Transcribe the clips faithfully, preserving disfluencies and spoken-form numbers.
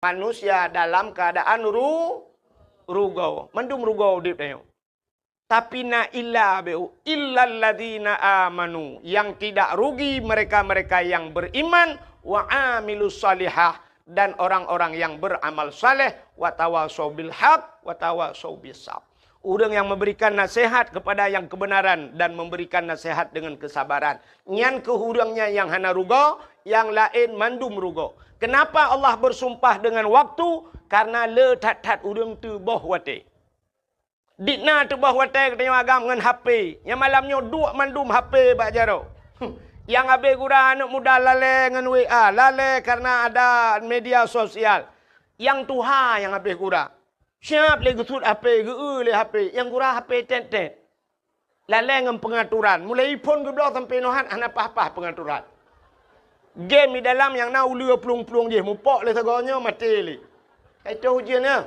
manusia dalam keadaan ru-, rugoe. Mandum rugoe udeb tanyoe. Tapi na illa beu, illalladzina amanu, yang tidak rugi mereka-mereka yang beriman, wa amilus salihah, dan orang-orang yang beramal saleh, wa tawasau bil haq, wa tawasau bis sab. Ureuëng yang memberikan nasihat kepada yang kebenaran dan memberikan nasihat dengan kesabaran. Nyan keuh ureuëng nyan nyang hana rugoe, nyang laén mandum rugoe. Kenapa Allah bersumpah dengan waktu? Karena le that-that ureuëng teuboh watée. Dikna teuboh watée geutanyoe agam ngon H P. Nyang malam nyoe duek mandum H P bak jaroe. Nyang habéh gura aneuëk muda lalée ngon W A, lalée karena ada media sosial. Nyang tuha nyang habéh gura. Siab lé geusuet H P, geu-eu lé H P, nyang gura H P tét-tét. Lalée ngon peungaturan, mulai iphon geubloe sampoe nohat hana paih-paih peungaturan. Game di dalam nyang na uleue plueng-plueng jih, mupok lé sagoe nyoe maté lé. Ka itôh ujeuen nyoe.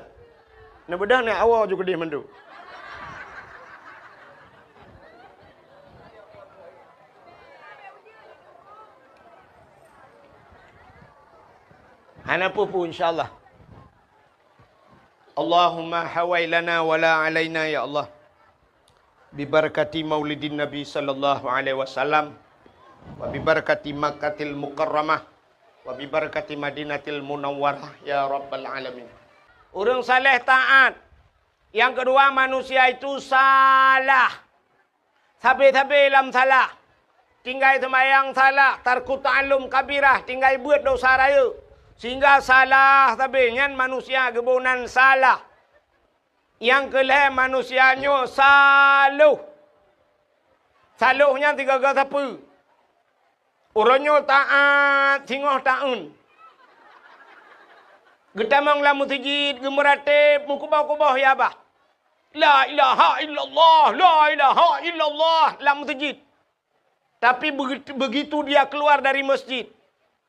Neubeudôh nyoe awoe ju keudeh mandum. Hana peue-peue, insya Allah. Allahumma hawai lana wa la alaina, ya Allah. Bibarakati maulidin Nabi sallallahu alaihi wasallam, wa bibarakati Makkatil Mukarramah, wa bibarakati Madinatil Munawwarah, ya rabbal alamin. Ureuëng saleh taát. Nyang keudua, manusia itu salah. Sabe-sabe lam salah. Tinggai seumayang salah, tarku ta'allum kabirah, tinggai beuet dosa rayeuk. Sehingga salah sabe nyan manusia geuboh nan salah. Nyang keu lhée manusia nyoe saloh. Saloh nyan sigoe-goe sapeue? Uroe nyoe taát singoh taun. Geutamong lam meuseujid, geumeuratéb, meukuboh-kuboh ya bah. La ilaha illallah, la ilaha illallah lam meuseujid. Tapi begitu, begitu dia keluar dari masjid,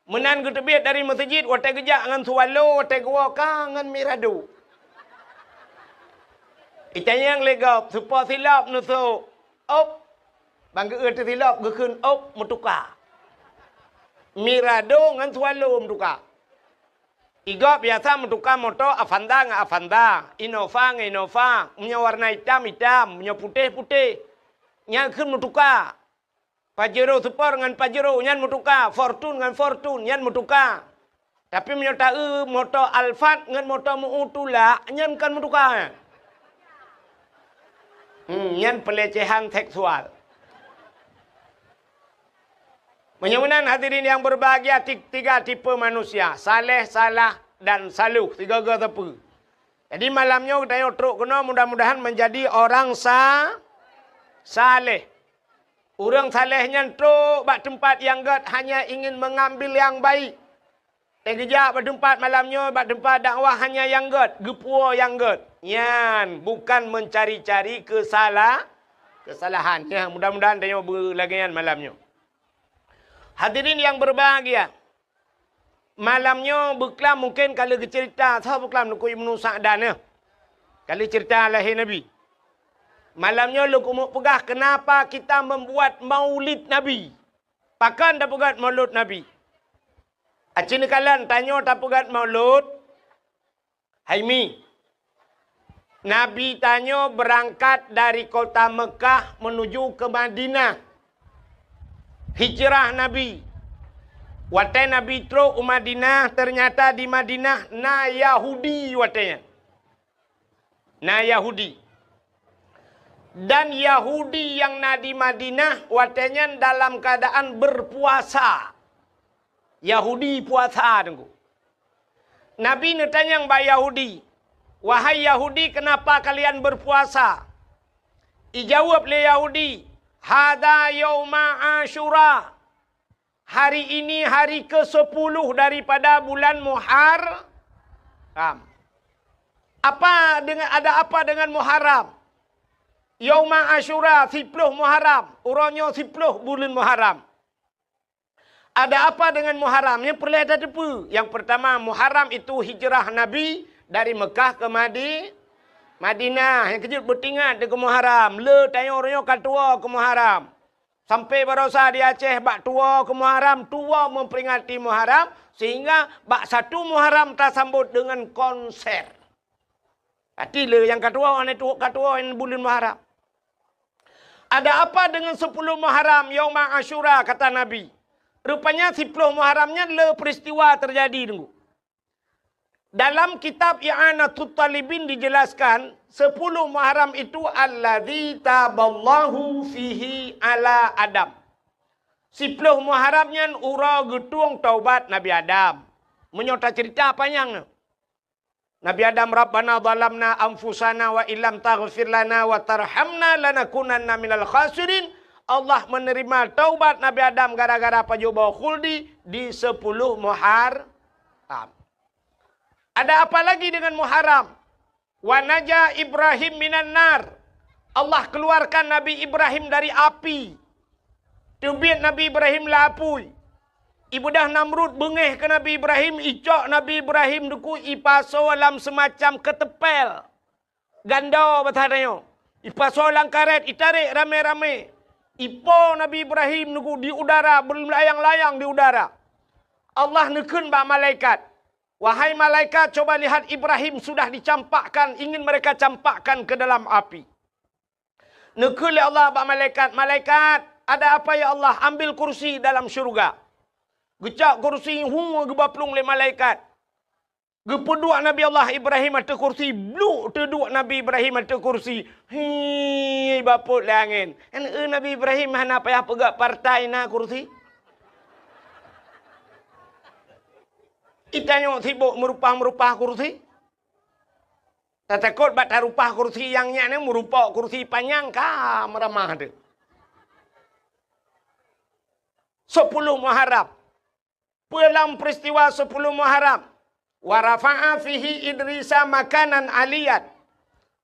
meunan geuteubiet dari meuseujid, watée geujak ngon swallow, watée geuwoe ka ngon mirado. Itanyong lé gob, supo silop neusok, op. Ban geu-eu teusilop geukheun op meutuka. Mirado ngon swallow meutuka. Igob biasa meutuka moto Avanza ngon Avanza, Innova ngon Innova, meunyoe warna itam, itam, meunyoe putéh, putéh. Nyan kheun meutuka. Pajero Sport ngon Pajero nyan meutuka, Fortune ngon Fortune nyan meutuka. Tapi meunyoe ta-eu moto Alphard ngon moto meu tulak, nyan kon meutuka nyan. Hmm, nyan pelecehan seksual. Meunyoe meunan hadirin yang berbahagia, ti-, tiga tipe manusia, saleh, salah, dan saluh, sigoe-goe sapeue. Jadi malam nyoe geutanyoe trok keunoe mudah-mudahan menjadi orang sa-, saleh. Ureuëng saleh nyan trok bak teumpat nyang gét hanya ingin mengambil yang baik. Teugeujak bak teumpat malam nyoe, bak teumpat dakwah hanya nyang gét, geupuwoe nyang gét. Nyan bukan mencari-cari kesala-, kesalahan. Ya, mudah-mudahan tanyoe beulagée nyan malam nyoe. Hadirin yang berbahagia, malam nyoe beuklam mungken ka lheueh geuceurita, soe beuklam Teungku Ibnu Sa'dan nyoe. Ka lheueh ceurita lahé Nabi. Malam nyoe lôn keumeung peugah kenapa kita membuat maulid Nabi. Pakon tapeugét maulud Nabi? Aci neukalon tanyoe tapeugét maulud, hai mi. Nabi tanyoe beurangkat dari kota Meukah menuju ke Madinah. Hijrah Nabi. Watée Nabi trok u Madinah, ternyata di Madinah na Yahudi watée nyan. Na Yahudi. Dan Yahudi nyang na di Madinah watée nyan dalam keadaan berpuasa. Yahudi puasa, Teungku. Nabi neutanyong bak Yahudi, "Wahai Yahudi, kenapa kalian berpuasa?" Ijaweueb lé Yahudi, "Hadza yauma Asyura." Hari ini hari kesepuluh daripada bulan Muharram. Apa dengan, ada apa dengan Muharram? Yauma Asyura, siploh Muharram. Uroe nyoe siploh buleuen Muharram. Ada apa dengan Muharram? Nyang peureulée tateupeue. Yang pertama, Muharram itu hijrah Nabi dari Mekah ke Madi-, Madinah. Nyang keujeuet beutingat keu Muharram. Le tanyoe uroe nyoe ka tuwoe keu Muharram. Sampai barosa di Aceh bak tuwo keu Muharram, tuwo memperingati Muharram, sehingga bak satu Muharram tasambot dengan konser. Pati le nyang ka tuwo, hana tuwo, ka tuwo buleuen Muharram. Ada apa dengan sepuluh Muharram, Yauma Asyura, kata Nabi. Rupanya siploh Muharram nyan le peristiwa terjadi, Teungku. Dalam kitab I'anatut Talibin dijelaskan, sepuluh Muharram itu alladzi taballahu fihi ala Adam. Siploh Muharram nyan uroe geutueng taubat Nabi Adam. Meunyoe tacerita panyang nyoe. Nabi Adam, "Rabbana zalamna anfusana wa illam taghfir lana wa tarhamna lanakunanna minal khasirin." Allah menerima taubat Nabi Adam gara-gara pajoh boh khuldi di sepuluh Muharram. Ada apa lagi dengan Muharram? "Wa naja Ibrahim minan nar." Allah keluarkan Nabi Ibrahim dari api. Teubiet Nabi Ibrahim lam apui. Ibeudôh Namrud beungéh keu Nabi Ibrahim, icok Nabi Ibrahim, Teungku, ipasoe lam seumacam keuteumpél. Gando bahasa tanyoe. Ipasoe lam karét, itarek ramé-ramé. Ipo Nabi Ibrahim, Teungku, di udara, beulayang-layang di udara. Allah neukheun bak malaikat, "Wahai malaikat, coba lihat, Ibrahim sudah dicampakkan, ingin mereka campakkan ke dalam api." Neukheun lé Allah bak malaikat, "Malaikat, ada apa ya Allah? Ambil kursi dalam syurga." Geucok kursi, hu, geuba plueng lé malaikat. Geupeuduek Nabi Allah Ibrahim ateueh kursi, bluk teuduek Nabi Ibrahim ateueh kursi. Hi, bapot lé angén. Kan, eh, Nabi Ibrahim hana payah peugah partai na kursi. Itanyoe sibok meurupah-meurupah kursi. Tatakot bak tarupah kursi nyang nyan, meurupok kursi panyang ka meuramah teuh. Sepuluh Muharram. Peue lam peristiwa sepuluh Muharram? "Wa rafa'a fihi Idrisa makanan aliyan."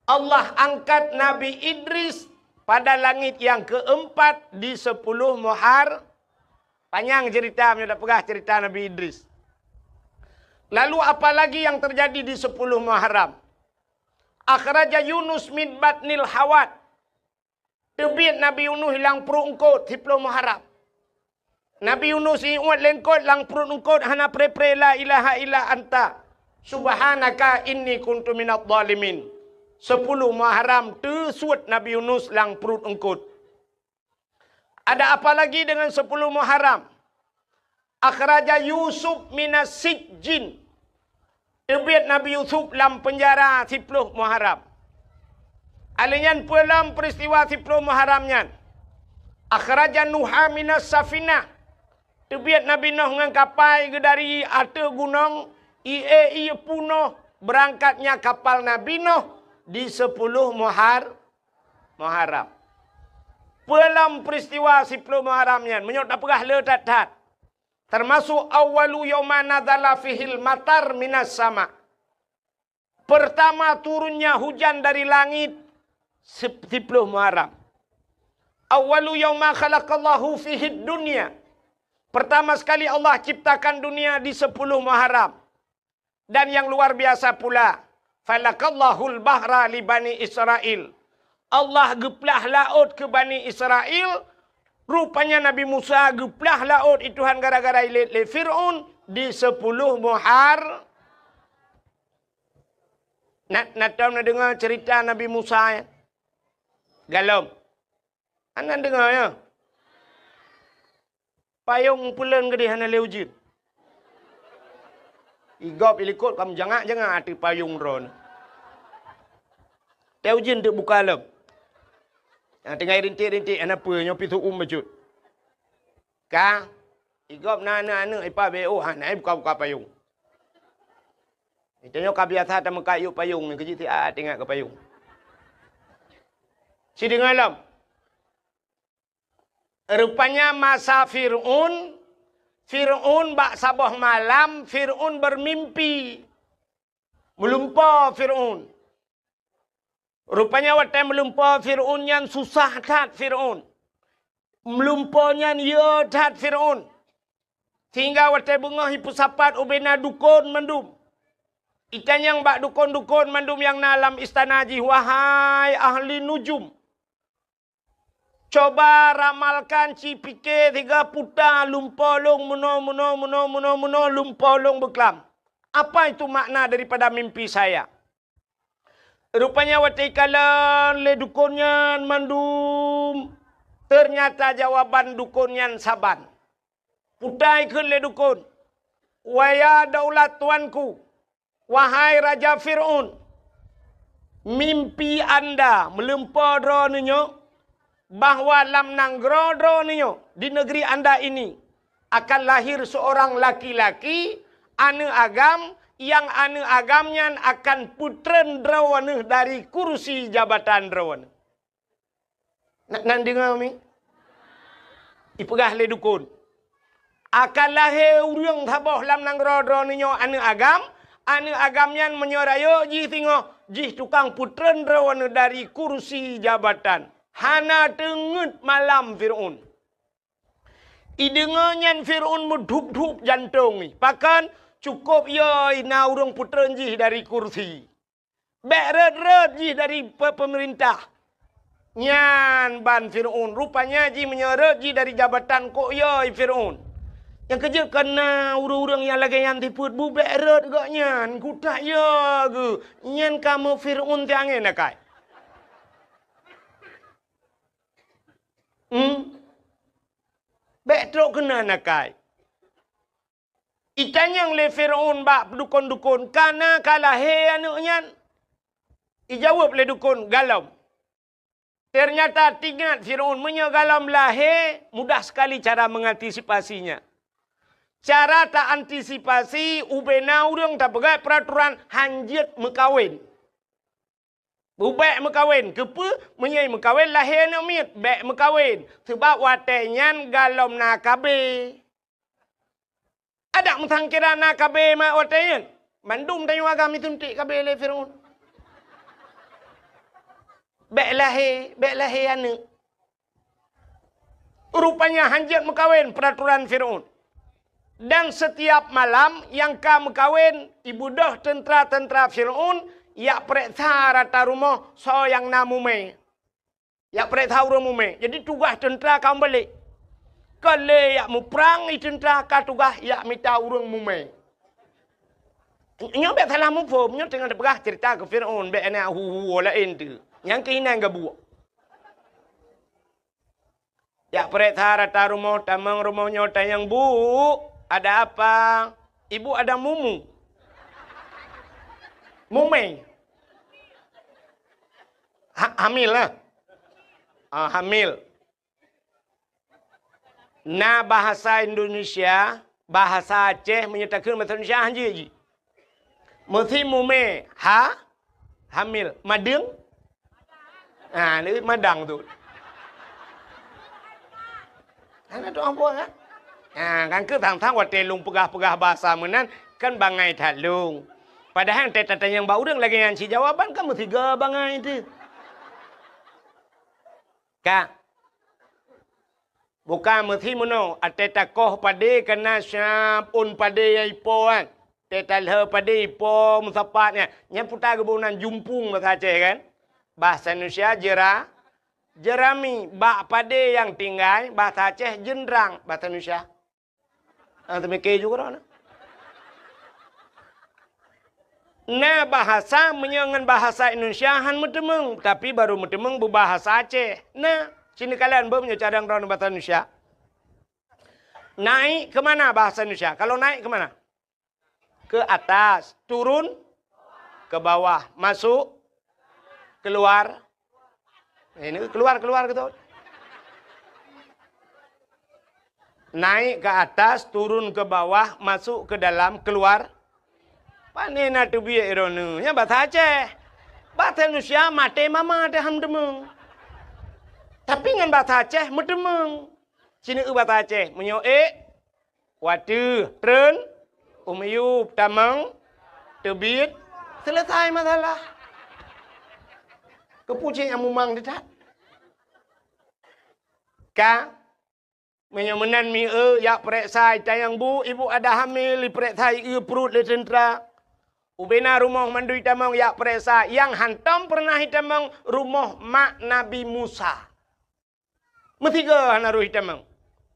Allah angkat Nabi Idris pada langit yang keempat di sepuluh Muhar-, panyang cerita, meunyoe tapeugah cerita Nabi Idris. Lalu apa lagi yang terjadi di sepuluh Muharram? "Akhraja Yunus min batnil hawat." Teubiet Nabi Yunus lam pruet eungkot siploh Muharram. Nabi Yunus iuet lé eungkot, lam pruet eungkot hana pre-pre, "La ilaha illa anta, subhanaka inni kuntu minadh dhalimin." Sepuluh Muharram teusuet Nabi Yunus lam pruet eungkot. Ada apa lagi dengan sepuluh Muharram? "Akhraja Yusuf minas sijjin." Teubiet Nabi Yusuf lam peunjara siploh Muharram. Alèh nyan peue lom peristiwa siploh Muharram nyan? "Akhraja Nuha minas safinah." Teubiet Nabi Nuh ngon kapai geuh dari ateueh gunong, ié-ié punoh beurangkatnya kapal Nabi Nuh di siploh Muhar-, Muharram. Peue lom peristiwa siploh Muharram nyan? Meunyoe tapeugah le that-that. Teumasok awwalu yauma nazala fihil matar minas sama. Pertama turunnya hujan dari langit sip-, siploh Muharram. Awwalu yauma khalaqallahu fihid dunya. Pertama sekali Allah ciptakan dunia di siploh Muharram. Dan yang luar biasa pula, "Falakallahul bahra li Bani Israil." Allah geuplah laôt keu Bani Israil, rupanya Nabi Musa geuplah laôt i Tuhan gara-gara ilét lé Fir'aun di siploh Muhar-, na, na tom na deungoe cerita Nabi Musa, ya? Galom. Hana deungoe, ya? Payong peuleuen geudeh hana lé ujeuen. Igop ilikot ka meujangak-jangak ateueh payong droeneuh. Teuh ujeuen teuh buka lom. Nyang tinggai rintik-rintik hana peue, nyoe pih seu-uem bacut. Ka, igop na aneuk-aneuk ipa B O hana buka-buka payong. Tanyoe ka biasa tameukat yub payong nyoe, keujiek siat ingat keu payong. Sideungoe lom. Rupanya masa Fir'aun, Fir'aun bak saboh malam Fir'aun beurmimpi. Meulumpoe Fir'aun. Rupanya watée meulumpoe Fir'aun nyan susah that Fir'aun. Meulumpoe nyan yö that Fir'aun. Sehingga watée beungoh ipeusapat ubena dukon mandum. Itanyong bak dukon-dukon mandum nyang na lam istana jih, "Wahai ahli nujum, Coba ramalkan, ci pike siga puta lumpo lôn meunoe, meunoe, meunoe, meunoe, meunoe, lumpo lôn beuklam. Apa itu makna daripada mimpi saya? Rupanya watée ikalon lé dukon nyan mandum, ternyata jawaban dukon nyan saban. Puta ikheun lé dukon, "Waya daulat tuanku, wahai Raja Fir'aun, mimpi anda meulumpo droeneuh nyoe, bahwa lam nanggroe droeneuh nyoe, di negeri anda ini, akan lahir seorang laki-laki, aneuëk agam, nyang aneuëk agam nyan akan peutreun droeneuh dari kursi jabatan droeneuh." Na, na deungoe mi? Ipeugah lé dukon, "Akan lahé ureuëng saboh lam nanggroe droeneuh nyoe aneuëk agam, aneuëk agam nyan meunyoe rayeuk jih singoh, jih tukang peutreun droeneuh dari kursi jabatan." Hana teungeut malam Fir'aun. Ideungoe nyan Fir'aun meudhup-dhup jantong jih. Pakon? Cukôp yö na ureuëng peutreun jih dari kursi. Bék rhot-rhot jih dari pe-, peumeurintah. Nyan ban Fir'aun. Rupanya jih meunyoe rhot jih dari jabatan kok yö Fir'aun. Nyang keujeuet keu na ureuëng-ureuëng nyang lagée nyan sifeuet bu bék rhot gobnyan. Kutak yö geuh. Nyan kamoe Fir'aun tiang ngen akai. Hmm? Bék trok keunan akai. Itanyong lé Fir'aun bak dukon-dukon, "Ka na ka lahé aneuëk nyan?" Ijaweueb lé dukon, "Galom." Ternyata teuingat Fir'aun, meunyoe galom lahé, mudah sekali cara mengantisipasinya. Cara ta antisipasi, ubena ureuëng tapeugah peuraturan hanjeuet meukawen. Bék meukawen, keupeue? Meunyoe meukawen lahé aneuëk miet, bék meukawen, sabab watée nyan galom na K B. Adak meusangkira na K B mak watée nyan, mandum tanyoe agam isuntik K B lé Fir'aun. Bék lahé, bék lahé aneuëk. Rupanya hanjeuet meukawen peuraturan Fir'aun. Dan setiap malam nyang ka meukawen, ibeudôh teuntra-teuntra Fir'aun jak peureksa rata rumoh soe nyang na mumé. Jak peureksa ureuëng mumé. Jadi tugaih teuntra ka meubalek. Ka lé jak muprang i teuntra, ka tugaih jak mita ureuëng mumé. Nyoe bék salah muphom, nyoe teungoh teupeugah ceurita keu Fir'aun, bék na hu-hu laén teuh. Nyang keuh inan geubuek. Jak peureksa rata rumoh, tamong rumoh nyoe tanyong, "Bu, ada apa?" "Ibu ada mumu." Mumé. Ha, hamil lah. Ah, hamil. Na bahasa Indonesia, bahasa Aceh, meunyoe takheun bahasa Indonesia hanjeuet jih. Meusi mumé, ha? Hamil. Madeueng? Ha, ni madang tu. Hana tu ambo kan? Ha, kan keu thang-thang watée lôn peugah-peugah bahasa meunan, kan bangai that lôn. Padahai teutatanyong bak ureuëng lagée nyan cit jawaban kan meusiga bangai teuh. Ka. Bukan meusi meunoe, até takoh padé kana siab ôn padé nyang ipo kan. Até talheu padé ipo meusapat nyan. Nyan puta geuboh nan jumpung bahasa Aceh kan. Bahasa Indonesia jera, jerami, bak padé nyang tinggai, bahasa Aceh jeundrang, bahasa Indonesia. Ah, teumike juga droeneuh. Na bahasa meunyoe ngon bahasa Indonesia han meuteumeung, tapi baru meuteumeung beubahasa Aceh. Na, sini kalian beu meunyoe cadang droeneuh bahasa Indonesia. Naik ke mana bahasa Indonesia? Kalau naik ke mana? Ke atas, turun ke bawah, masuk, keluar. Ini keluar, keluar gitu. Naik ke atas, turun ke bawah, masuk ke dalam, keluar. Pane na teubiet droeneuh? Nyan bahasa Aceh. Bahasa Indonesia maté mama teuh han meuteumeung. Tapi ngon bahasa Aceh meuteumeung. Sini eu bahasa Aceh, meunyoe ék, wateuh, treun, u miyueb, tamong, teubiet, selesai masalah. Keupeue cit nyang mumang teutat? Ka, meunyoe meunan mi eu, jak peureksa, itanyong, "Bu, ibu ada hamil," ipeureksa, ieu pruet lé teuntra. Ubena rumoh mandum itamong jak peureksa, nyang hantom peureunah itamong rumoh mak Nabi Musa. Meusigoe hana roh itamong.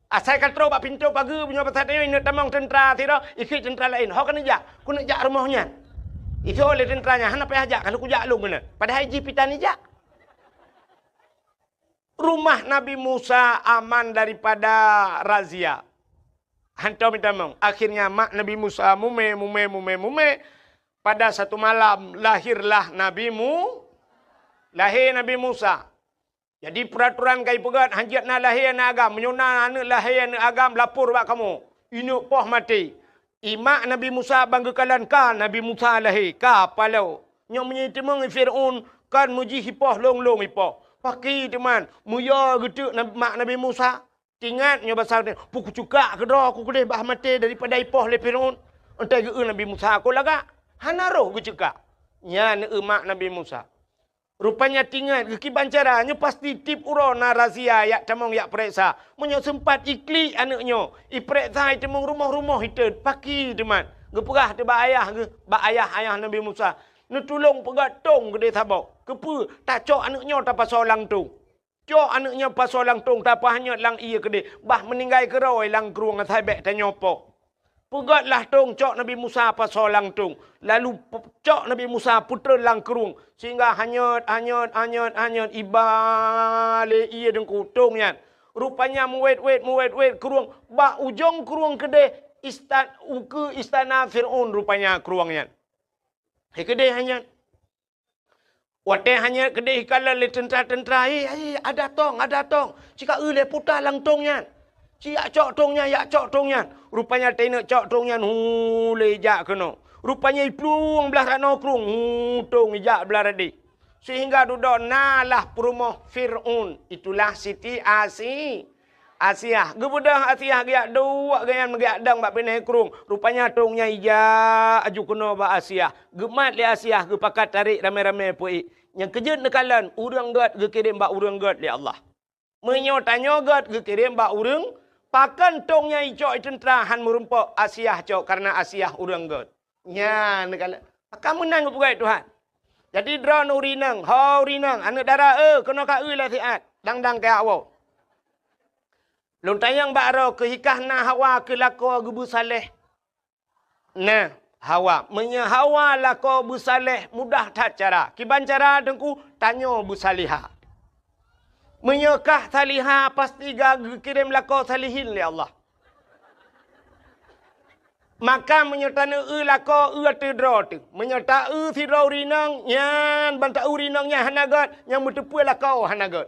Asai ka troh bak pintoe pageue meunyoe basa tanyoe ineuk tamong teuntra sidroe, ikheun teuntra laén, "Ho keuneuk jak, keuneuk jak rumoh nyan." Isoe lé teuntra nyan, "Hana payah jak, ka lôn kujak lôn keunan." Padahai jih pih tan ijak. Rumah Nabi Musa aman daripada razia. Hantom itamong. Akhirnya mak Nabi Musa mumé, mumé, mumé, mumé. Pada satu malam lahirlah Nabi Mu-, lahé Nabi Musa. Jadi, peuratoran ka ipeugét, hanjeuet na lahé aneuëk agam. Meunyoe na aneuëk lahé aneuëk agam, lapor bak kamoe. Ineuk poh maté. Imak Nabi Musa ban geukalon ka Nabi Musa lahé, ka paloe. Nyoe meunyoe iteumeung Fir'aun, kon meujih ipoh lôn-lôn ipoh. Paki teuma, meuyue geuteuk na-, mak Nabi Musa. Tingat nyoe basa, "Peu kucukak keudroe ku keudeh bah maté daripada ipoh lé Fir'aun." Entai geu Nabi Musa, "Kon lagak." Hana roh geucukak. Nyan eu mak Nabi Musa. Rupanya tingat geukiban cara nyoe pasti tiep uroe na razia yak tamong yak pereksa. Meunyoe seumpat iklik aneuëk nyoe, ipereksa iteumeung rumoh-rumoh itet, paki teumat. Geupeugah teuh bak ayah geuh, bak ayah-ayah Nabi Musa, "Neutulông peugét tông keudeh saboh. Keupeue? Tacok aneuëk nyoe tapasoe lam tông." Cok aneuëk nyoe pasoe lam tông, tapahanyot lam ié keudeh, bah meuninggai keudroe lam krueng asai bék tanyoe poh. Peugét lah tông, cok Nabi Musa pasoe lam tông, lalu pe-, cok Nabi Musa peutrön lam krueng, sehingga hanyot, hanyot, hanyot, hanyot, iba lé ié deungku tông nyan. Rupanya meuwét-wét, meuwét-wét krueng, bak ujong krueng keudeh istan-, ukeue istana Fir'aun rupanya krueng nyan. Hai keudeh hanyot. Watée hanyot keudeh ikalon lé teuntra-teuntra, "Hei, hei, ada tông, ada tông! Cika eu lé puta lam tông nyan! Ci yak cok tông nyan, yak cok tông nyan!" Rupanya teuneuk cok tông nyan, hu, lé ijak keunoe. Rupanya iplueng blaih ranoe krueng, hu, tông ijak blaih radeh. Sehingga dudoe na lah peurumoh Fir'aun, itulah Siti Asi-, Asiah. Geubeudôh Asiah geujak duek gobnyan meugeujak dong bak binéh krueng. Rupanya tông nyan ijak aju keunoe bak Asiah. Geumat lé Asiah, geupakat tarek ramé-ramé peuék. Nyang keujeuet neukalon, ureuëng gét geukirém bak ureuëng gét lé Allah. Meunyoe tanyoe gét geukirém bak ureuëng, pakon tông nyan icok i teuntra han meurumpok, Asiah cok, kareuna Asiah ureuëng gét. Nyan neukalon. Maka meunan geupeugah Tuhan. Jadi droeneuh ureuëng inong, ho ureuëng inong, aneuëk dara, eh, keunoe ka eu lé siat, dang-dang keu awoe. Lôn tanyong bak droe keuh, hikah na Hawa keu lakoe geubeusaléh? Nah, Hawa. Meunyoe Hawa lakoe beusaléh, mudah that cara. Kiban cara teungku, tanyoe beusalihah. Meunyoe kah salihah, pasti ka geukirém lakoe salihin lé Allah. Maka meunyoe taneueu lakoe, eu ateueh droe teuh. Meunyoe taeu sidroe ureuëng inong, nyan ban taeu ureuëng inong nyan hana gét, nyang meuteupeu lakoe hana gét.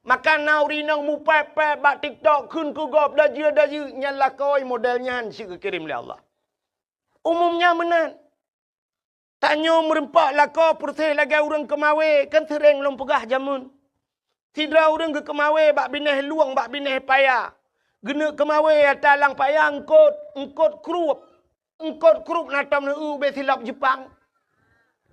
Maka na ureuëng inong mupéb-péb bak TikTok kheun keu gob dajeu-dajeu, nyan lakoe model nyan cit geukirém lé Allah. Umumnya meunan. Tanyoe meurumpok lakoe peureséh lagée ureuëng keumawé, kan seuréng lôn peugah jameun. Sidroe ureuëng geukeumawé bak binéh lueng, bak binéh paya. Geuneuk keumawé ata lam paya eungkot, eungkot krueb. Eungkot krueb na tom neueu ubé silop Jeupang.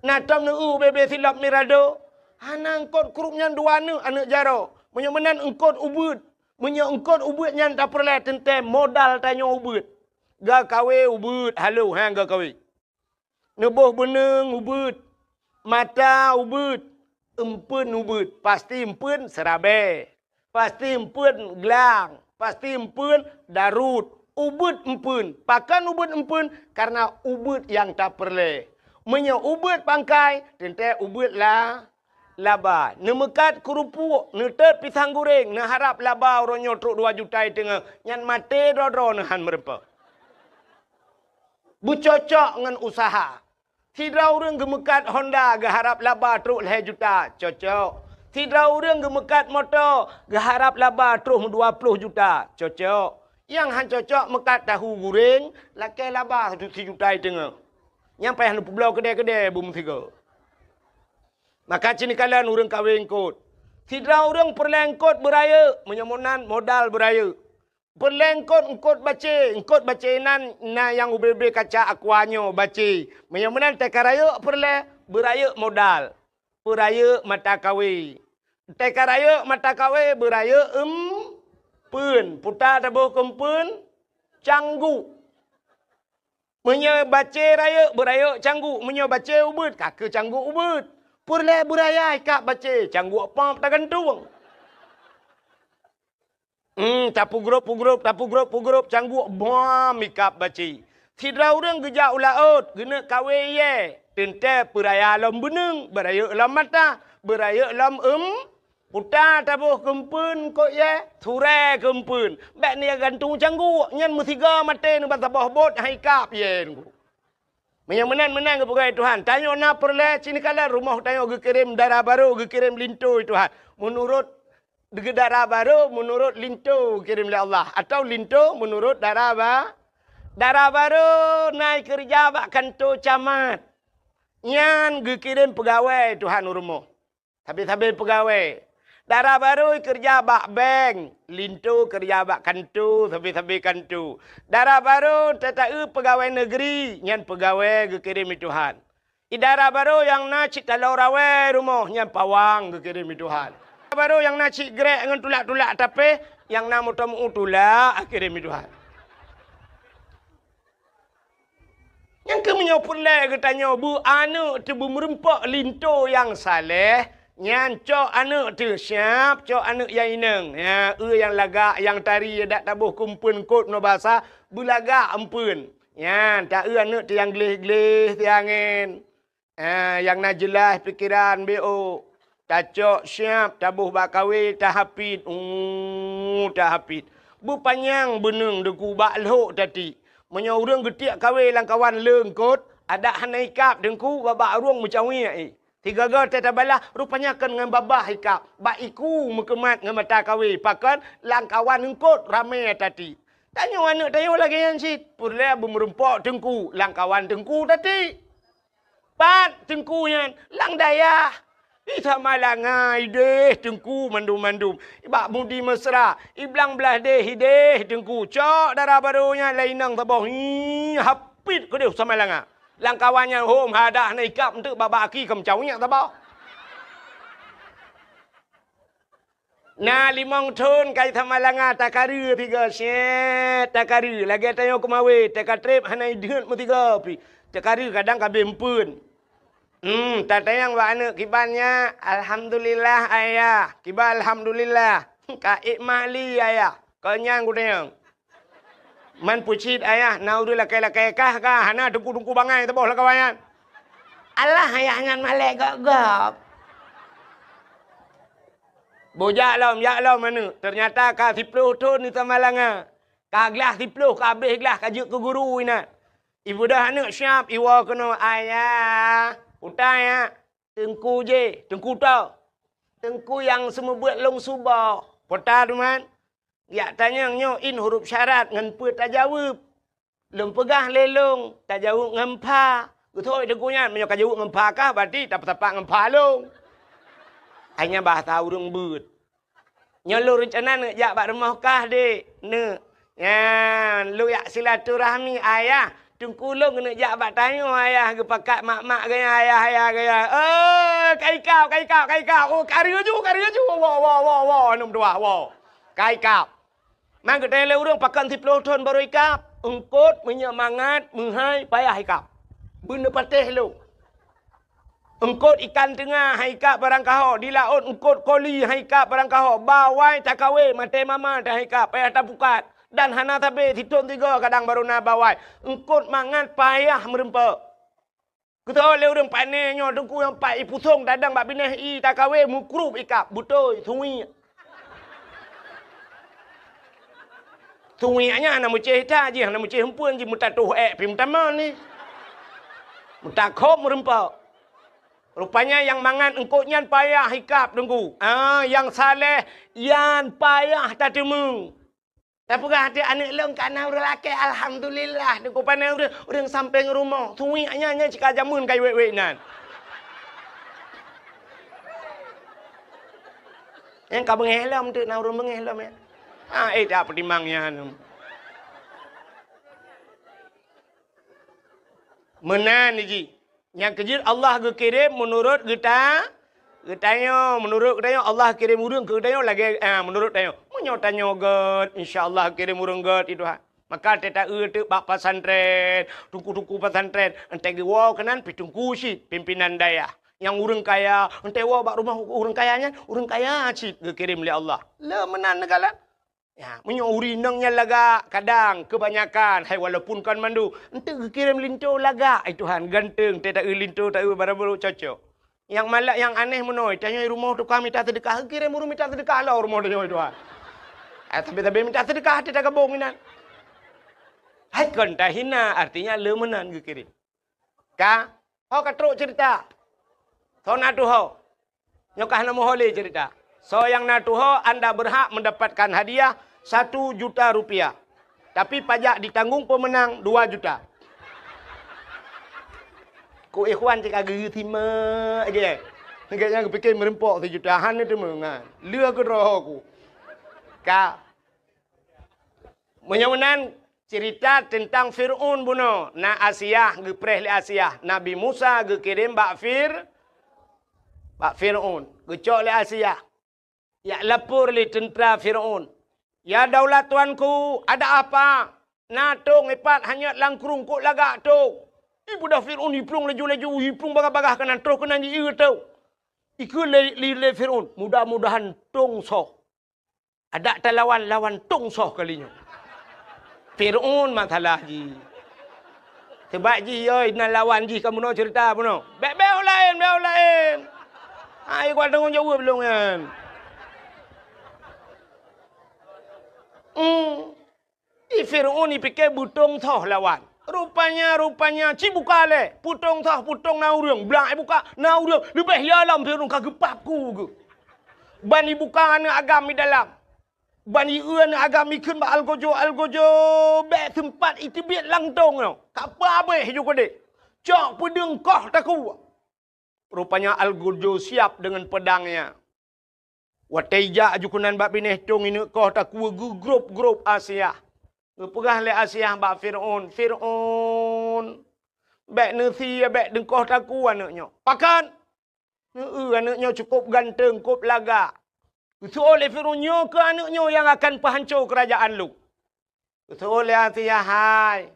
Na tom neueu ubé-bé silop Mirado. Hana eungkot krueb nyan dua neuk aneuëk jaroe. Meunyoe meunan eungkot ubeuet. Meunyoe eungkot ubeuet nyan tapeureulée teuntée modal tanyoe ubeuet. Gakawé ubeuet, halo, ha, gakawé. Neuboh beuneueng ubeuet, mata ubeuet, eumpeuen ubeuet, pasti eumpeuen seurabée, pasti eumpeuen glang, pasti eumpeuen daruet, ubeuet eumpeuen. Pakon ubeuet eumpeuen? Kareuna ubeuet nyang tapeureulée. Meunyoe ubeuet pangkai, teuntée ubeuet la-, laba. Neumeukat keurupuek, neutot pisang guréng, neuharab laba uroe nyoe trok dua juta i teungoh, nyan maté droe-droe neuhan meurumpok. Beucocok ngon useuha. Sidroe ureuëng geumeukat Honda geuharab laba trok lhée juta, cocok. Sidroe ureuëng geumeukat moto geuharab laba trok dua ploh juta, cocok. Nyang han cocok meukat tahu guréng, lakée laba sijuta i teungoh. Nyang payah neupeubloe keudée-keudée beumeusigoe. Maka cit neukalon ureuëng kawé eungkot. Sidroe ureuëng peureulée eungkot beurayeuk, meunyoe meunan modal beurayeuk. Peureulée eungkot, eungkot bacé. Eungkot bacé nan na nyang ubé-bé kaca aqua nyoe bacé. Meunyoe meunan teuka rayeuk peureulée, beurayeuk modal. Peurayeuk mata kawé. Teuka rayeuk mata kawé, beurayeuk eumpeuen. Puta taboh keu eumpeuen, cangguek. Meunyoe bacé rayeuk, beurayeuk cangguek. Meunyoe bacé ubeuet, ka keu cangguek ubeuet. Peureulée beuraya ikab bacé, cangguek pop tagantung. Hmm, tapeugrôp-peugrôp, tapeugrôp-peugrôp cangguek, bam, ikab baci. Sidroe ureuëng geujak u laôt, geuneuk kawé yée, teuntée peuraya lom beuneung, beurayeuk lom mata, beurayeuk lom eum, puta taboh keumpeuen kot yée, surée keumpeuen. Bék ni gantung cangguek, nyan meusigoe maté nibak saboh bot hai kab yée. Meunyoe meunan-meunan geupeugah Tuhan, tanyoe na peureulée cit kalon rumoh tanyoe geukirém dara barô, geukirém linto Tuhan. Meunurot dara barô, meunurot linto geukirém lé Allah, atawa linto meunurot dara ba-, dara barô na ikeureuja bak kanto camat. Nyan geukirém peugawée Tuhan u rumoh. Sabe-sabe peugawée. Dara barô keureuja bak bank, linto keureuja bak kanto, sabe-sabe kanto. Dara barô tata-eu peugawée neugri, nyan peugawée geukirém lé Tuhan. Di dara barô nyang na cit taloe rawée rumoh, nyan pawang geukirém lé Tuhan. Dara barô nyang na cit grek ngon tulak-tulak tapéh, nyang na moto meu-u tulak geukirém lé Tuhan. Nyang keuh meunyoe peureulée geutanyoe beu aneuëk teuh beumeureumpok linto nyang saleh, nyan cok aneuëk teuh siab, cok aneuëk nyang inong. Ya, eu nyang lagak, nyang tari, dak taboh keumpeuen kot ngon basa, beulagak eumpeuen. Nyan, ta-eu aneuëk teuh nyang gleh-gleh siangén. Ah, nyang na jeulaih pikeran B O. Tacok siab, taboh bak kawé, tahapit. Uh, tahapit. Beupanyang beuneung Teungku bak lhok tati. Meunyoe ureuëng geutiek kawé lam kawan leungkot, adak hana ikab Teungku, babah ureuëng meucawiek, eh. Sigoe-goe teuh tabalah, rupanya kon ngon babah ikab. Bak iku meukeumat ngon mata kawé, pakon lam kawan eungkot ramé tati. Tanyoe aneuëk tanyoe lagée nyan cit. Peureulée beumeureumpok Teungku, lam kawan Teungku tati. Pat Teungku nyan? Lam dayah. Di Samalanga ideh Teungku mandum-mandum. Bak Mudi Mesra, di Blang Blahdeh ideh Teungku. Cok dara barô nyan lé inong saboh. Hi, hapit keudeh Samalanga. Lam kawan nyan hom hadah na ikab eunteuk babah aki keu meucawiek saboh. Na limong thon kai Samalanga takareue sigoe, syet takareue, lagée tanyoe keumawé, teuka treb hana ideuet meusigoe pih. Takareue kadang ka abéh eumpeuen. Hmm, tatanyong bak aneuëk kiban nyan, "Alhamdulillah, Ayah." Kiban alhamdulillah. "Ka ék mak li, Ayah?" Kon nyan kutanyong. Man peucit ayah, na ureuëng lakée-lakée kah ka, hana teungku-teungku bangai saboh lam kawan nyan. Alah ayah nyan malée gob-gob. Boh jak lom, jak lom aneuëk. Teunyata ka siploh thon di Samalanga. Ka glah siploh, ka abéh glah, ka jeuet keu guru inan. Ibeudôh aneuëk siab, iwoe keunoe, "Ayah, utai ya." "Teungku jih, teungku toh?" "Teungku nyang seumeubeuet lôn suboh." "Peue ta teuma?" "Jak tanyong nyoe in huruf syarat ngon peue tajaweueb." "Lôn peugah lé lôn, tajaweueb ngon pha." "Geuthok teungku nyan, meunyoe ka jaweueb ngon pha kah, berarti tapeusapat ngon pha lôn." Hanya bahasa ureuëng beuet. "Nyoe lôn reuncana neuk jak bak rumoh kah, Dek, neuk. Nyan, lôn jak silaturahmi, Ayah. Teungku lôn keuneuk jak bak tanyoe, Ayah, geupakat mak-mak geuh nyan, Ayah, Ayah geuh nyan. Oh, ka ikab, ka ikab, ka ikab. Oh, kareue ju, kareue ju. Woe, woe, woe, woe, aneuk meutuah, woe. Ka ikab." Man geutanyong lé ureuëng, "Pakon siploh thon barô ikab?" "Eungkot, meunyoe mangat, meuhai, payah ikab. Beuneupatéh lôn." Eungkot ikan teunga han ikab barang kaho, di laôt eungkot koli han ikab barang kaho, bawai takawé maté mama han ikab, payah tapukat. Dan hana sabe sithon sigoe kadang barô na bawai. Eungkot mangat payah meureumpok. Geutanyong lé ureuëng, "Pane nyoe teungku nyang pat ipusong tadong bak binéh ie takawé mukrup ikab, beutôi, suwiek." Suwiek nyan hana meucéh that jih, hana meucéh eumpeuen jih, meutatoh ék pih meutamong ni. Meutakhob meureumpok. Rupanya nyang mangat eungkot nyan payah ikab teungku. Ah, nyang saleh nyan payah tateumeung. Tapeugah até aneuëk lôn ka na ureuëng lakée, alhamdulillah. Teungku pane ureuëng, ureuëng sampéng rumoh. Suwiek nyan, nyan cit ka jameun ka iwék-wék nan. Nyang ka beungéh lom teuk na ureuëng beungéh lom ya. Ah, eh, tak peutimang nyan. Meunan jih. Nyang keujeuet Allah geukirém meunurot geuta-, geutanyoe. Meunurot geutanyoe Allah kirém ureuëng keu geutanyoe lagée, ah, meunurot tanyoe. Meunyoe tanyoe gét, insya Allah kirém ureuëng gét di Tuhan. Maka teuta-eu teuk bak pesantren, teungku-teungku pesantren, entée geuwoe keunan pih teungku cit, pimpinan dayah. Nyang ureuëng kaya, entée woe bak rumoh ureuëng kaya nyan, ureuëng kaya cit geukirém lé Allah. Le meunan neukalon. Ya, meunyoe ureueng inong nyan lagak, kadang keubanyakan, hai walaupun kon mandum, eunteuk geukirém linto lagak, ai Tuhan, ganteng, teuh taeu linto, taeu barang barô cocok. Nyang malak, nyang aneh meunoe, tanyoe rumoh tukang mita seudeukah, geukirém ureueng mita seudeukah lom rumoh tanyoe, Tuhan. Ah, tapi-tapi mita seudeukah, teuh tagabong inan. Hai kon tahina, artinya le meunan geukirém. Ka, ho ka trok cerita. Soe na tuho? Nyoe ka hana meuho lé cerita. Soe nyang na tuho, anda berhak mendapatkan hadiah satu juta rupiah. Tapi pajak ditanggung pemenang dua juta. Ku ikhwan cit ka geusimak je. Gobnyan geupike meureumpok sijuta, hana teumeungan. Lheueh keudroe ku. Ka. Meunyoe meunan, cerita teuntang Fir'aun bunoe. Na Asiah, geupreh lé Asiah. Nabi Musa geukirém bak Fir-, bak Fir'aun. Geucok lé Asiah. Jak lapor lé teuntra Fir'aun. "Ya daulat tuanku, ada apa? Na tong ipat hanyot lam krueng, kok lagak tong?" Ibeudôh Fir'aun, iplueng laju-laju, iplueng bagaih-bagaih keunan, troh keunan jieu tong. Ikheun lé, lé, lé Fir'aun, "Mudah-mudahan tong soh." Adak talawan, lawan tong soh kali nyoe. Fir'aun masalah jih. Sabab jih, yoi, na lawan jih ka bunoe cerita bunoe. Bèk, bèk laén, bèk laén. Hai, kuat tanggong jaweueb lôn nyan. Hmm. Di Fir'aun ipike beutong soh lawan. Rupanya, rupanya, ci buka lé. Peutong soh, peutong na ureueng. Blang ibuka, na ureueng. Leubeh ya lom Fir'aun ka geupap ku geuh. Ban ibuka aneuk agam di dalam. Ban ieu aneuk agam ikheun bak algojo, algojo, bèk seumpat iteubiet lam tong nyoe. Ka peuabéh ju keudeh. Cok peudeueng koh takue. Rupanya algojo siap deungon peudangnya. Watèe ijak ju keunan bak binéh tong ineuk koh takue geugrôp-grôp Asiah. Geupeugah lé Asiah bak Fir'aun, "Fir'aun, bèk neusie, bèk neukoh takue aneuk nyoe." "Pakon?" "Heu, aneuk nyoe cukôp ganteng, kôp lagak." Geuseuôt lé Fir'aun, "Nyoe keuh aneuk nyoe nyang akan peuhanco keurajeuen lôn." Geuseuôt lé Asiah, "Hai,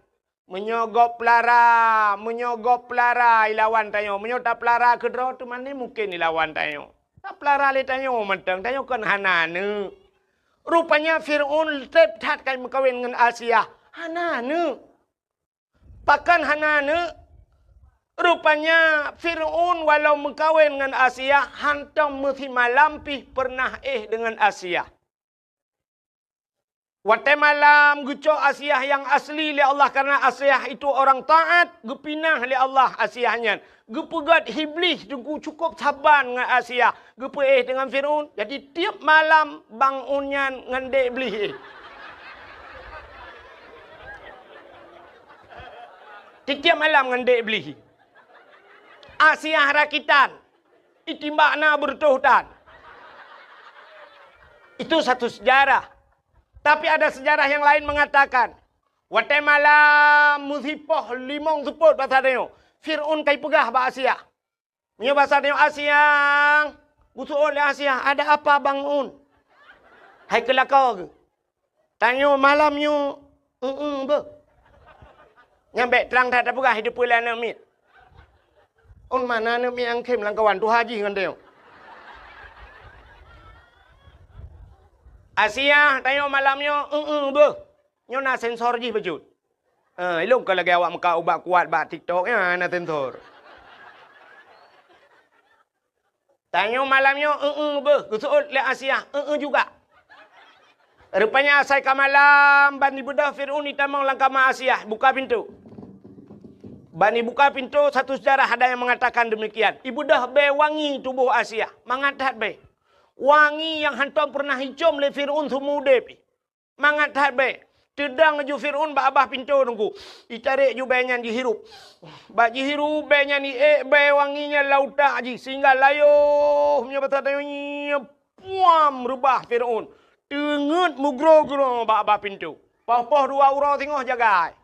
meunyoe gob peulara, meunyoe gob peulara ilawan tanyoe, meunyoe tapeulara keudroe teuma mungken ilawan tanyoe. Tapeulara lé tanyoe mantong, tanyoe kon hana aneuk." Rupanya Fir'aun trép that ka meukawen ngon Asiah, hana aneuk. Pakon hana aneuk? Rupanya Fir'aun walau meukawen ngon Asiah, hantom meusimalam pih peureunah éh deungon Asiah. Watèe malam geucok Asiah nyang asli lé Allah, karena Asiah itu orang taat, geupinah lé Allah Asiah nyan. Geupeugöt Iblih teungku cukôp saban ngon Asiah, geupeuéh deungon Fir'aun. Jadi tiep malam Bang Un nyan ngon Dek Iblih éh. Tiep-tiep malam ngon Dek Iblih. Asiah rakitan. Itimbak na beureutoh tan. Itu satu sejarah. Tapi ada sejarah yang lain mengatakan, watèe malam meusipoh limong seupôt basa tanyoe, Fir'aun ka ipeugah bak Asiah. Meunyoe basa tanyoe, "Asiah, geusu'ôt lé Asiah, ada apa Bang Un?" Hai keu lakoe geuh. Tanyoe malam nyoe, eu-eu beuh. Nyan bèk trang that tapeugah, hideue peue lé aneuk miet. Un mana aneuk miet nyang khém lam kawan tuha jih ngon tanyoe. Asiah, tanyoe malam nyoe, eu-eu beuh. Nyoe na sensor jih bacut. Eh, ilôn ka lagèe awak meukat ubat kuat bak TikTok nyan na sensor. Tanyoe malam nyoe, eu-eu beuh, geusu'ôt lé Asiah, eu-eu juga. Rupanya asai ka malam, ban ibeudôh Fir'aun itamong lam kama Asiah, buka pintoe. Ban ibuka pintoe, satu sejarah ada yang mengatakan demikian. Ibeudôh bèe wangi tuboh Asiah, mangat that bèe. Wangi nyang hántom peureunah icôm lé Fir'aun seumeu udép. Mangat that bèe. Teudong ju Fir'aun bak babah pintoe teungku. Itarek ju bèe nyan jihirup. Bak jihirup bèe nyan iék bèe wangi nyan lam utak jih sehingga layoh meunyoe basa tanyoe nyan puam reubah Fir'aun. Teungeut meugroe-groe bak babah pintoe. Poh-poh dua uroe singoh jagai.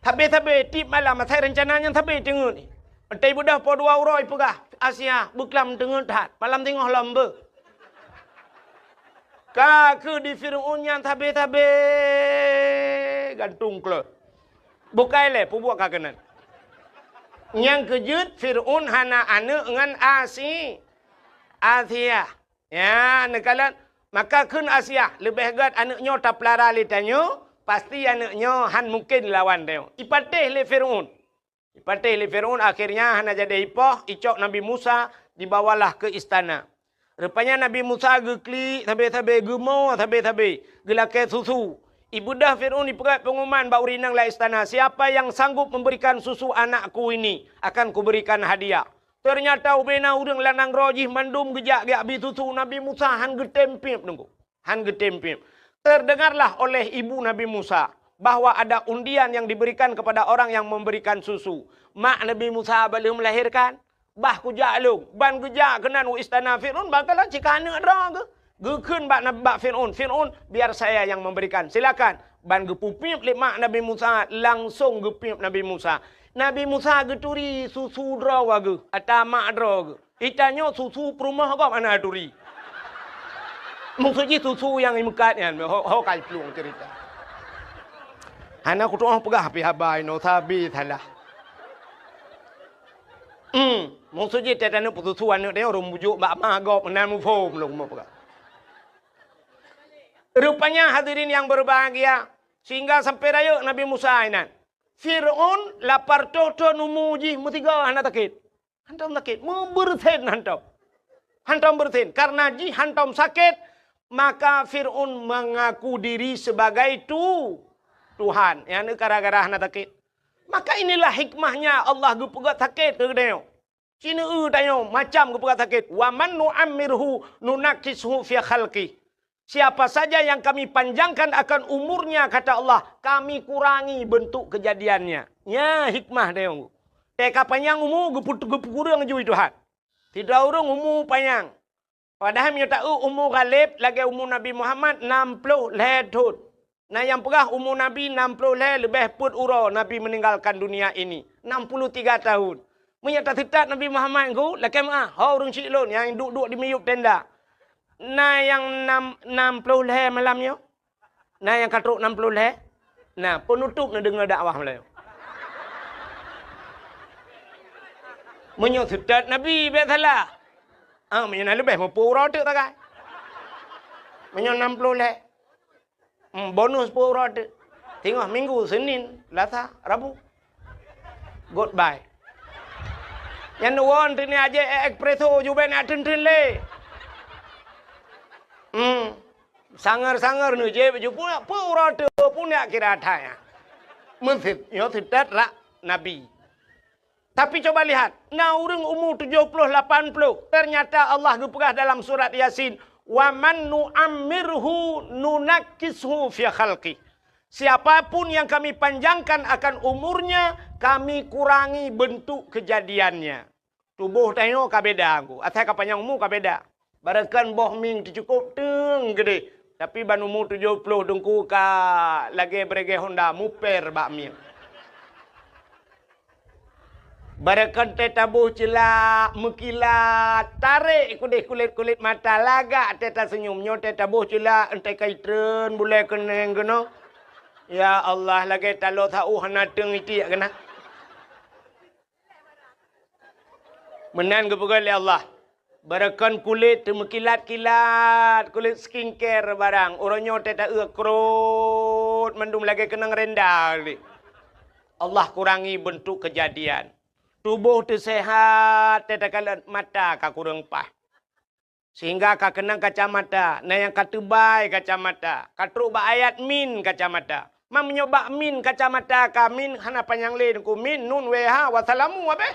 Sabe-sabe tiep malam asai reuncana nyan sabe teungeut. Watèe ibeudôh poh dua uroe ipeugah, "Asiah, beuklam teungeut that, malam singoh lom beuh." Ka keuh di Fir'aun nyan sabe-sabe gantung kleuh. Bukai lé peubuet ka keunan. Nyang keujeuet Fir'aun hana aneuk ngon Asi-, Asiah. Ya, neukalon Maka kheun Asiah, leubeh gét aneuëk nyoe tapeulara lé tanyoe, pasti aneuëk nyoe hán mungken lawan tanyoe. Ipatéh lé Fir'aun. Ipatéh lé Fir'aun, akhirnya hana jadi ipoh, icok Nabi Musa, dibawalah ke istana. Rupanya Nabi Musa geuklik sabe-sabe, geumo sabe-sabe, geulakée susu. Ibeudôh Fir'aun ipeugét pengumuman bak ureuëng inong lam istana, "Siapa yang sanggup memberikan susu anakku ini, akan kuberikan hadiah." Teunyata ubena ureuëng lam nanggroe jih mandum geujak geubri susu, Nabi Musa hán geutem piep teungku. Hán geutem piep. Terdengarlah oleh ibu Nabi Musa bahwa ada undian yang diberikan kepada orang yang memberikan susu. Mak Nabi Musa bak lheueh melahirkan, "Bah kujak lôn." Ban geujak keunan u istana Fir'aun, ban kalon cit ka aneuëk droe geuh. Geukheun bak, bak Fir'aun, "Fir'aun, biar saya yang memberikan. Silakan." Ban geupeupiep lé mak Nabi Musa, langsong geupiep Nabi Musa. Nabi Musa geuturi susu droe geuh, ata mak droe geuh. Itanyoe susu peurumoh gob hana turi. Maksud jih susu nyang imeukat nyan, ho, ho ka iplueng cerita. Hana kutu'oh peugah pih haba inoe sabe salah. Hmm, maksud jih teutanyoe peususu aneuëk tanyoe ureuëng bujuk bak ma gob meunan muphom lôn peugah. Rupanya hadirin yang berbahagia, sehingga sampai rayeuk Nabi Musa inan. Fir'aun lapar toh-toh numu jih meusigoe hana sakét. Hantom sakét, meubeureusen hantom. Hantom beureusen, karena jih hantom sakét, maka Fir'aun mengaku diri sebagai tu-, Tuhan. Nyang gara-gara hana sakét. Maka inilah hikmahnya Allah geupeugét sakét keu geutanyoe. Sineue tanyoe macam geupeugét sakét, "Wa man nu'ammirhu nunakkishu fi khalqih." Siapa saja yang Kami panjangkan akan umurnya, kata Allah, Kami kurangi bentuk kejadiannya. Nya hikmah dayong. Teuka panyang umu geupeu-, geupeukureueng jui Tuhan. Sidroe ureuëng umu panyang. Padahai meunyoe ta-eu umu ghaleb lagée umu Nabi Muhammad nam ploh lhée thon. Na nyang peugah umu Nabi nam ploh lhée leubeh peuet uroe Nabi meninggalkan dunia ini, enam puluh tiga tahun. Meunyoe taseutôt Nabi Muhammad ngon, lakée meuah, ho ureuëng syiek lôn nyang duek-duek di miyueb tenda. Na nyang nam, nam ploh lhée malam nyoe? Na nyang ka trok nam ploh lhée? Na, peunutôb neudeungoe dakwah malam nyoe. Meunyoe seutôt Nabi, bék salah. Ah, meunyoe na leubeh meupeu uroe teuk tagai. Meunyoe nam ploh lhée. Hmm, bonus peuet uroe teuk. Singoh Minggu, Senin, Selasa, Rabu. Goodbye. Nyan neuwon teunia jih espresso jubena teun-teun lé. Hmm. Sanger-sanger neujép jupuk peuet uroe teuk pun yak kira thai. Meuseut, nyoe seutôt rak Nabi. Tapi coba lihat, na ureuëng umu tujoh ploh lapan ploh, ternyata Allah geupeugah dalam surat Yasin, "Wa man nu'ammirhu nunakkishu fi khalqih." Siapapun yang Kami panjangkan akan umurnya, Kami kurangi bentuk kejadiannya. Tuboh tanyoe ka beda, Teungku. Asai ka panyang umu ka beda. Barangkan boh mieng teucukôb teung geudeh, tapi ban umu tujoh ploh Teungku ka lagée beureuguih honda muper bak mieng. Barangkan teuh taboh ceulak meukilat, tarek keudeh kulét-kulét mata, lagak teuh taseunyum. Nyoe teuh taboh ceulak, enteuk ka itreun bulée keuneng keunoe. Ya Allah, lagée taloe sa-ueh hana teung itiek keunan. Meunan geupeugah lé Allah, "Barangkan kulét teumeukilat-kilat, kulét skincare barang, uroe nyoe teuh ta-eu krot mandum lagée keunong renda lé." Allah kurangi bentuk kejadian. Tuboh teuh seuhat, teuh takalon mata ka kureueng paih. Sehingga ka keunong kacamata, na nyang ka teubai kacamata, ka trok bak ayat min kacamata. Ma meunyoe bak min kacamata ka min hana panyang lé Teungku, min, nun, wéh, ha, wassalamu, abéh.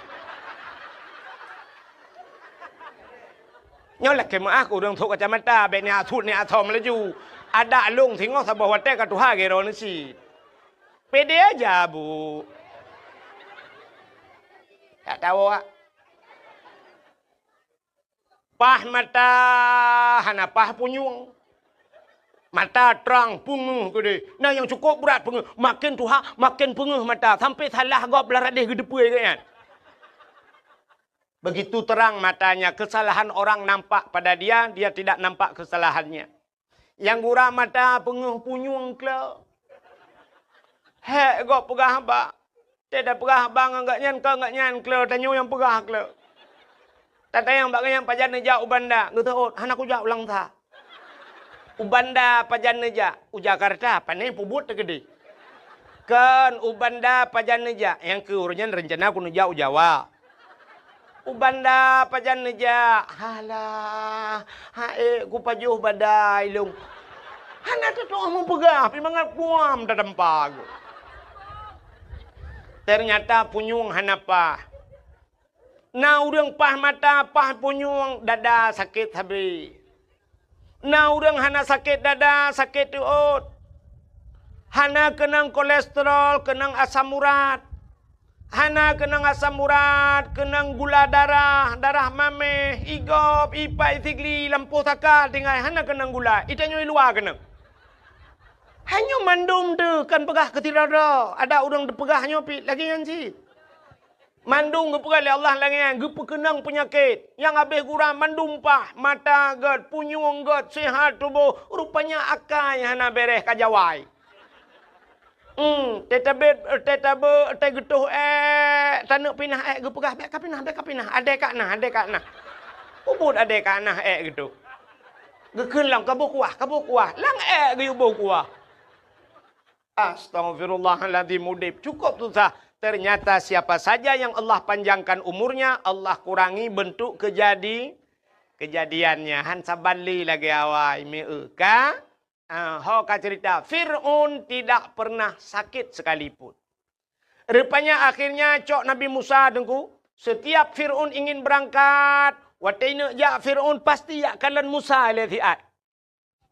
Nyoe lakée meuáh keu ureuëng trok kacamata, bék ni asut ni asom laju. Adak lông singoh saboh watée ka tuha geuroe neusi. Pede aja, Bu. Tak tahu, ah. Paih mata hana paih punyueng. Mata trang peungeuh keudeh. Na nyang cukôp brat peungeuh. Maken tuha, maken peungeuh mata. Sampai salah gob lam radeh geuteupeu geuh nyan. Begitu terang matanya, kesalahan orang nampak pada dia, dia tidak nampak kesalahannya. Nyang gura mata peungeuh punyueng kle. Hék gob peugah haba. Teuh tapeugah haba ngon gobnyan, kon gobnyan kle, tanyoe nyang peugah kle. Tatanyong bak gobnyan pajan neujak u banda, geuteuôt, hana kujak u Langsa. "U Banda pajan neujak?" "U Jakarta, pane peubuet teukeudeh." "Kon, u Banda pajan neujak?" "Nyang keu uroe nyan reuncana ku neujak u Jawa." "U Banda pajan neujak?" "Halah, han ék kupajoh badai lôn." Hana teutuoh meupeugah, pih mangat kuam tatampa geuh. Teunyata punyueng hana paih. Na ureuëng paih mata, paih punyueng, dada sakét sabe. Na ureuëng hana sakét dada, sakét teuôt. Hana keunong kolesterol, keunong asam urat. Hana keunong asam urat, keunong gula darah, darah maméh, igop, ipat, isigli, lampôh saka, tinggai hana keunong gula. Itanyoe i luwa keunong. Hanyoe mandum teuh kan peugah keu sidroe-droe. Ada ureuëng teupeugah nyoe pih lagée nyan cit. Mandum geupeugah lé Allah lagée nyan, geupeukeunong peunyakét. Nyang habéh gura mandum paih, mata gét, punyueng gét, seuhat tuboh, rupanya akai hana béréh ka jawai. Hmm, teutabét, teutabé, teugeutôh ék, taneuk pinah ék, geupeugah, "Bék kapinah, bék kapinah, adé ka na, adé ka na." Ubot adé ka na ék geutôh. Geukheun lom, "Kaboh kuah, kaboh kuah." Lam ék geuyue boh kuah. Astagfirullahalazim, udeb cukup susah. Ternyata siapa saja yang Allah panjangkan umurnya, Allah kurangi bentuk kejadi-, kejadiannya. Han saban lé lagée awai, meu ka? Ah, ho ka cerita, Fir'aun tidak pernah sakit sekalipun. Rupanya akhirnya cok Nabi Musa, Teungku, setiap Fir'aun ingin berangkat, watée neuk jak Fir'aun pasti jak kalon Musa lé siat.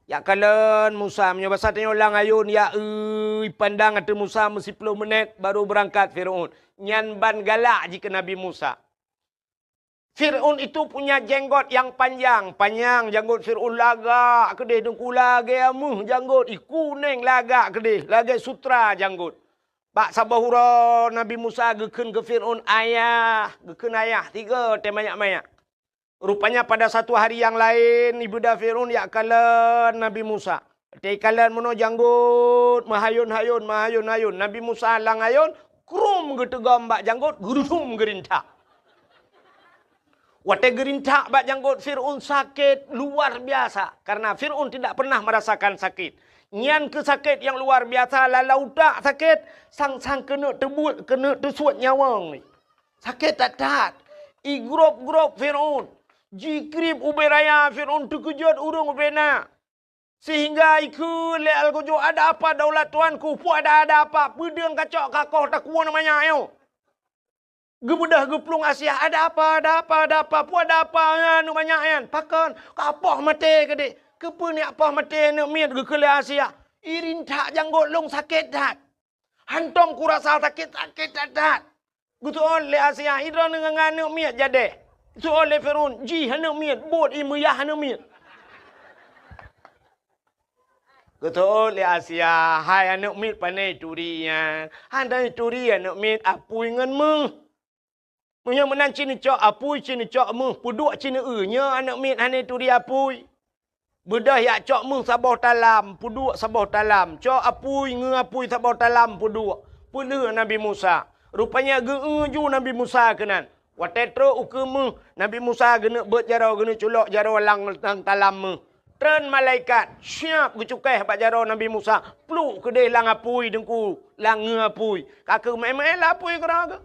Jak kalon Musa, meunyoe basa tanyoe lam ayôn, jak eu, ipandang ateueh Musa meusiploh menét baru beurangkat Fir'aun. Nyan ban galak jih keu Nabi Musa. Fir'aun itu punya jenggot yang panjang, panyang janggot Fir'aun, lagak keudeh, Teungku, lagée ameuh janggot, i kuneng lagak keudeh, lagée sutra janggot. Bak saboh uroe Nabi Musa geukheun keu Fir'aun, "Ayah," geukheun ayah, tiga teuh manyak-manyak. Rupanya pada satu hari yang laén, ibeudôh Fir'aun jak kalon Nabi Musa. Watée kalon meunoe janggot, meuhayôn-hayôn, meuhayôn-hayôn. Nabi Musa lam ayôn, krum geuteugom bak janggot, geurudum geurintak. Watée geurintak bak janggot Fir'aun sakét luar biasa, karena Fir'aun tidak pernah merasakan sakit. Nyan keuh sakét nyang luar biasa, lalau utak sakét, sang-sang keuneuk teubuet, keuneuk teusuet nyawöng. Sakét that-that. Igrôp-grôp Fir'aun. Jikrieb ubé raya, Fir'aun teukeujot ureuëng ubé na. Sehingga ikheun lé algojo, "Ada apa daulat tuanku? Peue ada, ada apa? Peudeueng kacok kakoh takuwoe manyak nyoe." Geubeudôh geuplueng Asia, "Ada apa, ada apa, ada apa? Peue ada apa nyan, manyak nyan? Pakon? Ka poh maté keudeh? Keupeue neujak poh maté aneuk miet?" geukheun lé Asia. "Irintak janggot lôn sakét that. Hantom kurasa sakét, sakét that-that." Geuseuôt lé Asia, "Idroe ngon aneuk miet jadeh?" Seuôt lé Fir'aun, "Jih aneuk miet, buet ié meuyah aneuk miet." Geuseuôt lé Asia, "Hai aneuk miet, pane turi nyan?" "Hana turi aneuk miet, apui ngon méuh." "Meunyoe meunan, ci neucok apui, ci neucok méuh, peuduek ci neueu, nyoe aneuk miet hana turi apui." Beudôh jak cok méuh saboh talam, peuduek saboh talam, cok apui, ngeu apui saboh talam, peuduek, peulheueh Nabi Musa. Rupanya geu-eu ju Nabi Musa keunan. Watée trok ukeue méuh, Nabi Musa geuneuk beuet jaroe, geuneuk culok jaroe lam, lam talam méuh. Treun malaikat, siab geucukéh bak jaroe Nabi Musa, pluek keudeh lam apui, Teungku, lam ngeu apui. Ka keuh meu'én-meu'én lam apui keudroe geuh.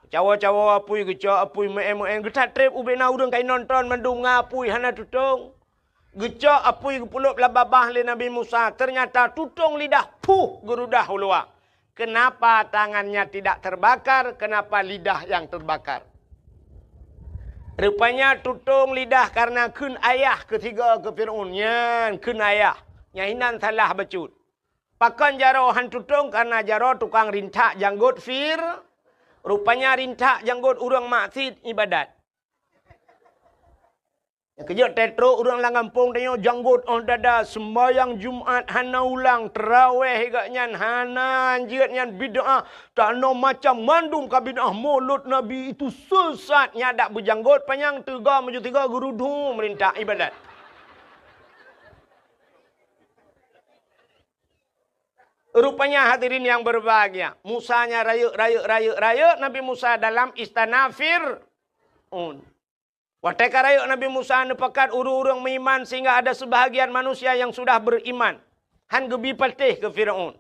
Cawoe-cawoe apui, geucok apui, meu'én-meu'én, geuthat treb ubé na ureuëng ka inonton mandum ngon apui, hana tutong. Geucok apui geupulop lam babah lé Nabi Musa, ternyata tutong lidah, puh, geurudah u luwa. Kenapa tangannya tidak terbakar? Kenapa lidah yang terbakar? Rupanya tutong lidah karena kheun ayah keu sigoe keu Fir'aun. Nyan kheun ayah. Nyan hinan salah bacut. Pakon jaroe han tutong? Karena jaroe tukang rintak janggot Fir-, rupanya rintak janggot ureuëng maksiet ibadat. Nyang keujeuet tetrok ureuëng lam gampông tanyoe janggot óh dada, seumbahyang Jumat hana ulang, traweh geuh nyan hana, jeuet nyan bid'ah, tanoh macam mandum ka bid'ah, mulod Nabi itu sesat, nyan dak beujanggot panyang teuga meujeuet teuga geurudum rintak ibadat. Rupanya hadirin yang berbahagia, Musa nyan rayeuk, rayeuk, rayeuk, rayeuk Nabi Musa dalam istana Fir'aun. Watée ka rayeuk Nabi Musa neupakat ureuëng-ureuëng meuiman sehingga ada sebahagian manusia yang sudah beriman, han geubi patéh keu Firaun.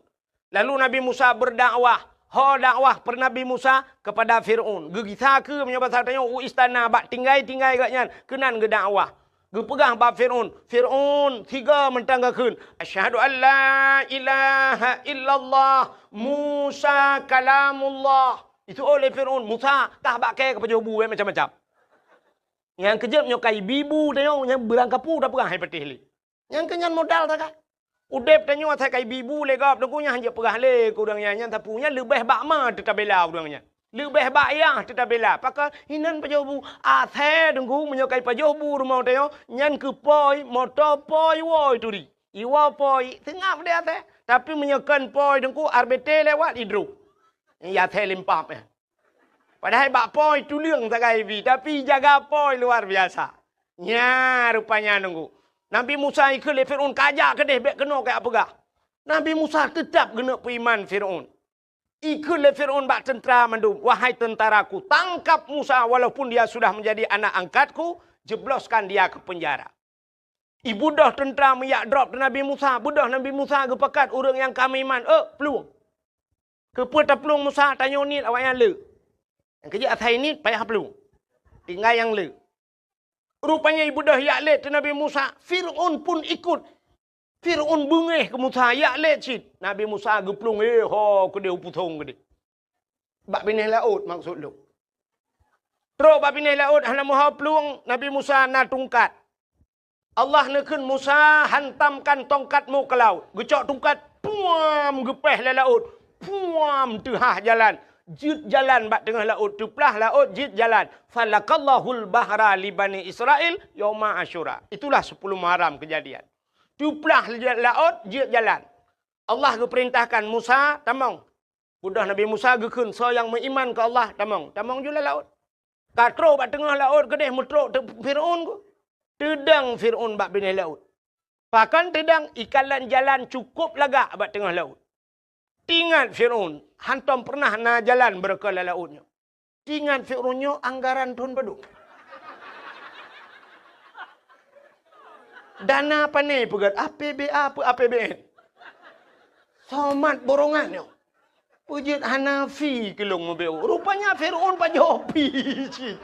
Lalu Nabi Musa berdakwah. Ho dakwah per Nabi Musa kepada Firaun. Geugisa keu meunyoe basa tanyoe u istana bak tinggai-tinggai geuh nyan keunan geudakwah. Geupeugah bak Firaun, "Firaun, sigoe mantong geukheun, 'Asyhadu an la ilaha illallah, Musa kalamullah.'" Itu oleh Firaun, "Musa, kah bak kée keupajoh bu, eh, macam-macam." Nyang keujeuet nyoe kai bibu tanyoe nyang beurangkapu tapeugah hai patéh lé. Nyang keu nyan modal sagai. Udeb tanyoe asai kai bibu lé gob, teungku nyan hanjeuet peugah lé keu ureuëng nyan, nyan sapeue nyan leubeh bak ma teutabela ureuëng nyan. Leubeh bak yah teutabela. Pakon hinan pajoh bu asai teungku meunyoe kai pajoh bu rumoh tanyoe nyan keu poi, moto poi woi turi. Iwoe poi seungab deh asai. Tapi meunyoe kon poi teungku R B T lewat idrob. Ya asai limpap ya. Padahai bak poi tuleueng sagai bi, tapi jaga poi luar biasa. Nya rupanya nunggu. Nabi Musa ikheun lé Firaun kajak keudeh bék keunoe kajak peugah. Nabi Musa teutap geuneuk peuiman Firaun. Ikheun lé Firaun bak teuntara mandum, "Wahai tentaraku, tangkap Musa walaupun dia sudah menjadi anak angkatku, jebloskan dia ke penjara." Ibeudôh teuntara meuyak drob teu Nabi Musa, beudôh Nabi Musa geupakat ureuëng nyang ka meuiman, "Ôk, plueng!" Keupeue taplueng Musa? Tanyoe niet awaknyan le. Nyang keujeuet asai niet payah plueng. Tinggai nyang le. Rupanya ibeudôh yak lét teu Nabi Musa, Firaun pun ikut. Firaun beungéh keu Musa, yak lét cit. Nabi Musa geuplueng, eh, ho keudeh u pusong keudeh. Bak binéh laôt maksud lôn. Trok bak binéh laôt hana meuho plueng, Nabi Musa na tungkat. Allah neukheun Musa, "Hantamkan tongkatmu ke laut." Geucok tungkat, puam, geupéh lé laôt. Puam, teuhah jalan. Jeuet jalan bak teungoh laôt, teuplah laôt, jeuet jalan. "Falakallahul bahra li Bani Israil yauma Asyura." Itulah sepuluh Muharram kejadian. Teuplah laôt, jeuet jalan. Allah geupeurintahkan Musa, "Tamong." Beudôh Nabi Musa geukheun, "Soe nyang meuiman keu Allah, tamong." Tamong ju lam laôt. Ka trok bak teungoh laôt keudeh meutrok teu Firaun ku. Teudong Firaun bak binéh laôt. Pakon teudong, ikalon jalan cukôp lagak bak teungoh laôt. Teuingat Firaun, hantom peureunah na jalan beureukoh lam laôt nyoe. Teuingat Firaun nyoe anggaran thon padum. Dana pane peugét, A P B A peu A P B N. Somat borongan nyoe. Peujeuet hana fi keu lôn meubeuet. Rupanya Firaun pajoh fi cit.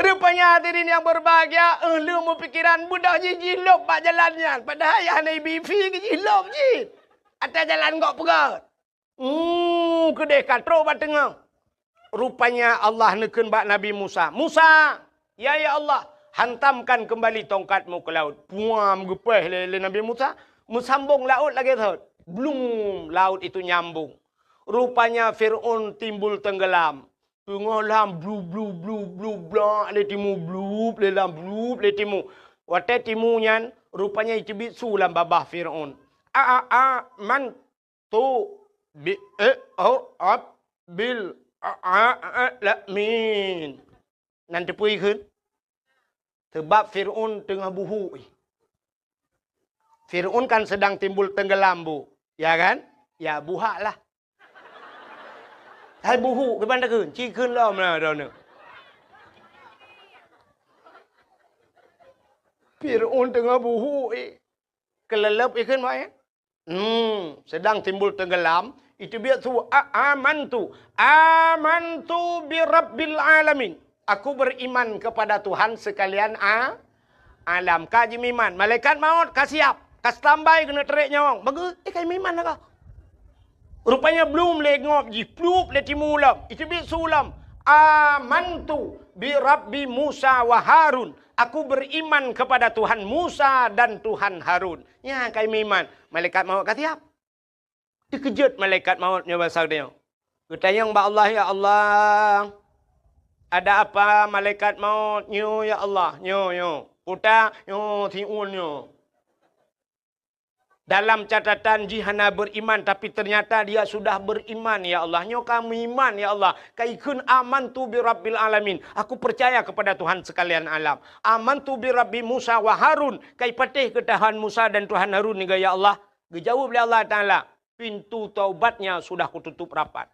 Rupanya hadirin yang berbahagia, eh, lheueh meupikiran beudôh jih jilôb bak jalan nyan. Padahai hana ibi fi keu jilôb jih. Atas jalan gok peugét. Hmm, keudeh ka trok bak teungoh. Rupanya Allah neukheun bak Nabi Musa, "Musa, ya, ya Allah, hantamkan kembali tongkatmu ke laut." Puam, geupéh lé, lé Nabi Musa, meusambong laôt lagée thot. Blum, laut itu nyambung. Rupanya Firaun timbul tenggelam. Teungoh lam blu, blu, blu, blu, blak lé timu, blup lé lam, blup lé timu. Watée timu nyan, rupanya iteubiet su lam babah Firaun. A, a, a, man tu bi, eh, oh, ab, bil, a, a, a, la, min. Nan teupeu ikheun? Sebab Firaun teungoh buhuk. Firaun kan sedang timbul tenggelam, Bu. Ya kan? Ya, buhak lah. Hai buhuk, kiban takheun? Ci kheun lom lah droeneuh. Firaun teungoh buhuk, eh. Keuleuleub ikheun, Mak, ya? Hmm, sedang timbul tenggelam, iteubiet su, a, amantu, amantu bi rabbil alamin. Aku beriman kepada Tuhan sekalian a, alam. Ka jimeuiman, malaikat maut ka siap, ka standby keuneuk trek nyawöng. Bagus, eh, ka jimeuiman lah ka. Rupanya blum lé ngop jih, plup lé timu lom, iteubiet su lom. Amantu bi rabbi Musa wa Harun. Aku beriman kepada Tuhan Musa dan Tuhan Harun. Nyan ka jimeuiman, malaikat maut ka siap. Teukeujot malaikat maut nyoe basa geutanyoe. Geutanyong bak Allah, "Ya Allah, ada apa malaikat maut nyoe, ya Allah? Nyoe, nyoe. Puta, nyoe, siun nyoe. Dalam catatan jih hana beriman, tapi ternyata dia sudah beriman, ya Allah. Nyoe ka meuiman, ya Allah. Ka ikheun, 'Amantu bi rabbil alamin.' Aku percaya kepada Tuhan sekalian alam. 'Amantu bi rabbi Musa wa Harun.' Ka ipatéh keu Tuhan Musa dan Tuhan Harun nyoe, ya Allah." Geujaweueb lé Allah Taala, "Pintu taubatnya sudah kututup rapat."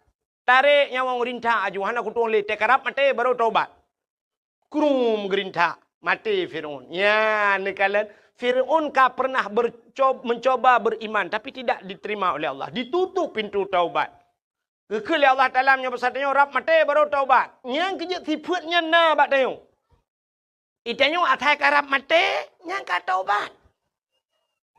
Tarek nyawöng rintak aju, hana kutueng lé, teukarab maté baru taubat. Krum geurintak, maté Fir'aun. Ya, neukalon Fir'aun ka pernah berco-, mencoba beriman, tapi tidak diterima oleh Allah. Ditutup pintu taubat. Geukheun lé Allah Taala meunyoe basa tanyoe rab maté baru taubat. Nyang keujeuet sifeuet nyan na bak tanyoe. Itanyoe asai ka rab maté, nyang ka taubat.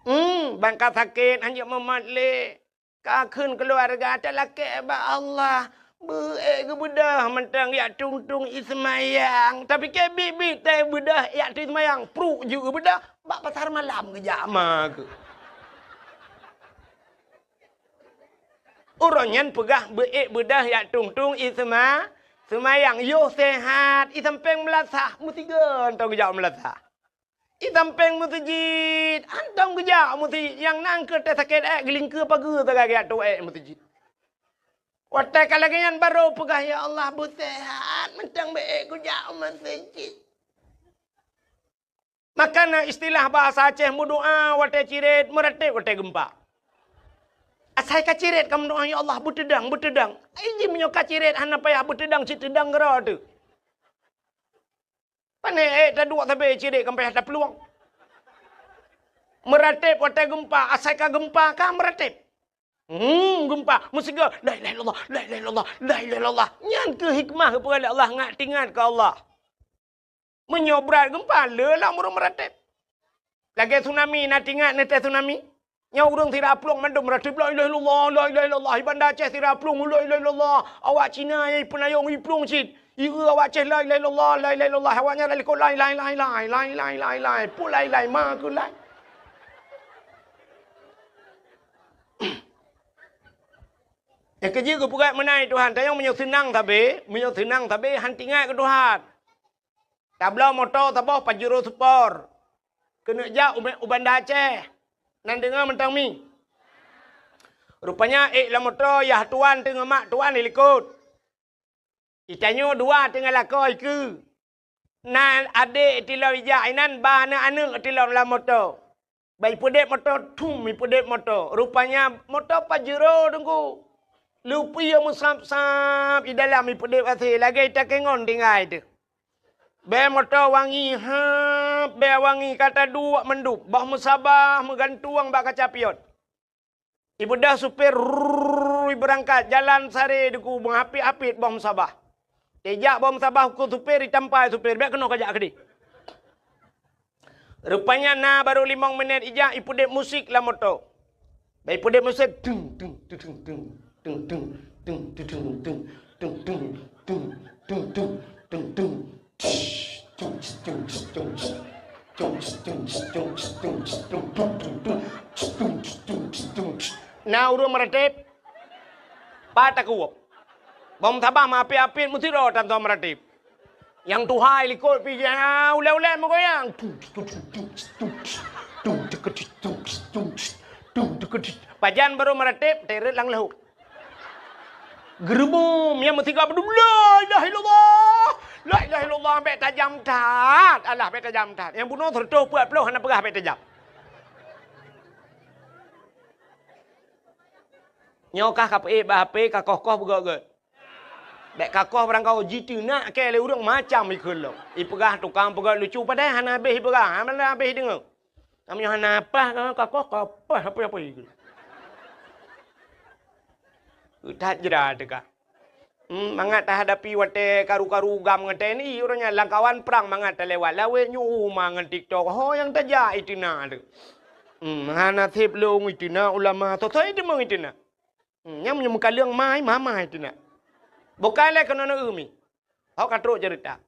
Hmm, ban ka sakét, hanjeuet mumat lé. Ka kheun keuluwarga talakée bak Allah. Beu-ék geubeudôh mantong jak tueng-tueng ie seumayang. Tapi keu biet-biet tai beudôh jak tueng seumayang. Pruk jeuet geubeudôh, bak pasar malam geujak ma keuh. Uroe nyan peugah beu-ék beudôh jak tueng-tueng ie seuma-, seumayang. Yoh sehat, ie sampéng meulasah, meusigoe mantong geujak meulasah. Ie sampéng meuseujid, mantong geujak meuseujid. Nyang na keu teuh sakét ék, geulingkeue pageue sagai geujak tueng ék meuseujid. Watée ka lagée nyan barô peugah, "Ya Allah, beu sehat, mantong beu-ék kujak meuseujid." Maka na istilah bahasa Aceh meudoá watée cirét, meuratéb watée geumpa. Asai ka cirét ka meudoá, "Ya Allah, beuteudang, beuteudang." Ai jih meunyoe ka cirét hana payah beuteudang, cit teudang keudroe teuh. Pane ék taduek sabe cirét ka payah taplueng. Meuratéb watée geumpa, asai ka geumpa ka meuratéb. Hmm, geumpa, meusigoe, "La ilaha illallah, la ilaha illallah, la ilaha illallah." Nyan keuh hikmah geupeugah lé Allah, ngat teuingat keu Allah. Meunyoe brat geumpa, le lam ureuëng meuratéb. Lagée tsunami, na teuingat neutée tsunami? Nyoe ureuëng sira plueng mandum meuratéb, "La ilaha illallah, la ilaha illallah." Di Banda Aceh sira plueng, "La ilaha illallah." Awak Cina nyang ipeunayong iplueng cit. Ieu awak Aceh, "La ilaha illallah, la ilaha illallah." Awak nyan lalikot, "Lai, lai, lai, lai, lai, lai, lai, lai." Pu lai, lai, ma keu lai. Nyang keujeuet geupeugah meunan Tuhan, tanyoe meunyoe seunang sabe, meunyoe seunang sabe, han teuingat keu Tuhan. Tabloe moto saboh Pajero Sport. Keuneuk jak u, u Banda Aceh. Nan deungoe mantong mi. Rupanya ék lam moto, yah tuan teungoh mak tuan di likot. Itanyoe dua teungoh lakoe ikeue. Na adék tilom ijak inan, ba aneuëk-aneuëk tilom lam moto. Ba ipeudeb moto, thum, ipeudeb moto. Rupanya moto Pajero teungku. Lupie meusab-sab i dalam ipeudeb asée lagée takengon tinggai teuh. Bée moto wangi hab, bée wangi ka taduek mandum, boh meusabah meugantueng bak kaca pion. Ibeudôh supir, rrrr, ibeurangkat, jalan sare deuku, meuhapit-hapit boh meusabah. Tejak boh meusabah ukeue supir, itampai supir, bék keunoe kajak keudeh. Rupanya na barô limong minét ijak ipeudeb musik lam moto. Bah ipeudeb musik, deng, deng, deng, deng, Na ureuëng meuratéb, pat takuwöb. Bom sabah meuapit-apit meusidroe tan soe meuratéb. Nyang tuha i likot pih, ah, ulée-ulée meugoyang. Pajan barô meuratéb, teuret lam leuhok. Geureuboh, nyang meusigoe beudôh, "La ilaha illallah! La ilaha illallah!" Bék tajam that. Alah, bék tajam that. Nyang bunoe seureutôh peuet ploh hana peugah bék tajam. Nyoe kah ka peuék bak H P, ka koh-koh beugöt-göt. Bék ka koh barangkaho jiteunak kée lé ureuëng macam ikheun lom. Ipeugah tukang peugöt lucu, padahai hana habéh ipeugah, hana habéh ideungoe. Meunyoe hana apah, ka koh, ka apah, apah, apah ikheun. That jra teuka. Hmm, mangat tahadapi watée karu-karu GAM ngon T N I, uroe nyan lam kawan prang mangat talewat lawét nyoe uma ngon TikTok. Ho nyang tajak iteunak teuh. Hmm, hana sép lôn iteunak ulama, soe-soe teumong iteunak. Hmm, nyang meunyoe meukaleueng mai, mamai teunak. Bukai lé keunoe neu mi. Hok ka trok ceurita.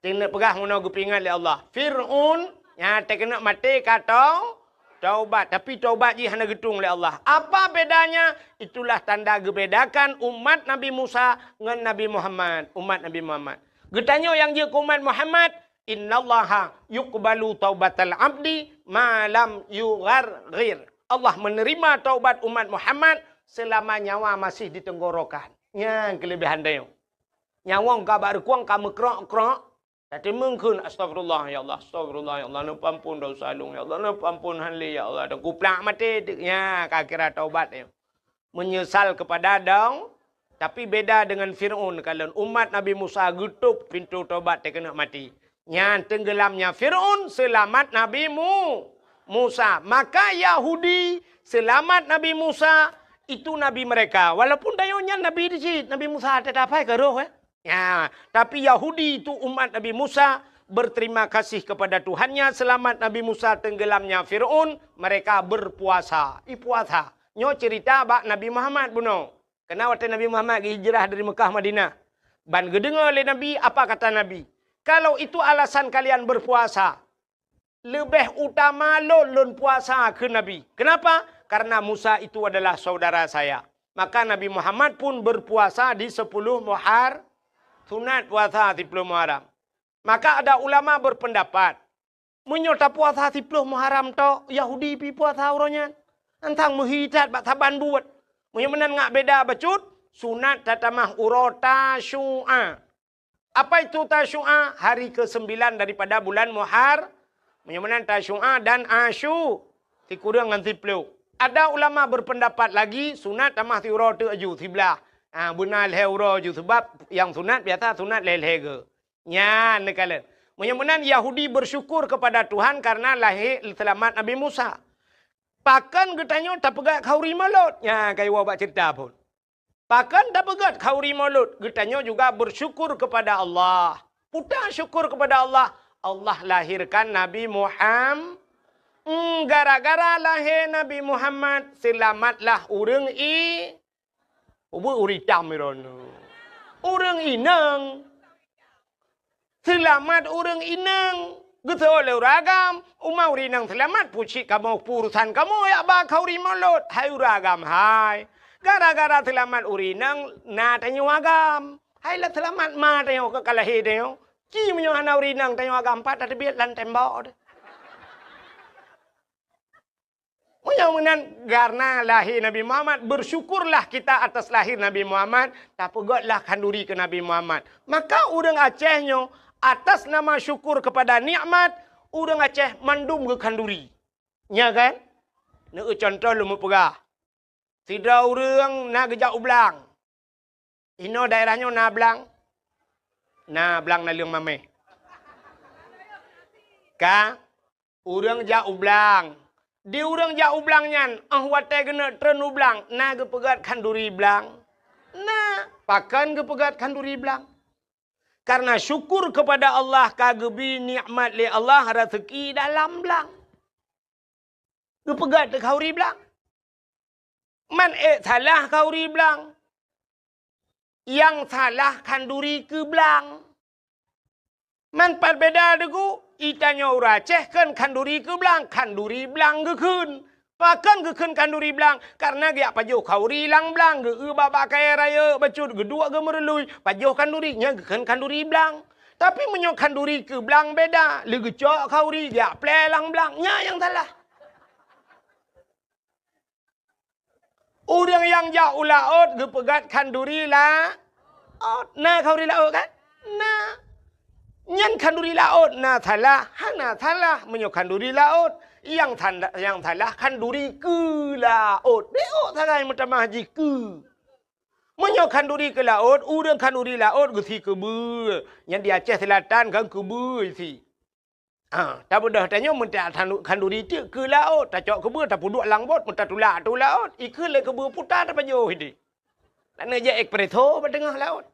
Teuneuk peugah meunoe geupeuingat lé Allah. Fir'aun nyang teukeunok maté ka tau-, taubat, tapi taubat jih hana geutueng lé Allah. Apa bedanya? Itulah tanda geubedakan umat Nabi Musa ngon Nabi Muhammad, umat Nabi Muhammad. Geutanyoe nyang jeuet keu umat Muhammad, "Innallaha yuqbalu taubatal abdi ma lam yugharghir." Allah menerima taubat umat Muhammad selama nyawa masih di tenggorokan. Nyan keulebihan tanyoe. Nyawöng ka bak reukueng ka meukrok-krok, tateumeung kheun, "Astagfirullah, ya Allah, astagfirullah, ya Allah, neupeuampon desya lôn, ya Allah, neupeuampon han lé, ya Allah." Dan kuplak maté, nya ka kira taubat nyoe. Menyesal kepada dong-, Tapi beda dengan Fir'aun, kalon umat Nabi Musa geutôp pintoe tobat teuh keuneuk maté. Nyan teunggeulamnya Fir'aun, seulamat Nabi Mu-, Musa. Maka Yahudi seulamat Nabi Musa, itu nabi mereka. Walaupun tanyoe nyan nabi di cit, Nabi Musa teuh tapai keu roh, eh. Ya, tapi Yahudi itu umat Nabi Musa, berterima kasih kepada Tuhannya, seulamat Nabi Musa teunggeulamnya Fir'aun, mereka berpuasa. I puasa. Nyoe cerita bak Nabi Muhammad bunoe. Keunan watée Nabi Muhammad geuhijrah dari Mekah Madinah, ban geudeungoe lé Nabi, apa kata Nabi? "Kalau itu alasan kalian berpuasa, leubeh utama lôn, lôn puasa," kheun Nabi. Kenapa? "Karena Musa itu adalah saudara saya." Maka Nabi Muhammad pun berpuasa di sepuluh Muhar-, sunat puasa siploh Muharram. Maka ada ulama berpendapat, meunyoe tapuasa siploh Muharram tok, Yahudi pi puasa uroe nyan. Antang meuhi that bak saban buet. Meunyoe meunan ngat beda bacut, sunat tatamah uroe Tasyu'a. Apa itu Tasyu'a? Hari kesembilan daripada bulan Muhar-, meunyoe meunan Tasyu'a dan Asyu-, sikureueng ngon siploh. Ada ulama berpendapat lagi, sunat tamah siuroe teuk aju, siblah. Ha, beuna lhée uroe aju, sebab nyang sunat biasa sunat lhée-lhée geu. Nyan neukalon. Meunyoe meunan Yahudi bersyukur kepada Tuhan karena lahé seulamat Nabi Musa. Pakon geutanyoe tapeugét khanduri mulod? Nyan ka iwoe bak ceurita phon. Pakon tapeugét khanduri mulod? Geutanyoe juga bersyukur kepada Allah. Peue ta syukur kepada Allah? Allah lahirkan Nabi Muham-, Hmm, gara-gara lahé Nabi Muhammad, seulamatlah ureuëng i-, Ubeut ureuëng itam droeneuh. Ureuëng inong. Seulamat ureuëng inong. Geuseuôt lé ureuëng agam, uma ureuëng inong seulamat, pucit kamoe, urusan kamoe, jak ba khanduri mulod. Hai ureuëng agam, hai. Gara-gara seulamat ureuëng inong, na tanyoe agam. Hai lôn seulamat ma tanyoe ka lahé tanyoe. Ci meunyoe hana ureuëng inong tanyoe agam, pat tateubiet lam tembok. Meunyoe meunan, karena lahé Nabi Muhammad, bersyukurlah kita atas lahir Nabi Muhammad, tapeugétlah khanduri keu Nabi Muhammad. Maka ureuëng Aceh nyoe, atas nama syukur kepada nikmat, ureuëng Aceh mandum geukhanduri. Nya kan? Neueu contoh lôn meupeugah. Sidroe ureuëng na geujak u blang. Inoe daerah nyoe na blang? Na blang naleueng mamèh. Ka, ureuëng jak u blang. Di ureuëng jak u blang nyan, óh watée geuneuk treun u blang, na geupeugét khanduri blang? Na, pakon geupeugét khanduri blang? Karena syukur kepada Allah ka geubri nikmat lé Allah raseuki dalam blang. Geupeugét khanduri blang. Man ék salah khanduri blang. Nyang salah khanduri keu blang. Man pat beda deungon, geutanyoe ureuëng Aceh kheun khanduri keu blang, khanduri blang geukheun. Pakon geukheun khanduri blang? Karena geujak pajoh khanduri lam blang, geu-eu bak-bak kayée rayeuk bacut, geuduek geumeurului, pajoh khanduri, nyan geukheun khanduri blang. Tapi meunyoe khanduri keu blang beda, lé geucok khanduri geujak plé lam blang, nyan nyang salah. Ureuëng nyang jak u laôt geupeugét khanduri laôt. Na khanduri laôt kan? Na. Nyan khanduri laôt na salah? Hana salah meunyoe khanduri laôt. Nyang sanda-, nyang salah khanduri keu laôt. Dék ôk sagai meutamah jih keu. Meunyoe khanduri keu laôt, ureuëng khanduri laôt geusi keubeue. Nyan di Aceh Selatan kan keubeue isi. Ha, tabeudôh tanyoe meuntak khanduri teuk keu laôt, tacok keubeue tapeuduek lam bot, meutatulak ateueh laôt, ikheun lé keubeue puta tapajoh idéh. Laneuk jak espresso bak teungoh laôt.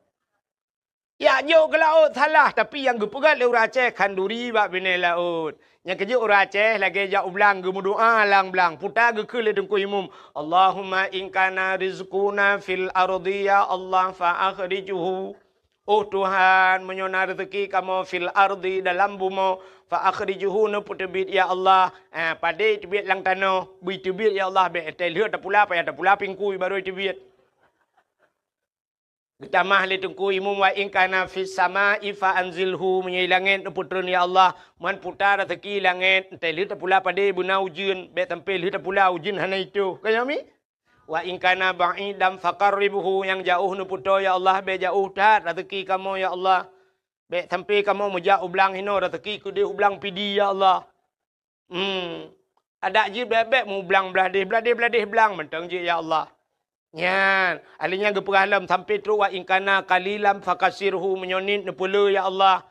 Jak jok keu laôt salah, tapi nyang geupeugét lé ureuëng Aceh khanduri bak binéh laôt. Nyang keujeuet ureuëng Aceh lagée jak u blang geumeudoá lam blang, puta geukheun lé Teungku Imum, "Allahumma in kana rizquna fil ardi ya Allah fa akhrijhu." Oh Tuhan, meunyoe na reuzeuki kamoe fil ardi, dalam bumoe, fa akhrijhu, neupeuteubiet ya Allah. Eh, padé teubiet lam tanoh, bri teubiet ya Allah, bék teuh lheueh tapula, payah tapula pingkui barô teubiet. Geutamah lé Teungku Imum, wa in kana fis samai fa anzilhu, meunyoe i langét neupeutreun ya Allah, man puta reuzeuki langét, teuh lheueh tapula padé beuna ujeuen, bék sampoe lheueh tapula ujeuen hana itoh. Ka nyoe mi? Wa in kana ba'idan faqarribhu, nyang jaoh neupeutoe ya Allah, bék jaoh that reuzeuki kamoe ya Allah. Bék sampoe kamoe meujak u blang hinoe reuzeuki keudeh u blang Pidie ya Allah. Hmm. Adak jih bék-bék meu blang blah déh, blah déh, blah déh blang mantong jih ya Allah. Nyan, ahli nyan geupeugah lom sampai trok, "Wa in kana qalilan fakasirhu," meunyoe niet neupeuleueh, ya Allah.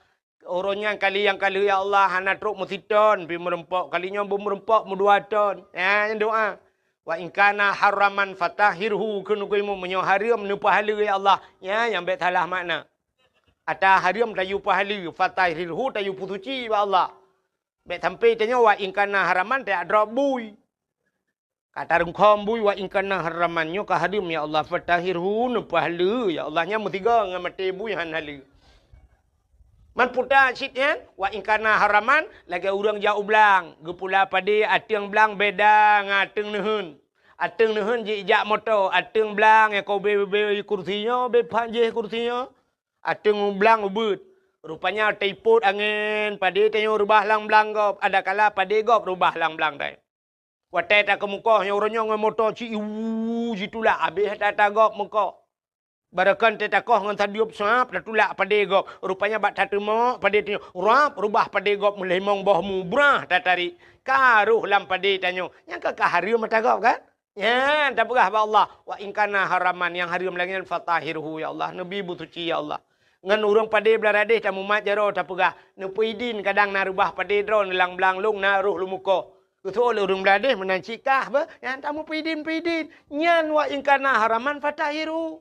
Uroe nyan kali nyang ka lheueh, ya Allah, hana trok meusiton pih meureumpok, kali nyoe beumeureumpok meudua ton. Nyan doa. "Wa in kana haraman fatahhirhu," kheun geuimu, meunyoe hareuem neupeuhaleue, ya Allah. Nyan nyang bék salah makna. Ata hareuem tayue peuhaleue, fatahhirhu tayue peusuci bak Allah. Bék sampai tanyoe, "Wa in kana haraman," tajak drob bui. Ka tarungkhom bui, "Wa in kana haraman," nyoe ka hareuem, ya Allah, "fatahhirhu," neupeuhaleue, ya Allah, nyan meusigoe ngon maté bui han haleue. Man puta cit nyan, "Wa in kana haraman," lagée ureuëng jak u blang, geupula padé ateueng blang beda ngon ateueng neuheun. Ateueng neuheun jijak moto, ateueng blang nyang ka ubé-ubé kursi nyoe, bé phan jéh kursi nyoe. Ateueng blang ubeuet. Rupanya teupot angén, padé tanyoe reubah lam blang gob, adakala padé gob reubah lam blang tanyoe. Watée takeumukoh nyoe uroe nyoe ngon moto ci iwu jitulak, abéh that-that gob meukoh. Barokon teuh takoh ngon sadeueb sab tatulak padé gob. Rupanya bak tateumok padé tanyoe, rab reubah padé gob meulimong boh mubrah tatarék. Ka roh lam padé tanyoe. Nyang ka, ka hareuem ata gob kan? Nyan tapeugah bak Allah, "Wa in kana haraman," nyang hareuem lagée nyan, "fatahhirhu," ya Allah, neubi beusuci, ya Allah. Ngon ureuëng padé Blang Radéh tamumat jaroe tapeugah, neupeuidin kadang na reubah padé droe neulang blang lông na roh lumukoh. Geuseuôt lé ureuëng Blang Radéh meunan cit kah beh, nyan tameupeuidin-peuidin. Nyan "Wa in kana haraman fatahhirhu."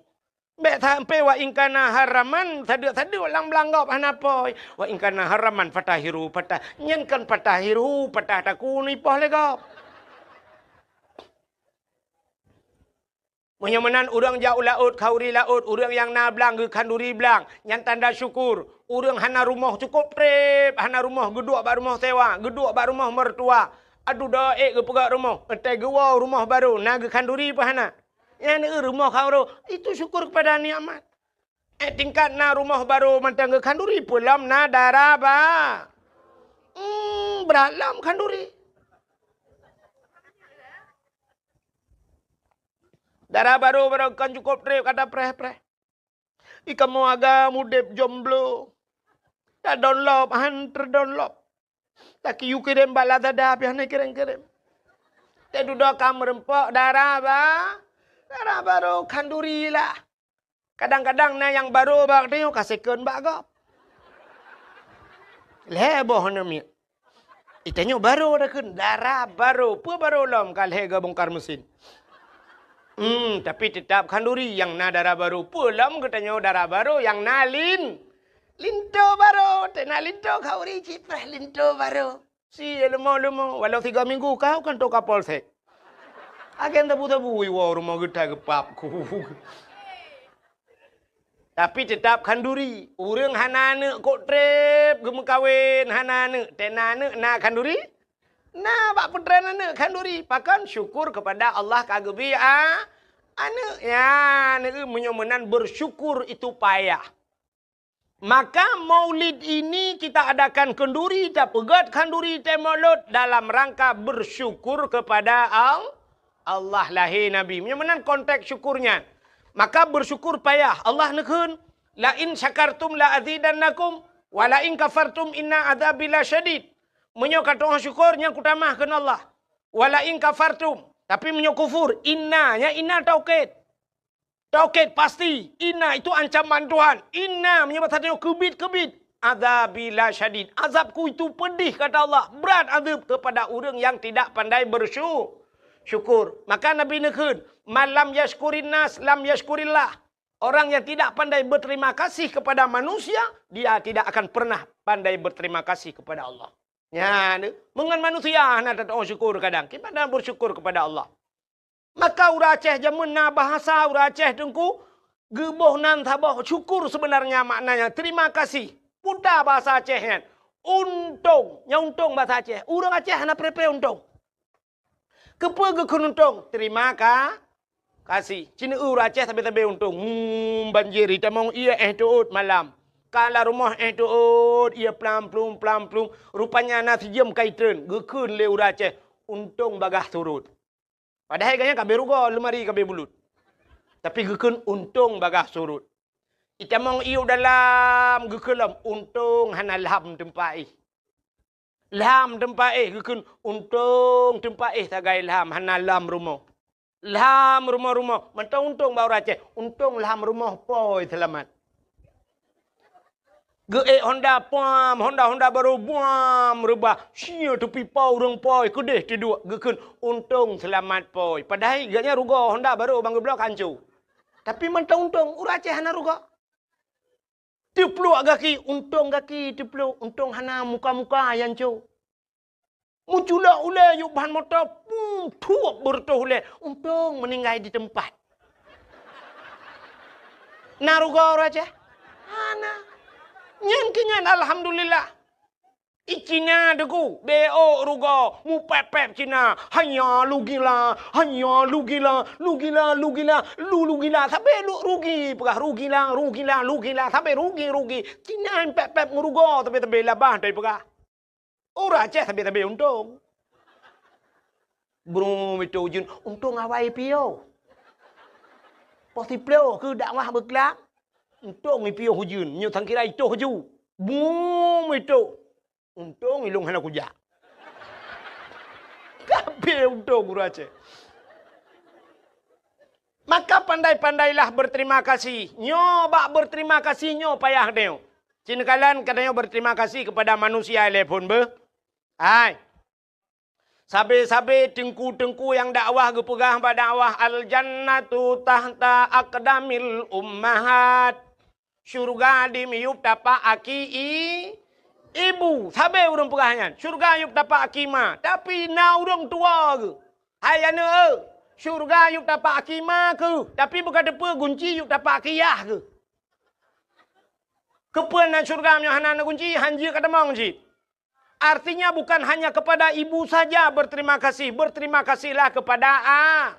Bék sampai "Wa in kana haraman," sadeueb-sadeueb lam blang gob hana poi. "Wa in kana haraman fatahhirhu," patah. Nyan kon "fatahhirhu," patah takue neuipoh lé gob. Meunyoe meunan ureuëng jak u laôt, khanduri laôt, ureuëng nyang na blang geukhanduri blang, nyan tanda syukur. Ureuëng hana rumoh cukôp treb, hana rumoh geuduek bak rumoh sewa, geuduek bak rumoh mertua. Aduh, do ék geupeugöt rumoh, watée geuwoe rumoh barô, na geukhanduri peue hana? Nyan rumoh khanduri, itu syukur kepada nikmat. Eh, tingkat na rumoh barô mantong geukhanduri, peue lom na dara ba-, hmm, brat lom khanduri. Dara barô, barô kon cukôp treb ka tapreh-preh. Di kamoe agam udeb jomblo. Tadonlop han teudonlop. Takiyue kirém bak Lazada pih hana kirém-kirém. Teududoe ka meureumpok dara ba-, dara barô khanduri lah. Kadang-kadang na nyang barô bak tanyoe ka second bak gob. Lhée boh aneuk miet. Itanyoe barô takheun, dara barô. Peue barô lom ka lhée geubongkar mesin. Hmm, tapi teutap khanduri nyang na dara barô. Peue lom geutanyoe dara barô nyang na lin-, linto barô. Teuh na linto khanduri cit preh linto barô. Si leumo-leumo, walau tiga minggu kau kan toka polsek. Agen tabu-tabu iwoe rumoh geuta geupap ku. Tapi teutap khanduri. Ureuëng hana aneuk kok treb geumeukawen hana aneuk, teuh na aneuk na khanduri? Na bak peutren aneuk khanduri. Pakon? Syukur kepada Allah ka geubri a-, aneuk. Ya, aneuk meunyoe meunan bersyukur itu payah. Maka maulid ini kita adakan khanduri, tapeugöt khanduri teuh maulud dalam rangka bersyukur kepada Al-, Allah lahé Nabi. Meunyoe meunan konteks syukur nyan. Maka bersyukur payah. Allah neukheun, "La in syakartum la azidannakum, wa la in kafartum inna adzabi lasyadid." Meunyoe ka tu'oh syukur, nyan kutamah kheun Allah. "Wa la in kafartum." Tapi meunyoe kufur, inna, nyan inna taukid. Taukid pasti, inna itu ancaman Tuhan. Inna meunyoe bahasa tanyoe keubit-keubit. "Adzabi lasyadid." Azabku itu pedih, kata Allah. Berat azab kepada ureuëng yang tidak pandai bersyu-, syukur. Maka Nabi neukheun, "Man lam yashkurin nas, lam yashkurillah." Orang yang tidak pandai berterima kasih kepada manusia, dia tidak akan pernah pandai berterima kasih kepada Allah. Nyan, meungon manusia hana tatu'oh syukur kadang. Kiban na bersyukur kepada Allah. Maka ureuëng Aceh jameun na bahasa ureuëng Aceh teungku, geuboh nan saboh syukur sebenarnya maknanya terima kasih. Puta bahasa Aceh nyan. Untông, nyan untông bahasa Aceh. Ureuëng Aceh hana preh-preh untông. Keupeue geukheun untông? Terima ka-, kasih. Ci neu-eu ureuëng Aceh sabe-sabe untông. Hmm, banjir, itamong ié éh teuôt malam. Ka lam rumoh éh teuôt, ié plam-plum, plam-plum. Rupanya na sijeuem ka itreun, geukheun lé ureuëng Aceh, untông bagaih surot. Padahai gobnyan ka abéh rugoe, leumari ka abéh bulut. Tapi geukheun untông bagaih surot. Itamong ié u dalam, geukheun lom, untông hana lham teumpat éh. Lham teumpat éh, geukheun untông teumpat éh sagai lham, hana lham rumoh. Lam rumoh-rumoh, mantong untông bak ureueng Aceh, untông lam rumoh poi seulamat. Geuék Honda, puam, Honda, Honda barô, buam, reubah. Sia teupi poi ureueng poi, keudeh teuduek, geukheun, untông seulamat poi. Padahai gobnyan rugoe Honda barô ban geubloe ka hanco. Tapi mantong untông, ureueng Aceh hana rugoe. Teupluek gaki, untông gaki teupluek, untông hana muka-muka nyang cok. Meuculok ulèe yub ban moto, pum, thuep beureutoh ulèe, untông meuninggai di teumpat. Na rugoe ureueng Aceh? Hana. Nyan keuh nyan, alhamdulillah. I Cina teungku, beu rugoe, mupép-pép Cina. Hanya lugila, hanya lugila, lugila, lugila, lu lugila, sabe lu rugi peugah, rugila, rugila, lugila, sabe rugi, rugi. Cina pép-pép meurugoe, sabe-sabe labah tai peugah. Ureueng Aceh sabe-sabe untông. Brum itu jeuet, untông awai piôh. Poh siplôh keu dakwah beuklam, untông i piôh ujeuen, nyoe sangkira itoh ju. Brum itu. Untông ilông hana kujak. Kabeh untông ureueng Aceh. Maka pandai-pandailah berterima kasih. Nyoe bak berterima kasih nyoe payah tanyoe. Ci neukalon ka tanyoe berterima kasih kepada manusia ilèe phôn beuh. Hai. Sabe-sabe teungku-teungku nyang dakwah geupeugah bak dakwah, "Al-jannatu tahta aqdamil ummahat." Syurga di miyueb tapak aki i-, ibu. Sabe ureueng peugah nyan, syurga yueb tapak aki ma. Tapi na ureueng tuwoe geuh, "Hai aneuk eu, syurga yueb tapak aki ma keuh, tapi beuka teupeue gunci yueb tapak aki yah keuh." Keupeue na syurga meunyoe hana na gunci, han jeuet ka tamong cit. Artinya bukan hanya kepada ibu saja berterima kasih, berterima kasihlah kepada a-,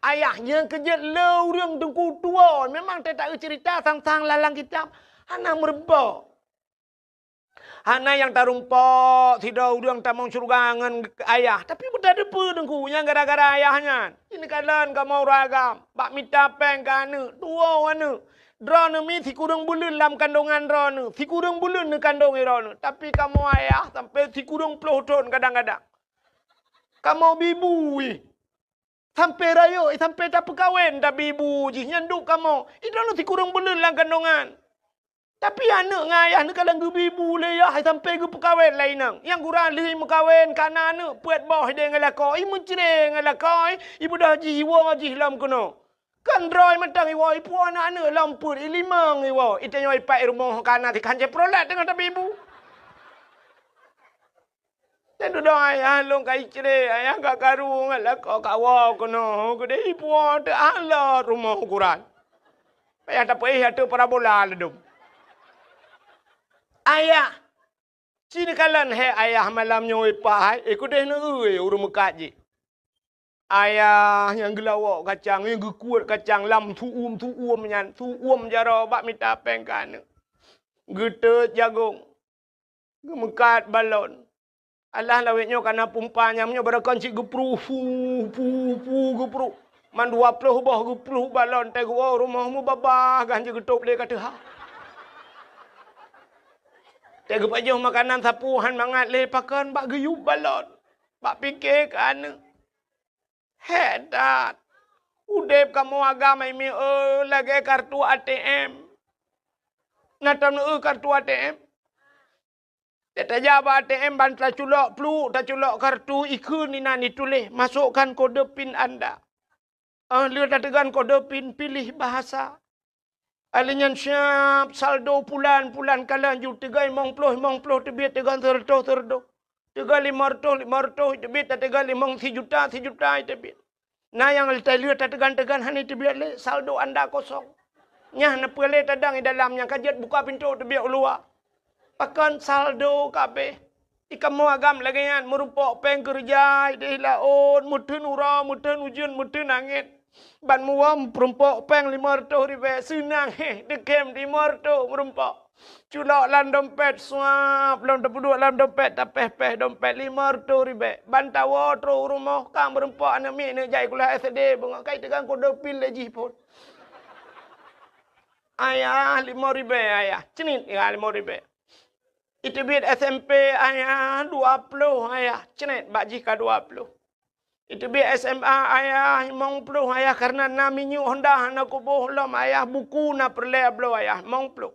ayah. Nyang keujeuet le ureueng teungku tuwoe, memang teuta cerita sang-sang lam kitab hana meurumpok. Hana nyang tarumpok sidroe ureueng tamong syeuruga ngon ayah, tapi beutateupeue teungku nyang gara-gara ayah nyan. Ini kalon kamoe ureueng agam bak mita péng keu aneuk, tuwoe aneuk. Droeneuh mi sikureueng buleuen lam kandongan droeneuh, sikureueng buleuen neukandong droeneuh. Tapi kamoe ayah sampai sikureueng ploh thon kadang-kadang. Kamoe bi bu ih. Sampai rayeuk, sampai tapeukawen tabi bu jih nyan duek kamoe. Droeneuh sikureueng buleuen lam kandongan. Tapi aneuk ngon ayah neukalon geubi bu lé yah sampai geupeukawen lé inong. Nyang gura lheueh meukawen ka na aneuk peuet boh idéh ngon lakoe, i meucre ngon lakoe, i beudoh jih iwoe jih lom keunoe. Kan droe mantong iwoe, ipuwoe aneuk-aneuk lom peuet, i limong iwoe, i tanyoe ipat i rumoh ka na sikhan cit prolet teungoh tabi bu. Teududoe ayah lôn ka icre, ayah ka karu ngon lakoe kawoe keunoe, geudeh ipuwoe teualot rumoh ukuran. Payah tapeuéh ateueh parabola ladôm. Ayah, ci neukalon hai ayah malam nyoe ipat hai, eh keudeh neueu ureueng meukat jih. Ayah nyang geulawok kacang, nyang geukuet kacang lam su'uem-su'uem nyan, su'uem jaroe bak mita péng keu aneuk. Geutot jagong, geumeukat balon. Alah lawét nyoe ka na pumpa nyang nyoe barokon cit geupruh, pu, pu, pu, geupruh. Man dua ploh boh geupruh balon, teuh geuwoe rumoh meubabah gan jeuet geutôb lé ka teuha. Teuh geupajoh makanan sapeue han mangat lé pakon bak geuyub balon. Bak pike keu aneuk. Hék that! Udeb kamoe agam hai mieu lagée kartu A T M. Na tam neueu kartu A T M? Tajak bak A T M ban taculok pluek, taculok kartu, ikheun inan ituléh, "Masukkan kode pin anda." Ah, lheueh tateugan kode pin, pilih bahasa. Alheuh nyan siab saldo pulan, pulan ka laju teuga limong ploh, limong ploh teubiet, teuga seureutôh, seureutôh. Teuga limong reutôh, limong reutôh teubiet, tateuga limong sijuta, sijuta teubiet. Na nyang leutai lheueh tateugan-teugan hana teubiet lé, saldo anda kosong. Nyan na peue lé tadang i dalam nyang ka jeuet buka pintoe teubiet u luwa. Pakon saldo kabeh. Di kamoe agam lagée nyan, meurumpok péng keureuja ideh laôt, meuteun uroe, meuteun ujeuen, meuteun angén. Ban muwöm peurumpok péng limong reutôh ribée, seunang héh, deukém limong reutôh meurumpok. Culok lam dompet, suap, lom tapeuduek lam dompet, tapéh-péh dompet limong reutôh ribée. Ban tawoe troh u rumoh, ka meurumpok aneuk miet neuk jai kuliah S D, beungoh kai teugang kode pin lé jih phon. Ayah, limong ribée, ayah. Cnit, ya, limong ribée. Iteubiet S M P, ayah, dua ploh, ayah. Cnit, bak jih ka dua ploh. Iteubiet S M A ayah limong ploh ayah, karena na minyeuk Honda hana kuboh lom ayah, buku na peureulée bloe ayah limong ploh.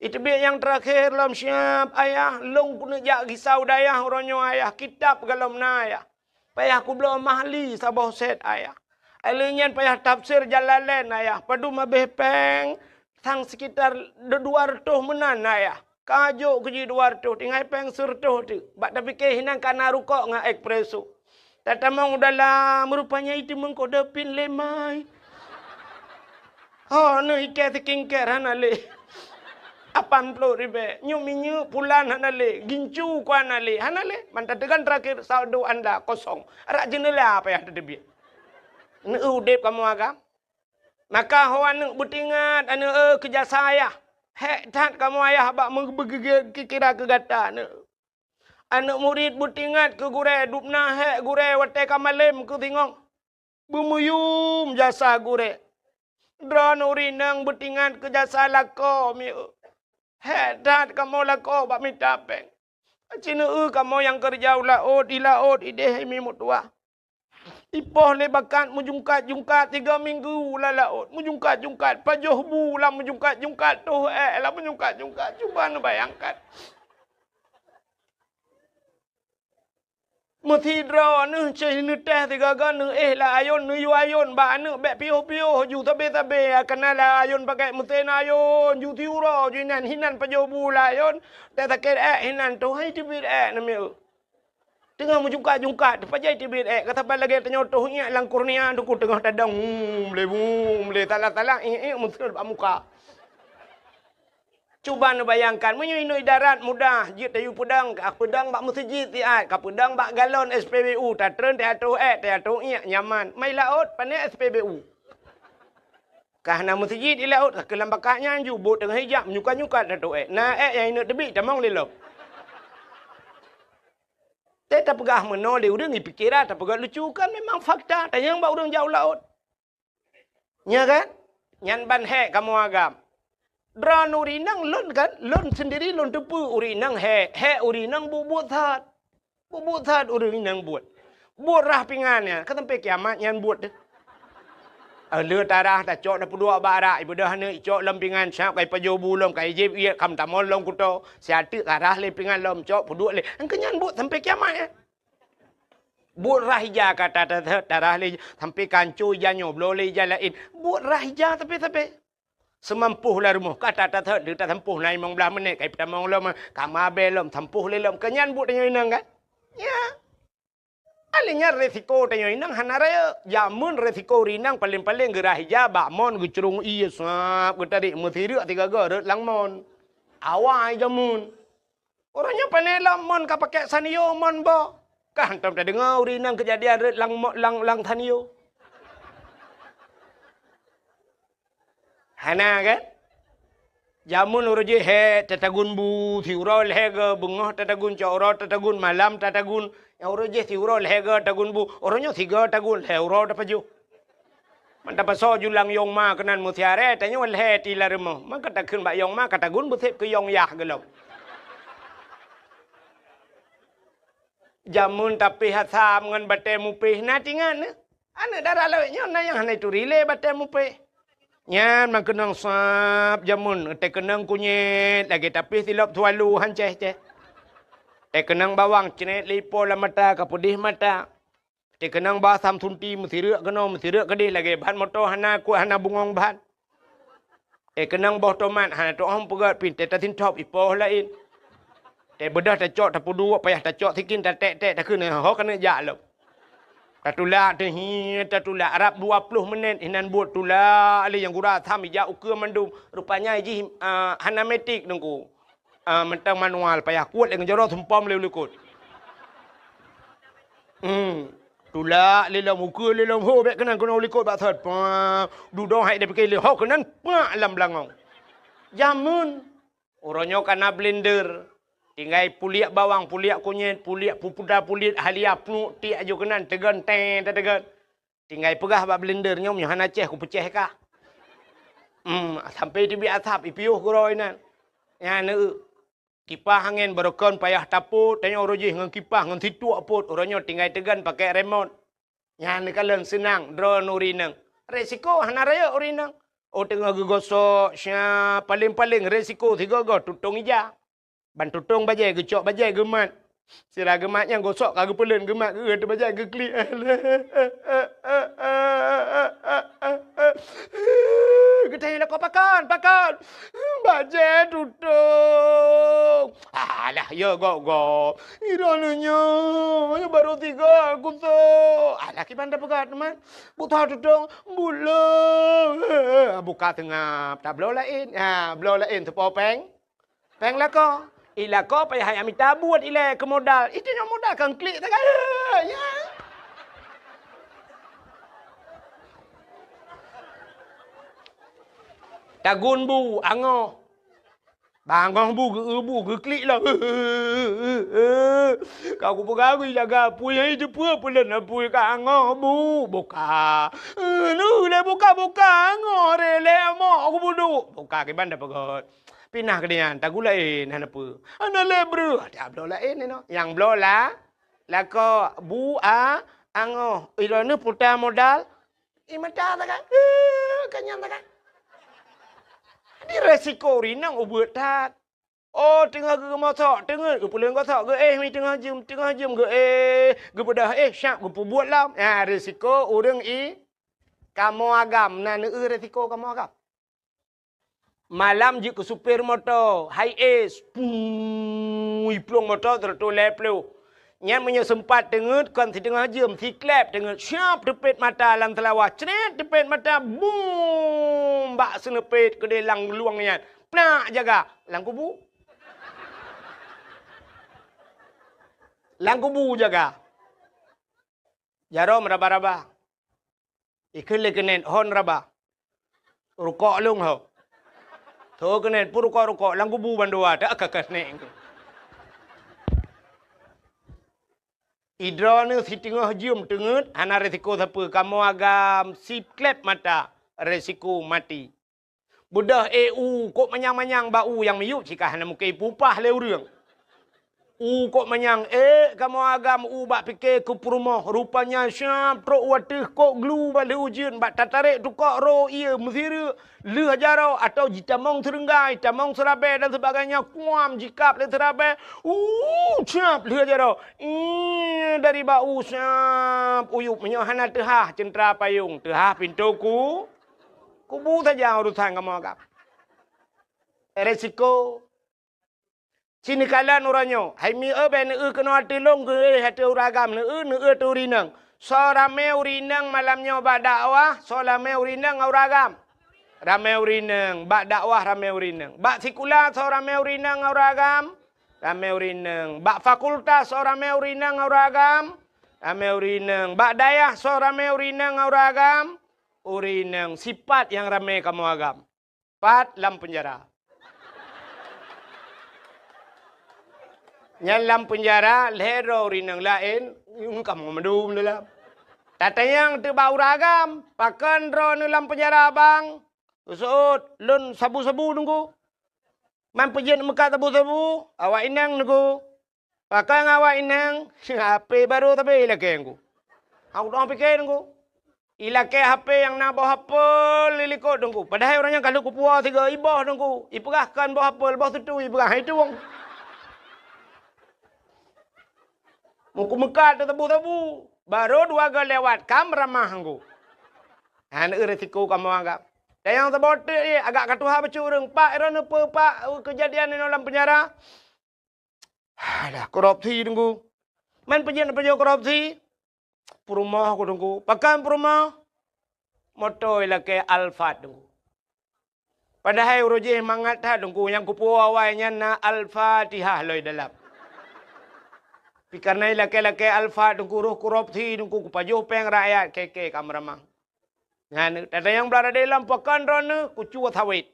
Iteubiet nyang teurakhé lom siab ayah, lôn keuneuk jak gisa u dayah uroe nyoe ayah, kitab golom na ayah. Payah kubloe Mahli saboh set ayah. Lheueh nyan payah tafsir Jalalain ayah, padum habéh péng sang sekitar dua reutôh meunan ayah. Ka jok keu jih dua reutôh, tinggai péng sireutôh teuk. Bak tapike hinan ka na rukok ngon espresso. Tatamong u dalam, rupanya iteumeung kode pin lé mai. Ho, neuh ikée skincare hana lé. Lapan ploh ribée. Nyoe minyeuk pulan hana lé. Gincu ku hana lé. Hana lé. Mantong teugan terakhir saldo anda kosong. Rak jeuneula payah teuteubiet. Neu udeb kamoe agam. Maka ho aneuk beutingat, aneuk, eh, keu jasa ayah. Hék that kamoe ayah bak meubeugeugét kira keu gata aneuk. Aneuk murit beutingat keu gurée, dubna hék gurée watée ka malém keu singoh. Beumuyum jasa gurée. Droeneuh ureueng inong beutingat keu jasa lakoe mieu. Hék that kamoe lakoe bak mita péng. Aci neueu kamoe nyang keureuja u laôt, di laôt ideh imi meutuwah. Ipoh lé bakat meujungkat-jungkat tiga minggu lam laôt, meujungkat-jungkat, pajoh bu lam meujungkat-jungkat, toh ék lam meujungkat-jungkat. Cuba neubayangkan. Meusidroe neuh ceh neutéh sigaga neuéh lam ayôn, neuyue ayôn bak aneuk bék piôh-piôh ju sabe-sabe, kana lam ayôn pakai meusén ayôn, ju siuroe ju inan, hinan pajoh bu lam ayôn, teuh sakét ék hinan, toh hai teubiet ék namiet. Teungoh meujungkat-jungkat, teupajai teubiet ék, ka saban lagée tanyoe toh iék lam kurnia teungku teungoh tadong, hum, lé, hum, lé, salah-salah, iék, iék, meuseuet bak muka. Cuba neubayangkan, meunyoe inoe idarat mudah, jeuet tayue peudong, ka peudong bak meuseujid siat, ka peudong bak galon S P B U, tatreun teuatoh ék, teuatoh iék, nyaman. Mai laôt, pane S P B U. Ka hana meuseujid di laôt, ka keulam bakat nyan ju, bot teungoh ijak, menyukat-nyukat teuatoh ék. Na ék nyang ineuk teubiet, tamong lé lom. Teuh tapeugah meunoe lé ureueng, ipikira tapeugah lucu, kan memang fakta, tanyong bak ureueng jak u laôt. Nya kan? Nyan ban hék kamoe agam. Droeneuh ureueng inong lôn kan, lôn sendiri lôn teupeue ureueng inong hék, hék ureueng inong buet-buet that. Buet-buet that ureueng inong buet. Buet rhah pingan nyan, ka sampai kiamat nyan buet deh. Eh, lheueh tarhah tacok tapeuduek bak rak, ibeudôh aneuk icok lom pingan, siab ka ipajoh bu lom, ka ijieb iék, ka meutamong lom kuto. Siat teuk tarhah lé pingan lom, cok peuduek lé. Engkeu nyan buet sampai kiamat nyan. Buet rhah ija ka ta-, ta-, ta-, tarhah lé, sampai ka ancô ija nyoe, bloe lé ija laén. Buet rhah ija sabe-sabe. Seumampoh lam rumoh, ka ta-, ta-, ta-, tasampôh na limong blaih menit, ka ipeutamong lom, ka mabée lom, sampôh lé lom. Keu nyan buet tanyoe inong kan? Ya. Akhé nyan resiko tanyoe inong hana rayeuk. Jameun resiko ureueng inong paleng-paleng geurhah ija bak mon geucrông ié sab geutarék meusireuk sigaga rot lam mon. Awai jameun. Uroe nyoe pane lom mon ka pakék sanyo mon boh. Ka hantom tadeungoe ureueng inong keujadian rot lam mo-, lam, lam sanyo. Hana kan? Jameun uroe jih hék tatagun bu, siuroe lhée goe, beungoh tatagun, cot uroe tatagun, malam tatagun. Nyang uroe jih siuroe lhée goe tagun bu, uroe nyoe sigoe tagun, lhée uroe tapajoh. Man tapasoe ju lam yong ma keunan meusiaré, tanyoe lhée ti lam rumoh. Man ka takheun bak yong ma, ka tagun beuseb keu yong yah gohlom. Jameun tapéh asam ngon batée mupéh na tingat nyoe. Aneuk dara lawét nyoe na nyang hana ituri lé batée mupéh. Nyan meukeunong sab jameun, teukeunong kunyét lagée tapéh silop sualu han céh-céh. Teukeunong bawang cret lé ipo lam mata ka peudeh mata. Teukeunong ba asam sunti meusireuk keunoe meusireuk keudeh lagée ban moto hana kuat hana bungong ban. Teukeunong boh tomat hana teu'oh peugét pih teuh tasintop ipoh laén. Teubeudôh tacok tapeuduek payah tacok sikin taték-ték takheun ho keuneuk jak lom. Tatulak teuh hi tatulak rab dua ploh menit hinan buet tulak lé nyang gura asam ijak ukeue mandum. Rupanya jih, ah, hana metik teungku. Ah, mantong manual payah kuet lé ngon jaroe sumpom lé u likot. Hmm. Tulak lé lom ukeue lé lom ho bék keunan keunoe u likot bak thot. Pah, dudoe hai dipike lé ho keunan pak lam beulangong. Jameun. Uroe nyoe ka na blender. Tinggai puliek bawang, puliek kunyét, puliek pupuda, puliek halia, pluek tiek aju keunan teugon tée tateugon. Tinggai peugah bak blender nyoe, "Nyoe hana céh, kupeucéh kah." Hmm, sampai teubiet asap, ipiôh keudroe inan. Nyan, eu, kipah angén barokon payah tapot, tanyoe uroe jih ngon kipah ngon situek pot, uroe nyoe tinggai teugon pakai remot. Nyan neukalon seunang droeneuh ureueng inong. Resiko hana rayeuk ureueng inong. Oh, teungoh geugosok, sya, paleng-paleng resiko sigoe-goe tutong ija. Ban tutong bajée, geucok bajée geumat. Sira geumat nyang gosok ka geupeulon geumat geuh teuh bajée geuklik. Geutanyoe lakoe pakon, pakon. Bajée tutong. Alah, ya gok-gok. Droeneuh nyoe, nyoe barô tiga gusok. Alah, kiban tapeugah teuma. Bukon tutong, bulo. Buka teungab, tabloe laén. Ha, bloe laén teupo péng. Péng lakoe. I lakoe payah mita buet ilée keu modal. Itu nyoe modal kan klik sagai. Ya. Tagun bu, angoh. Bangoh bu, geu bu, geuklik lah. Ka kupeugah geujaga apui, hai teupeue peulon apui ka angoh bu. Buka. Nu lé buka-buka, angoh ré lé amok kubudu. Buka kiban tapeugah. Pinah keu nyan, tagulai hana peue. Hana lé breuh, ata bloe laén inoe. Nyang bloe la, lakoe bu a angoh. Droeneuh puta modal, i mata sagai. Ka nyan sagai. Jadi resiko ureueng inong ubeuet that. Oh, teungoh geumosok, teungeut geupeuleueng gosok, geuéh mi teungoh jeuem, teungoh jeuem geuéh, geupeudeh éh, syab geupeubuet lom. Nyan resiko ureueng i kamoe agam, na neueu resiko kamoe agam. Malam jeuet keu supir moto, high ace, puu, iplueng moto seratus lhèe ploh. Nyan meunyoe seumpat teungeut kon siteungoh jeuem, siklep teungeut, syab teupet mata lam seulawa, cret teupet mata, bum, bak seuneupet keudeh lam luwang nyan. Plak jaga, lam kubu. Lam kubu jaga. Jaroe meuraba-raba. Ikheun lé keuneuk hon raba. Rukok lôn ho. Tho keuneuk pun rukok-rukok lam kubu bandua tak ka keuneuk. Idroeneuh siteungoh jeuem teungeut hana resiko sapeue, kamoe agam siklep mata resiko maté. Beudôh éh u kok manyang-manyang bak u nyang miyueb cit ka hana mungken ipupah lé ureueng. U kok manyang ék kamoe agam u bak pike keu peurumoh, rupanya syab trok u ateueh kok glu bak lheueh ujeuen bak tatarek tukok ro ié meusireuk lheueh jaroe atawa jitamong seureunggai, tamong seurabée dan sebagainya kuam jikab lé seurabée. U syab lheueh jaroe. Ih, dari bak u syab uyueb meunyoe hana teuhah ceuntra payong, teuhah pintoe ku. Kubu saja urusan kamoe agam. Resiko. Sinoe kalon uroe nyoe, hai mi eu bèk neueu keunoe ateueh lôn geuéh ateueh ureueng agam, neueu, neueu ateueh ureueng inong. Soe ramé ureueng inong malam nyoe bak dakwah, soe ramé ureueng inong ngon ureueng agam. Ramé ureueng inong, bak dakwah ramé ureueng inong. Bak sikula soe ramé ureueng inong ngon ureueng agam, ramé ureueng inong. Bak fakultas soe ramé ureueng inong ngon ureueng agam, ramé ureueng inong. Bak dayah soe ramé ureueng inong ngon ureueng agam, ureueng inong. Sipat nyang ramé kamoe agam. Pat lam peunjara. Nyan lam peunjara lhèe droe ureueng inong laén, ngon kamoe mandum dalam. Tatanyong teuk bak ureueng agam, pakon droeneuh lam peunjara bang? Seuôt, lôn sabu-sabu teungku. Man peujeuet meukat sabu-sabu, awak inong teungku. Pakon awak inong, H P barô sabe ilakée teungku. Aku tuang pike teungku. Ilakée H P nyang na boh apel di likot teungku. Padahai ureueng nyan ka lheueh kupuwoe sigoe iboh teungku. Ipeugah kon boh apel, boh sutui ipeugah hai tueng. Muku meukat teutabu-tabu. Barô dua goe lewat, ka meuramah teungku. Hana eu resiko kamoe agam. Dan nyang saboh teuk agak ka tuha bacut ureueng, pak droeneuh peue pak keujadian inoe lam peunjara. Alah, korupsi teungku. Man peujeuet-peujeuet korupsi? Peurumoh ku teungku. Pakon peurumoh? Moto ilakée Alphard teungku. Padahai uroe jih mangat that teungku, nyang kupuwoe awai nyan na Al-Fatihah lom dalam. Tapi kareuna ilakée-lakée Alphard teungku, roh korupsi teungku, kupajoh péng rakyat, keke ka meuramah. Nyan, tatanyong bak radé lom, pakon droeneuh? Kucue sawét.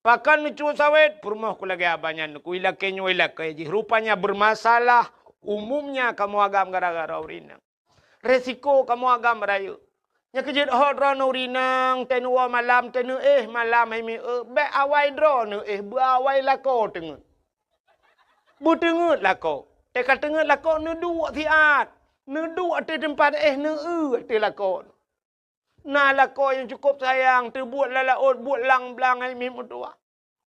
Pakon neucue sawét? Peurumoh ku lagée haba nyan, ku ilakée nyoe ilakée jih. Rupanya bermasalah umumnya kamoe agam gara-gara ureueng inong. Resiko kamoe agam rayeuk. Nyang keujeuet hot droeneuh ureueng inong, teuh neuwoe malam, teuh neuéh malam hai mi eu, bék awai droeneuh éh, beuawai lakoe teungeut. Beuteungeut lakoe. Teuka teungeut lakoe neuduek siat. Neuduek ateueh teumpat éh, neueu ateueh lakoe. Na lakoe nyang cukôp sayang, teubuet lam laôt, buet lang-blang hai miet meutuwah.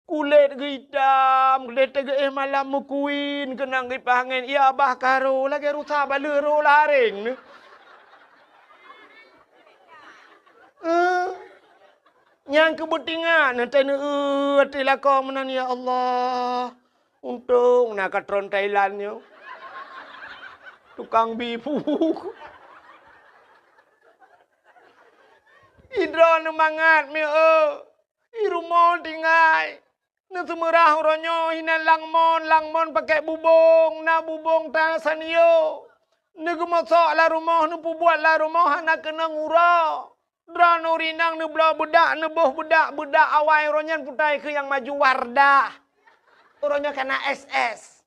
Kulét geuitam, kulét teugeuéh malam meukuin, keunong kipaih angén, ya bah ka rô, lagée rusa baleueh rô laréng neu. Eh, nyang keu beutingat, neuteuneu ateueh lakoe meunan, ya Allah. Untông na katron Thailand nyoe. Tukang bi bu. Idroe neumangat mieu. I rumoh tinggai. Neuseumeurah uroe nyoe hinan langmon, langmon pakèk bubông, na bubông ta sanyo. Neugeumosok lam rumoh, neupeubuet lam rumoh hana keunong uroe. Droeneuh rinang neubloe beudak, neuboh beudak, beudak awai uroe nyan putai keu nyang maju Wardah. Uroe nyoe kana S S.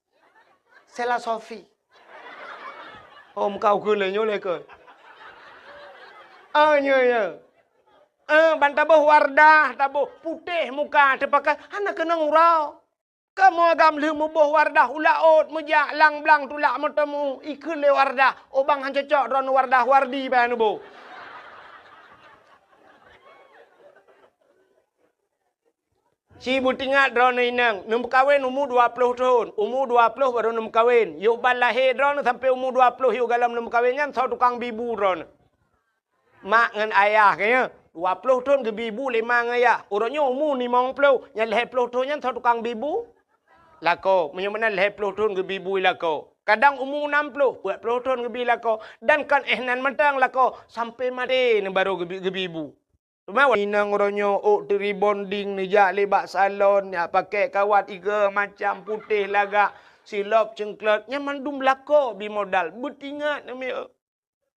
Sela Sofi. Oh, meukawen keu lé nyoe lé keu. Ah, nyoe, nyoe. Eh, ban taboh Wardah, taboh putéh muka, teupakai hana keunong uroe. Kamoe agam lheueh muboh Wardah u laôt, meujak lang-blang tulak meuteumu, ikheun lé Wardah, "Oh bang, han cocok droeneuh Wardah, Wardi bak neuboh." Ci beutingat droeneuh inong, neumeukawen umu dua ploh thon, umu dua ploh barô neumeukawen. Yôh ban lahé droeneuh sampoe umu dua ploh yôh galom neumeukawen nyan, soe tukang bi bu droeneuh. Mak ngon ayah geuh nyoe, dua ploh thon geubi bu lé ma ngon ayah. Uroe nyoe umu limong ploh, nyang lhèe ploh thon nyan soe tukang bi bu? Lakoe. Meunyoe meunan lhèe ploh thon geubi bu lakoe. Kadang umu nam ploh, peuet ploh thon geubi lakoe. Dan kon éh nan mantong lakoe, sampoe maté nyan barô geubi, geubi bu. Teuma inong uroe nyoe ôk teu rebonding, neujak lé bak salon, jak pakèk kawat igo macam, putéh lagak, silop ceungklot, nyan mandum lakoe bi modal. Beutingat neumiet.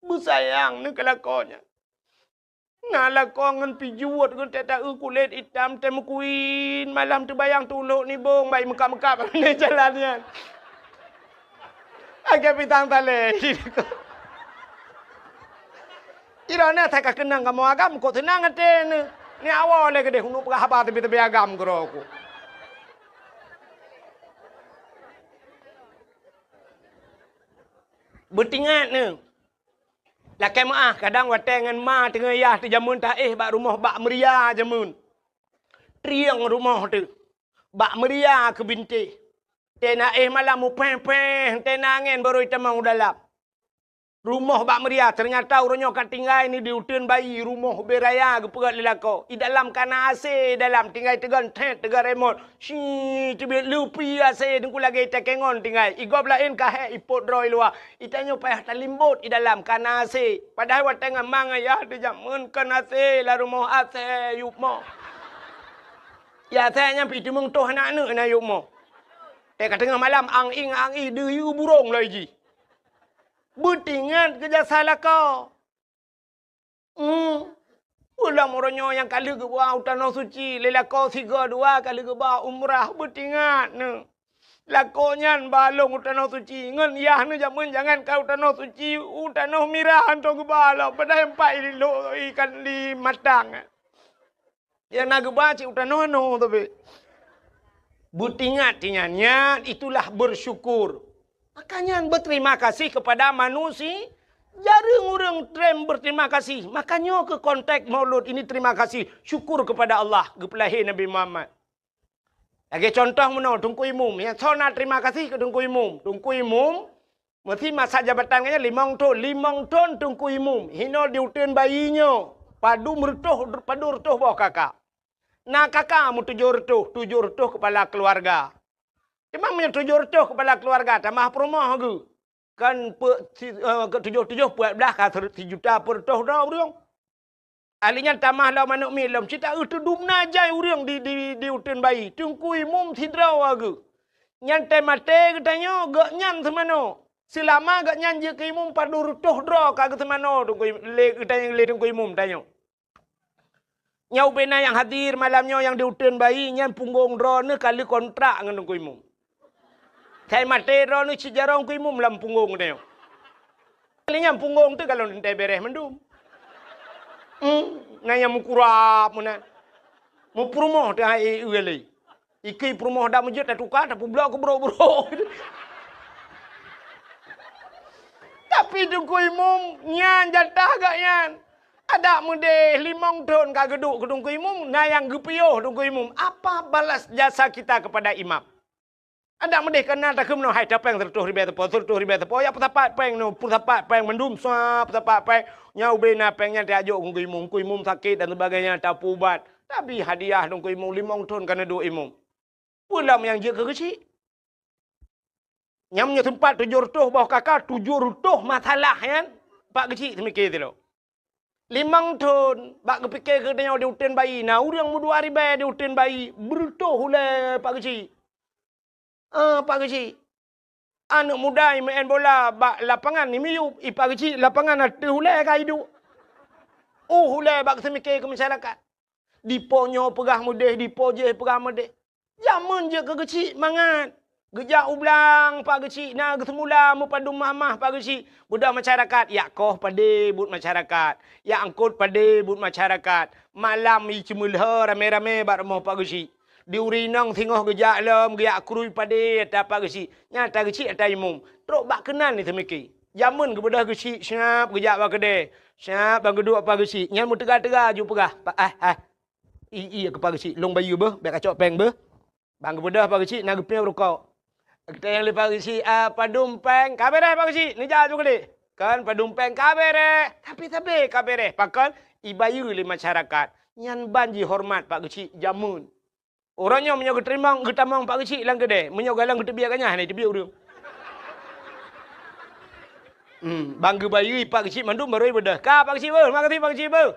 Beusayang neu keu lakoe nyan. Na lakoe ngon pijuet geuh teuta-eu kulét itam teuh meukuin, malam teubayang tulok nibong bai meukab-meukab lé jalan nyan. Agak pitang talé. Iroh na that ka keunong kamoe agam, kok seunang até neu. Ni awai lé keudeh uneuk peugah haba teubi-teubi agam keudroe ku. Beutingat neu. Lakèe meuáh, kadang watèe ngon ma teungoh yah teuh jameun taéh bak rumoh bak meuria jameun. Trieng rumoh teuh. Bak meuria keu bintéh. Teuh na éh malam mupéh-péh, teuh na angén barô itamong u dalam. Rumoh bak meuria, teunyata uroe nyoe ka tinggai ni di uteuen bayi, rumoh ubé raya geupeugét lé lakoe. I dalam ka na AC, i dalam tinggai teugon thét, teugon remot. Shi, teubiet lupi AC, teungku lagèe itakèe ngon tinggai. I gob laén ka hék ipot droe i luwa. Itanyoe payah talimbot i dalam ka na AC. Padahai watèe ngon ma ngon yah teuh jameun kon AC, lam rumoh AC yup moh. Ya, AC nyan pih teumeung toh aneuk-aneuk na yup moh. Teuka teungoh malam, ang-ing, ang-ing, deuyue burông lagèe jih. Beutingat keu jasa lakoe. Hmm. Ulôn uroe nyoe nyang ka lheueh geuba u Tanoh Suci, lé lakoe sigoe dua ka lheueh geuba umrah, beutingat neu. Lakoe nyan ba lôn u Tanoh Suci, ngon yah neu jameun jangan ka u Tanoh Suci, u Tanoh Mirah hantom geuba lom, padahai empat i lo-, ikan di Matang. Nyang na geuba cit u tanoh anoe tapi. Beutingat tinyan, nyan itulah bersyukur. Maka nyan berterima kasih kepada manusia. Jareueng ureueng treb berterima kasih. Maka nyoe keuh konteks Maulud ini terima kasih, syukur kepada Allah, geupeulahé Nabi Muhammad. Lagèe contoh meunoe, Teungku Imum. Nyang soe na terima kasih keu Teungku Imum. Teungku Imum Meusi masa jabatan geuh nyan limong thon, limong thon Teungku Imum, hinoe di uteuen bayi nyoe, padum reutôh, padum reutôh boh kakak. Na kakak meutujoh reutôh, tujoh reutôh keupala keuluwarga. Teuma meunyoe tujoh reutôh keupala keuluwarga, tamah peurumoh geuh, kan peu-, si-, eh, keu tujoh-tujoh peuet blah ka sireutoh juta peureutôh droe ureueng. Ahli nyan tamah lom aneuk miet lom, cit taeu teudum na jai ureueng di, di, di uteuen bayi, Teungku Imum sidroe geuh. Nyan teuh maté geutanyoe, gobnyan seumanoe. Seulama gobnyan jeuet keu imum, padum reutôh droe ka geuseumanoe Teungku Im-, lé geutanyoe, lé Teungku Imum tanyoe. Nyoe ubé na nyang hadir malam nyoe nyang di uteuen bayi, nyan punggong droeneuh ka lheueh kontrak ngon Teungku Imum. Sai maté droeneuh cit jaroe Teungku Imum lam punggong tanyoe. Kali nyan punggong teuh galon teuntèe bèrèh mandum. Hmm, na nyang meukurab meunan. Meupeurumoh teuh hai, eh, eh, lé. Ikei peurumoh dak meujeuet tatuka, tapeublok keu brok-brok. Tapi Teungku Imum nyan jatah gobnyan. Adak meudeh limong thon ka geuduek keu Teungku Imum, na nyang geupiôh Teungku Imum. Apa balas jasa kita kepada imam? Adak meudeh ka na takheun meunoe, hai, tapéng seureutôh ribèe sapo, seureutôh ribèe sapo, ya peusapat péng nyoe, peusapat péng mandum, sa peusapat péng. Nyan ubé na péng nyan tajok keu Teungku Imum, Teungku Imum sakét dan sebagainya, tapeuubat. Tabi hadiah Teungku Imum, limong thon ka neuduek Imum. Peue lom nyang jeuet keu geuchik? Nyang meunyoe teumpat tujoh reutôh boh kaka, tujoh reutôh masalah nyan, Pak Geuchik teumike sidroe. Limong thon, bak geupike keu tanyoe di uteuen bayi, na ureueng meudua ribèe di uteuen bayi, beureutôh ulèe Pak Geuchik. Ah, Pak Geuchik. Aneuk muda imeu'en bola bak lapangan imiyup, i Pak Geuchik lapangan ateueh ulèe ka iduek. Uh, ulèe bak teumike keu masyarakat. Dipo nyoe peugah meudeh, dipo jéh peugah meudeh. Jameun jeuet keu geuchik mangat. Geujak u blang Pak Geuchik na geuseumula meupadum mamah Pak Geuchik. Beudôh masyarakat, yak koh padé buet masyarakat, yak eungkôt padé buet masyarakat. Malam i ceumeulhö ramé-ramé bak rumoh Pak Geuchik. Di uri inong singoh geujak lom, geujak krui padé ata Pak Geuchik. Nyan ata geuchik ata imum. Trok bak keunan ni teumike. Jameun geubeudôh geuchik siab geujak bak keudè. Siab ban geuduek Pak Geuchik. Nyan meuteuga-teuga ju peugah, "Pak, ah, ah." "I, i, keu Pak Geuchik, lôn bayeue beuh, bèk kacok péng beuh." Ban geubeudôh Pak Geuchik na geupiôh rukok. Geutanyong lé Pak Geuchik, "Ah, padum péng?" "Ka bèrèh Pak Geuchik, neujak ju keudéh." "Kon padum péng?" "Ka bèrèh." Tapi sabé ka bèrèh, pakon? Ibayeue lé masyarakat. Nyan ban jihoreumat Pak Geuchik jameun. Uroe nyoe meunyoe geuteurimong, geutamong Pak Geuchik lam keudè, meunyoe galeng geuteubiet ganyah, hana jiteubiet ureueng. Hmm, ban geubayeue Pak Geuchik mandum barô ibeudôh. "Ka Pak Geuchik beuh, makasih Pak Geuchik beuh."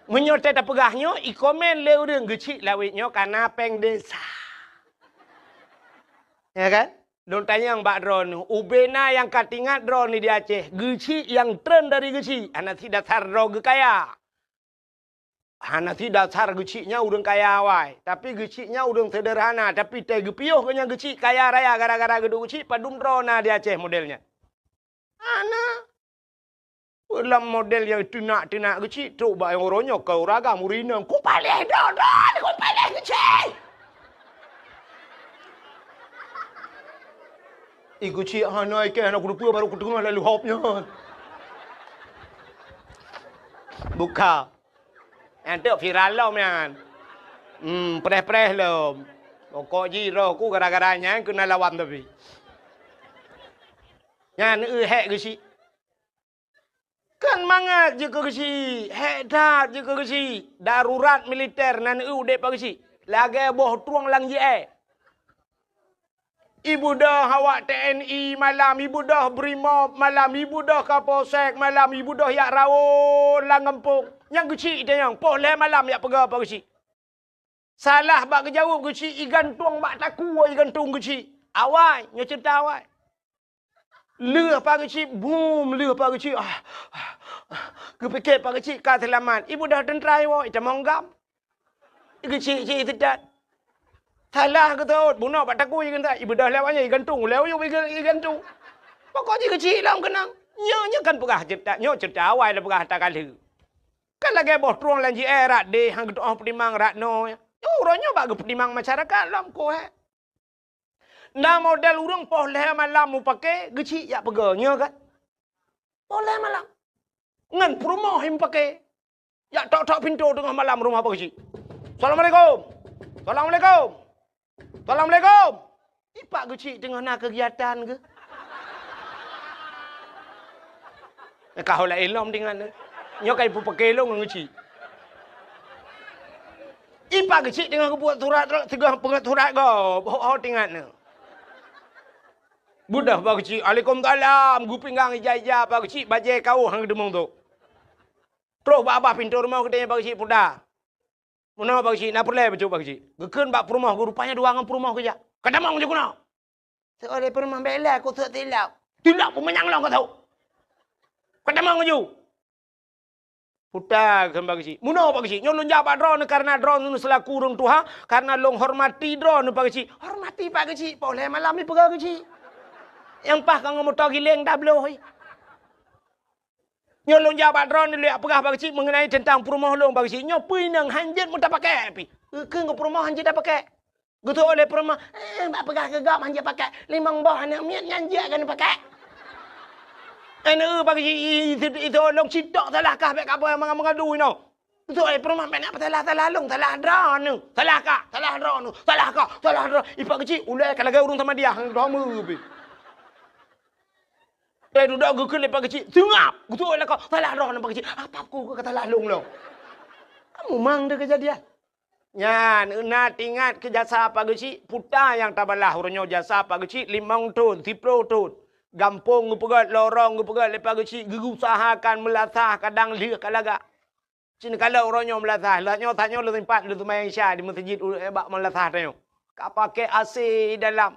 Meunyoe teuh tapeugah nyoe, ikomen lé ureueng, "Geuchik lawét nyoe ka na péng desa." Ya kan? Lôn tanyong bak droeneuh, ubé na nyang ka teuingat droeneuh di Aceh, geuchik nyang treun dari geuchik, hana sit dasar droe geukaya. Hana sit dasar geuchik nyan ureueng kaya awai, tapi geuchik nyan ureueng seudeurhana, tapi teuh geupiôh geuh nyan geuchik kaya raya gara-gara geuduek geuchik, padum droe na di Aceh model nyan. Hana. Lam model nyang teunak-teunak geuchik, trok bak nyang uroe nyoe ka ureueng agam ureueng inong, "Kupaléh droe-droe, kupaléh geuchik!" I geuchik hana ikèh, hana kuteupeu barô kuteungoh lalu hop nyan. Buka. Nyan teuk viral lom nyan. Hmm, preh-preh lom. Pokok jih roh ku gara-gara nyan keuna lawan tapi. Nyan eu hék geuchik. Kan mangat jeuet keu geuchik, hék that jeuet keu geuchik. Darurat militer nan eu udeb bak geuchik. Lagèe boh trueng lam jiée. Ibeudôh awak T N I malam, ibeudôh Brimob malam, ibeudôh Kapolsek malam, ibeudôh jak rawon lam gampông. Nyang geuchik itanyong, poh lhèe malam jak peugah bak geuchik. Salah bak geujaweueb geuchik, igantung bak takue igantung geuchik. Awai, nyoe ceurita awai. Lheueh Pak Geuchik, bum, lheueh Pak Geuchik, ah, ah, ah. Geupike Pak Geuchik ka seulamat. Ibeudôh teuntra iwoe, itamong gam. Geuchik-chik iteutat. Salah geutôt, bunoe bak takue igantung. Ibeudôh lewat nyan, igantung, lewat nyan iga-, igantung. Pokok jih geuchik lom keunong. Nyoe, nyoe kan peugah ceurita, nyoe ceurita awai lôn peugah ata ka lheueh. Kan lagèe boh trueng lam jiée rot deh, han geutu'oh peutimang rot noe. Nyoe uroe nyoe bak geupeutimang masyarakat lom, koh, eh. Na model ureueng poh lhèe malam mupake, geuchik jak peugah, nyoe kan? Poh lhèe malam. Ngon peurumoh mupake. Jak tok-tok pintoe teungoh malam rumoh Pak Geuchik. "Assalamualaikum. Assalamualaikum. Assalamualaikum." I Pak Geuchik teungoh na keugiatan geuh. Ka ho laén lom teuingat nyoe. Nyoe ka ipeupake lôn ngon geuchik. I Pak Geuchik teungoh geubuet surat, teungoh peungét surat gob, ho, ho teuingat nyoe. Beudôh Pak Geuchik, "Alaikumsalam," geupinggang ija-ija Pak Geuchik, bajèe kawöh han geuteumong tôk. Troh bak babah pintoe rumoh geutanyong Pak Geuchik, "Puta, meunoe Pak Geuchik, na peureulèe bacut Pak Geuchik?" Geukheun bak peurumoh geuh, rupanya dua ngon peurumoh geujak. "Ka tamong ju keunoe." "Seuôt lé peurumoh, bèk lé, keu seuôt silop." "Tilok peumanyang lôn keu seuôt." "Ka tamong ju." "Puta," kheun Pak Geuchik. "Meunoe Pak Geuchik, nyoe lôn jak bak droeneuh kareuna droeneuh seulaku ureueng tuha, kareuna lôn hormati droeneuh Pak Geuchik." Hormati Pak Geuchik, poh lhèe malam ipeugah geuchik. Nyang paih ka ngon moto giléng tabloe. "Nyoe lôn jak bak droeneuh lôn jak peugah Pak Geuchik meungenai teuntang peurumoh lôn Pak Geuchik. Nyoe peue inong han jeuet meutapakèk pih." Geukheun keu peurumoh han jeuet tapakèk. Geutôh lé peurumoh, "Eh, bak peugah keu gob han jeuet pakèk. Limong boh aneuk miet nyan jeuet keuneuk pakèk." Eh, neu, Pak Geuchik, i, i, i, i, tolong citok salah kah bèk kamoe meuga-, meugadu inoe. Beutôi, eh, peurumahan bèk na salah, salah lôn, salah droeneuh. Salah kah, salah droeneuh, salah kah, salah droe. I Pak Geuchik, ulèe ka lagèe ureueng Samadiyah, droe meu pih. Eh, dudoe geukheun lé Pak Geuchik, seungab. Beutôi lah kah, salah droeneuh Pak Geuchik. Apa ku ka salah lôn lom? Kamoe mang deuh keujadian. Nyan, na teuingat keu jasa Pak Geuchik, peue nyang tabalah uroe nyoe jasa Pak Geuchik limong thon, siplôh thon. Gampông geupeugèt, lorong geupeugèt lé Pak Geuchik, geuusahakan meulasah kadang lheueh ka lagak. Cit neukalon uroe nyoe meulasah, lheueh nyoe, tanyoe lôn sempat lôn seumayang Isya di meuseujid u-, eh, bak meulasah tanyoe. Ka pakèk A C dalam.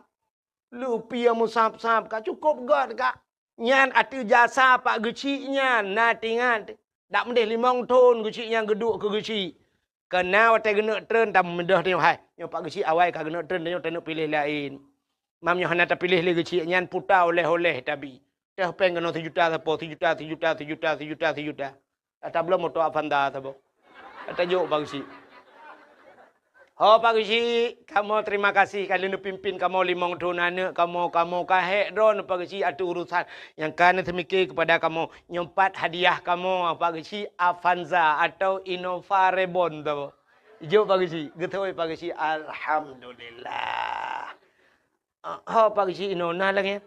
Leupie meusab-sab ka cukôp gèt ka. Nyan ateueh jasa Pak Geuchik nyan, na teuingat. Dak meudeh limong thon Geuchik nyan geuduek keu Geuchik. Keu na watèe geuneuk treun tameudeh tanyoe hai. Nyoe Pak Geuchik awai ka geuneuk treun tanyoe taneuk piléh laén. Mam nyoe hana tapiléh lé Geuchik nyan puta oleh-oleh tabi. Teuh pèng keunoe sijuta sapo, sijuta, sijuta, sijuta, sijuta, sijuta. Ata bloe moto Avanza saboh. Ata jok Pak Geuchik. Ho Pak Geuchik, kamoe terima kasih ka lheueh neupimpin kamoe limong thon aneuk kamoe, kamoe ka hék droeneuh Pak Geuchik ateueh urusan nyang ka neuseumiké keupada kamoe. Nyoe pat hadiah kamoe Pak Geuchik Avanza atau Innova Reborn saboh. Jok Pak Geuchik, geutôi Pak Geuchik, alhamdulillah. Ah, ho Pak Geuchik inoe na lagèe.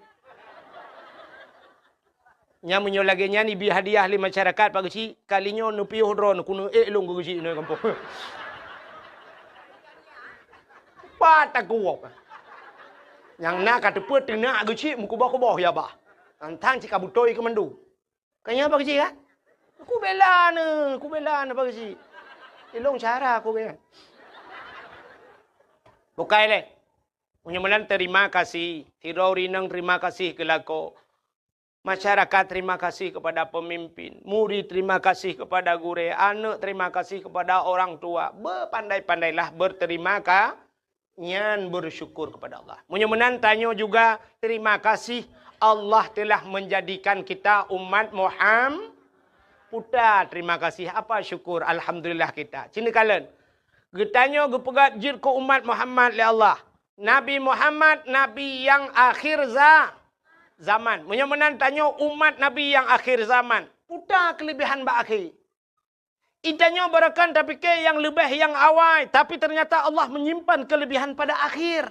Nyan meunyoe lagèe nyan ibi hadiah lé masyarakat Pak Geuchik, kali nyoe neupiôh droeneuh keuneuk ék lôn keu Geuchik inoe gampông. Pat takuwok. Nyang na ka teupeu teunak Geuchik meukuboh-kuboh ya bah. Nyan tan cit ka beutôi keu mandum. Ka nyan Pak Geuchik kan? Kubela neuh, kubela neuh Pak Geuchik. Ilong cara aku kan. Bukai lé. Meunyoe meunan terima kasih, sidroe ureueng inong terima kasih keu lakoe. Masyarakat terima kasih kepada pemimpin, murid terima kasih kepada gurèe, aneuk terima kasih kepada orang tua. Bepandai-pandailah berterima ka-, nyan bersyukur kepada Allah. Meunyoe meunan tanyoe juga terima kasih Allah telah menjadikan kita umat Muham-, puta terima kasih, apa syukur, alhamdulillah kita. Cit neukalon. Geutanyoe geupeugah jeuet keu umat Muhammad lé Allah. Nabi Muhammad, nabi nyang akhir za-, zaman. Meunyoe meunan tanyoe umat nabi nyang akhir zaman, puta keuleubihan bak akhé. Geutanyoe barangkapeue tapike nyang leubeh nyang awai, tapi ternyata Allah menyimpan keuleubihan pada akhir.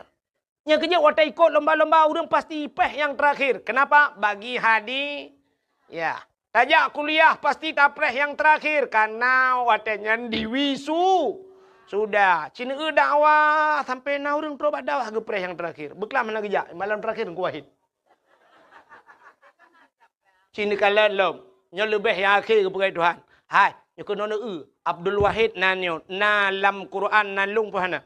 Nyang keujeuet watèe ikot lomba-lomba ureueng pasti péh nyang teurakhir. Keunapa? Bagi hadi-, ya. Tajak kuliah pasti tapreh nyang teurakhir, kareuna watèe nyan diwisu-, sudah. Cit neueu dakwah sampai na ureueng trok bak dakwah geupreh nyang teurakhir. Beuklam hana geujak, malam teurakhir Teungku Wahid. Cit neukalon lom. Nyoe leubeh nyang akhé geupeugah Tuhan. Hai, nyoe keunoe neueu. Abdul Wahid nan nyoe, na lam Quran nan lôn pih hana.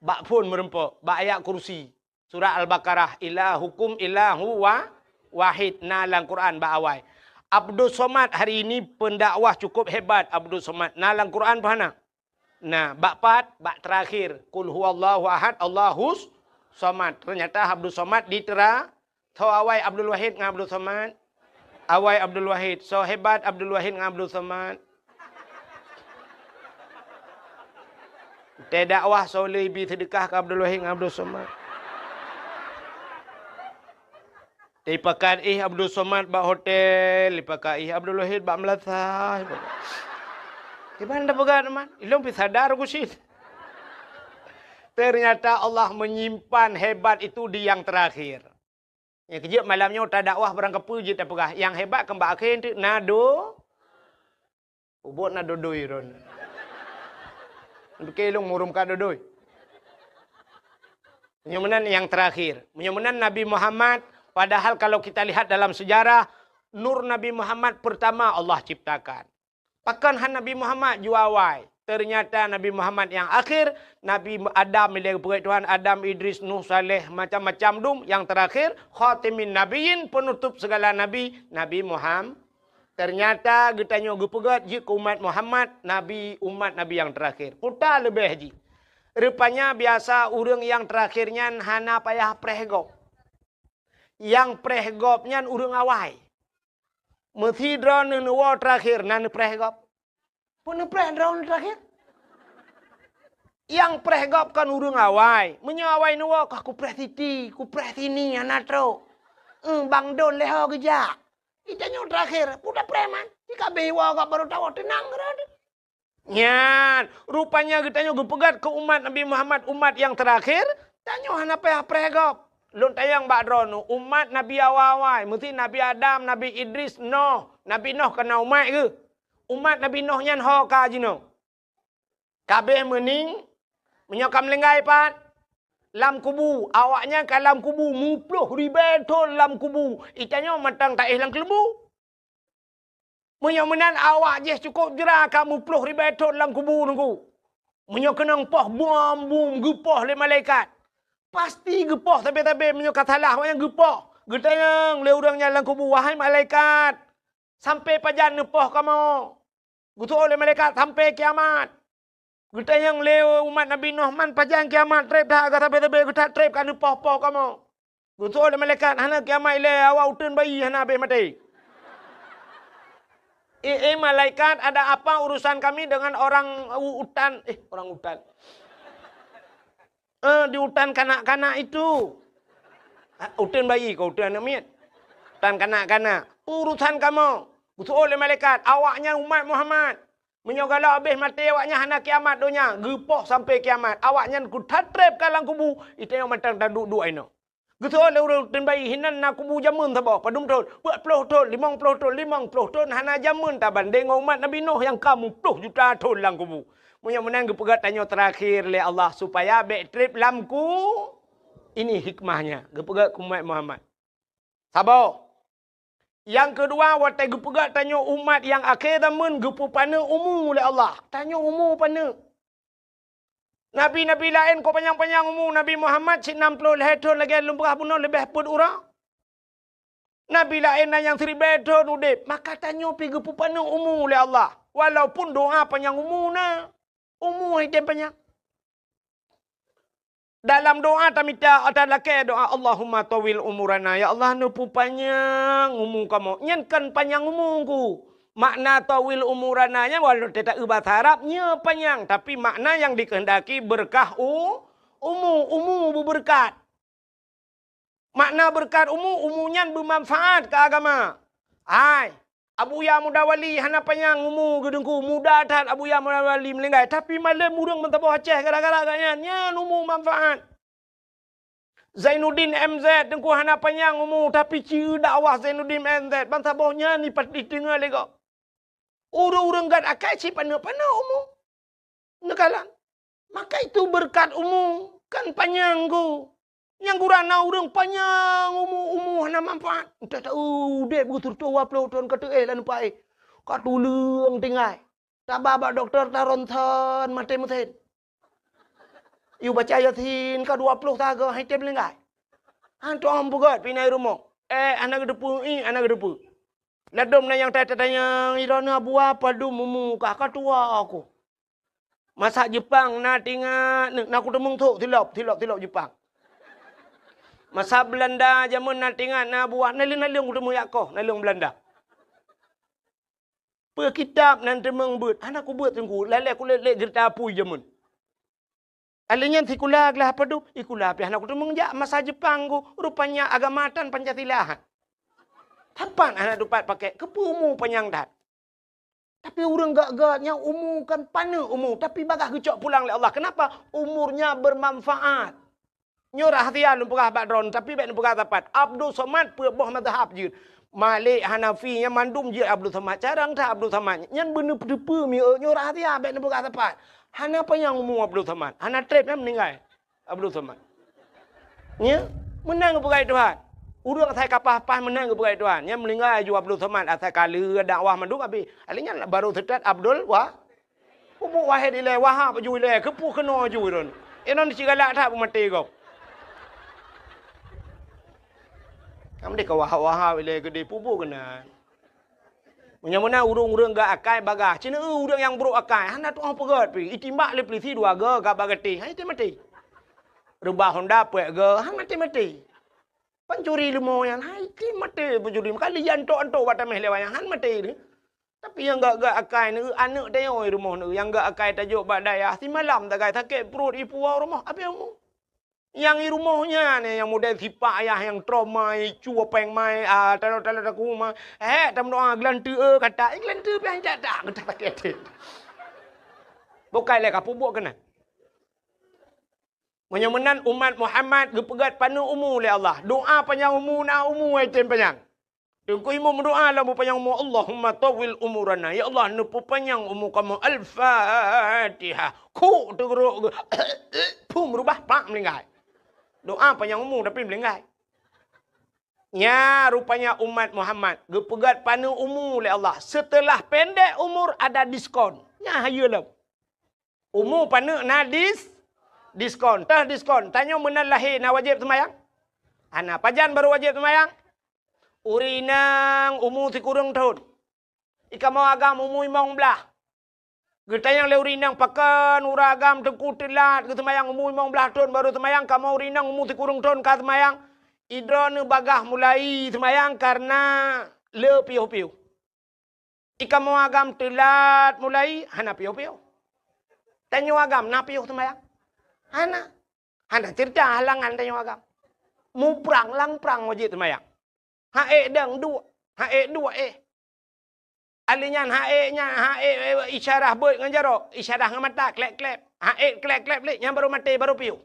Bak phon meurumpok, bak ayat kursi. Surat Al-Baqarah, "Ilahukum ilahu wa-, wahid", na lam Quran bak awai. Abdus Somad hari ini pendakwah cukup hebat, Abdus Somad. Na lam Quran pih hana? Na, bak pat, bak terakhir, "Qul huwallahu ahad, Allahus somad." Ternyata Abdus Somad di tera-, Tho awai Abdul Wahid ngon Abdul Somad. Awai Abdul Wahid. Soe hebat Abdul Wahid ngon Abdul Somad. Teudakwah soe le ibi seudeukah keu Abdul Wahid ngon Abdul Somad. Teupakat ih Abdul Somad bak hotel, teupakat ih Abdul Wahid bak meulasah. Kiban tapeugah teuma, ilong pi sadar ku sit. Ternyata Allah menyimpan hebat itu di yang terakhir. Nyang keujeuet malam nyoe tadakwah barang kapeue jeuet tapeugah, nyang hebat keu bak akhé teuk na do-, ubot na dodoi ron. Pike lôn murum ka dodoi. Meunyoe meunan nyang terakhir. Meunyoe meunan Nabi Muhammad, padahal kalau kita lihat dalam sejarah, nur Nabi Muhammad pertama Allah ciptakan. Pakon han Nabi Muhammad jua awai? Ternyata Nabi Muhammad nyang akhir, Nabi Adam ilèe geupeugèt Tuhan, Adam, Idris, Nuh, Saleh, macam-macam dum, nyang terakhir, khatimin nabiyyin, penutup segala nabi, Nabi Muhammad. Ternyata geutanyoe geupeugèt jeuet keu umat Muhammad, nabi, umat Nabi nyang terakhir. Peue ta leubeh jih. Rupanya biasa ureueng nyang terakhir nyan hana payah preh gob. Nyang preh gob nyan ureueng awai. Meusidroe neuwoe terakhir na neupreh gob. Peue neupreh droe terakhir? Nyang preh gob kon ureueng awai. Meunyoe awai neuwoe, kah kupreh siti, kupreh sini, hana trok. Eh, bang don lé ho geujak. Geutanyoe teurakhir, peue tapreh man. Jikabeh iwa gak barô tawoe teunang keudroe. Nyan, rupanya geutanyoe geupeugah keu umat Nabi Muhammad, umat nyang teurakhir, tanyoe hana payah preh gob. Lôn tanyong bak droeneuh, umat Nabi awai-awai, meusti Nabi Adam, Nabi Idris, Noh. Nabi Noh ka na umat geuh. Umat Nabi Noh nyan ho ka jinoe. Kabeh meuning, meunyoe ka meulinggai pat, lam kubu, awaknyan ka lam kubu, muploh ribée thon lam kubu. Geutanyoe mantong taéh lam keuleumbu. Meunyoe meunan awak jih cukôp jra ka muploh ribée thon lam kubu Teungku. Meunyoe keunong poh bom-bom geupoh lé malaikat, pasti geupoh sabe-sabe meunyoe ka salah awaknyan geupoh. Geutanyong lé ureuëng nyan lam kubu, "Wahai malaikat, sampai pajan neupoh kamoe?" Geuseuôt lé malaikat, "Sampai kiamat." Geutanyong lé umat Nabi Nuh, "Man pajan kiamat treb that, ka sabe-sabe geutat treb ka neupoh-poh kamoe?" Geuseuôt lé malaikat, "Hana kiamat ilée, awak uteuen bayi hana habéh maté." "Eh, eh, malaikat, ada apa urusan kami dengan orang u-, utan?" Eh, orang utan. Eh, di utan kanak-kanak itu. Ah, uteuen bayi kah, uteuen aneuëk miet? Utan kanak-kanak. Urusan kamoe. Geuseuôt lé malaikat, "Awaknyan umat Muhammad. Meunyoe galak habéh maté awaknyan hana kiamat donya, geupoh sampai kiamat. Awaknyan kuthatreb ka lam kubu, geutanyoe mantong taduek-duek inoe." Geuseuôt lé ureuëng uteuen bayi, "Hinan na kubu jameun saboh, padum thon?" "Peuet ploh thon, limong ploh thon." "Limong ploh thon hana jameun tabandéng ngon umat Nabi Nuh nyang ka muploh juta thon lam kubu." Meunyoe meunan geupeugah tanyoe teurakhir lé Allah supaya bék treb lam ku-, ini hikmahnya geupeugah keu umat Muhammad. Saboh. Nyang keudua, watée geupeugah tanyoe umat nyang akhé zaman geupeupaneuk umu lé Allah. Tanyoe umu paneuk. Nabi-nabi laén ka panyang-panyang umu, Nabi Muhammad cit nam ploh lhée thon lagée lôn peugah bunoe leubeh peuet uroe. Nabi laén na nyang siribée thon udeb, maka tanyoe pih geupeupaneuk umu lé Allah. Walaupun doa panyang umu na, umu hana tem panyang. Dalam doa tamita, ata lakée doa, "Allahumma tawil umurana." Ya Allah, neupeupanyang umu kamoe. Nyan kon panyang umu ku. Makna tawil umurana nyan walau teuta eu basa Arab, nyoe panyang, tapi makna nyang dikehendaki beureukat u-, umu, umu beubeureukat. Makna beureukat umu, umu nyan beumanfaat keu agama. Hai, Abuya Muda Wali hana panyang umu geuh Teungku, muda that Abuya Muda Wali meulinggai, tapi malem ureuëng meusaboh Aceh gara-gara gobnyan, nyan umu manfaat. Zainuddin M Z Teungku hana panyang umu, tapi ci-eu dakwah Zainuddin M Z, bansaboh nyan dipat-, diteungoh lé gob. Ureuëng-ureuëng gét akai cit paneuk-paneuk umu. Neukalon. Maka itu beureukat umu, kon panyang ku. Nyang gura na ureuëng panyang umu, umu hana manfaat. Entah tahu udeb geuh sireutoh dua ploh thon ka teuéh lam paéh. Ka tuleueng tinggai. Taba bak dokto ta ronsen maté meusen. Yue baca Yasin ka dua ploh sagoe han tem linggai. Han tueng peugét pih na i rumoh. Eh, hana geuteupeue, ih, hana geuteupeue. Ladôm na nyang ta-, tatanyong, "Droeneuh Abuya padum umu kah, ka tuha kah?" Masa Jepang na teuingat, na kuteumeung thok silop, silop, silop Jepang. Masa Beulanda jameun na teuingat na Abuya, naleueng-naleueng kuteumeung jak koh, naleueng Beulanda. Peue kitab nan teumeung beuet, hana kubeuet Teungku, lalée kulét-lét geurita apui jameun. Alèh nyan sikula glah padum, sikula pih hana kuteumeung jak masa Jepang ku, rupanya agama tan Pancasila. Sapat hana tupat pakai, keupeue umu panyang that. Tapi ureuëng gét-gét nyan umu kan paneuk umu, tapi bagaih geucok pulang lé Allah. Kenapa? Umurnya bermanfaat. Nyoe rahsia lôn peugah bak droeneuh, tapi bék neupeugah sapat. Abdul Somad peuet boh mazhab jeuet. Malik, Hanafi, nyan mandum jeuet Abdul Somad. Carông that Abdul Somad. Nyan beuneupeue-peue mieu nyoe rahsia bék neupeugah sapat. Hana panyang umu Abdul Somad. Hana treb nyan meuninggai Abdul Somad. Nya, meunan geupeugah Tuhan. Ureuëng asai ka paih-paih meunan geupeugah Tuhan. Nyan meuninggai aju Abdul Somad asai ka lheueh dakwah mandum abéh. Alèh nyan baru seutôt Abdul Wa-, Pupuk Wahid ilée, Wahab aju ilée, keupeue keunoe aju droen. Inan cit galak that peumaté gob. Kamoe deh ka Wahab-Wahab ilée keudeh pupuk keunan. Meunyoe meunan ureuëng-ureuëng gét akai bagaih, cit na ureuëng nyang brok akai, hana tuoh peugét pih, itimbak lé peulisi dua goe ka bak gatéh, hai maté. Reubah honda peuet goe, hai maté-maté. Pancuri leumo nyan, hai maté pancuri, meukalu jiantok-antok bak taméh lé wayang, han maté deh. Tapi nyang gét-gét akai neu, aneuëk tayong rumoh neu, nyang gét akai tajok bak dayah, simalam tagai sakét pruet ipuwoe rumoh, abéh umu. Nyang i rumoh nyan, nyang model sipak ayah nyang trauma, i cu péng mai, ah, talo-talo taku ma. Eh, tameudoa geulanteue, eh, kata, eh, geulanteue pian jak tak, kata sakét até. Bukai lé ka peubuet keunan. Meunyoe meunan umat Muhammad geupeugét paneuk umu lé Allah. Doa panyang umu na umu ai tem panyang. Teungku imum meudoa lam peupanyang umu, "Allahumma tawwil umurana." Ya Allah, neupeupanyang umu kamoe. Al-Fatihah. Kuk teugeurok geu-, phum rubah, pak meulinggai. Doa panyang umu tapi meulinggai. Nya rupanya umat Muhammad geupeugét paneuk umu lé Allah. Setelah pendek umur ada diskon. Nya hayeue lom. Umu paneuk na dis-, diskon. Teuh diskon. Tanyoe meunan lahé na wajéb seumayang? Hana. Pajan barô wajéb seumayang? Ureueng inong umu sikureueng thon. I kamoe agam umu limong blaih. Geutanyong lé ureueng inong, "Pakon uroe agam teungku teulat geuseumayang, umu limong blaih thon barô seumayang, kamoe ureueng inong umu sikureueng thon ka seumayang?" "Idroeneuh bagaih mulai seumayang kareuna le piôh-piôh." I kamoe agam teulat mulai, hana piôh-piôh. Tanyoe agam na piôh seumayang? Hana. Hana ceurita halangan tanyoe agam. Muprang lam prang wajéb seumayang. Ha'ék dang duek, ha'ék duek éh. Ahli nyan ha'ék nyan, ha'ék, eh, isyarah beuet ngon jaroe, isyarah ngon mata, klep-klep. Ha'ék klep-klep lé, nyan barô maté, barô piôh.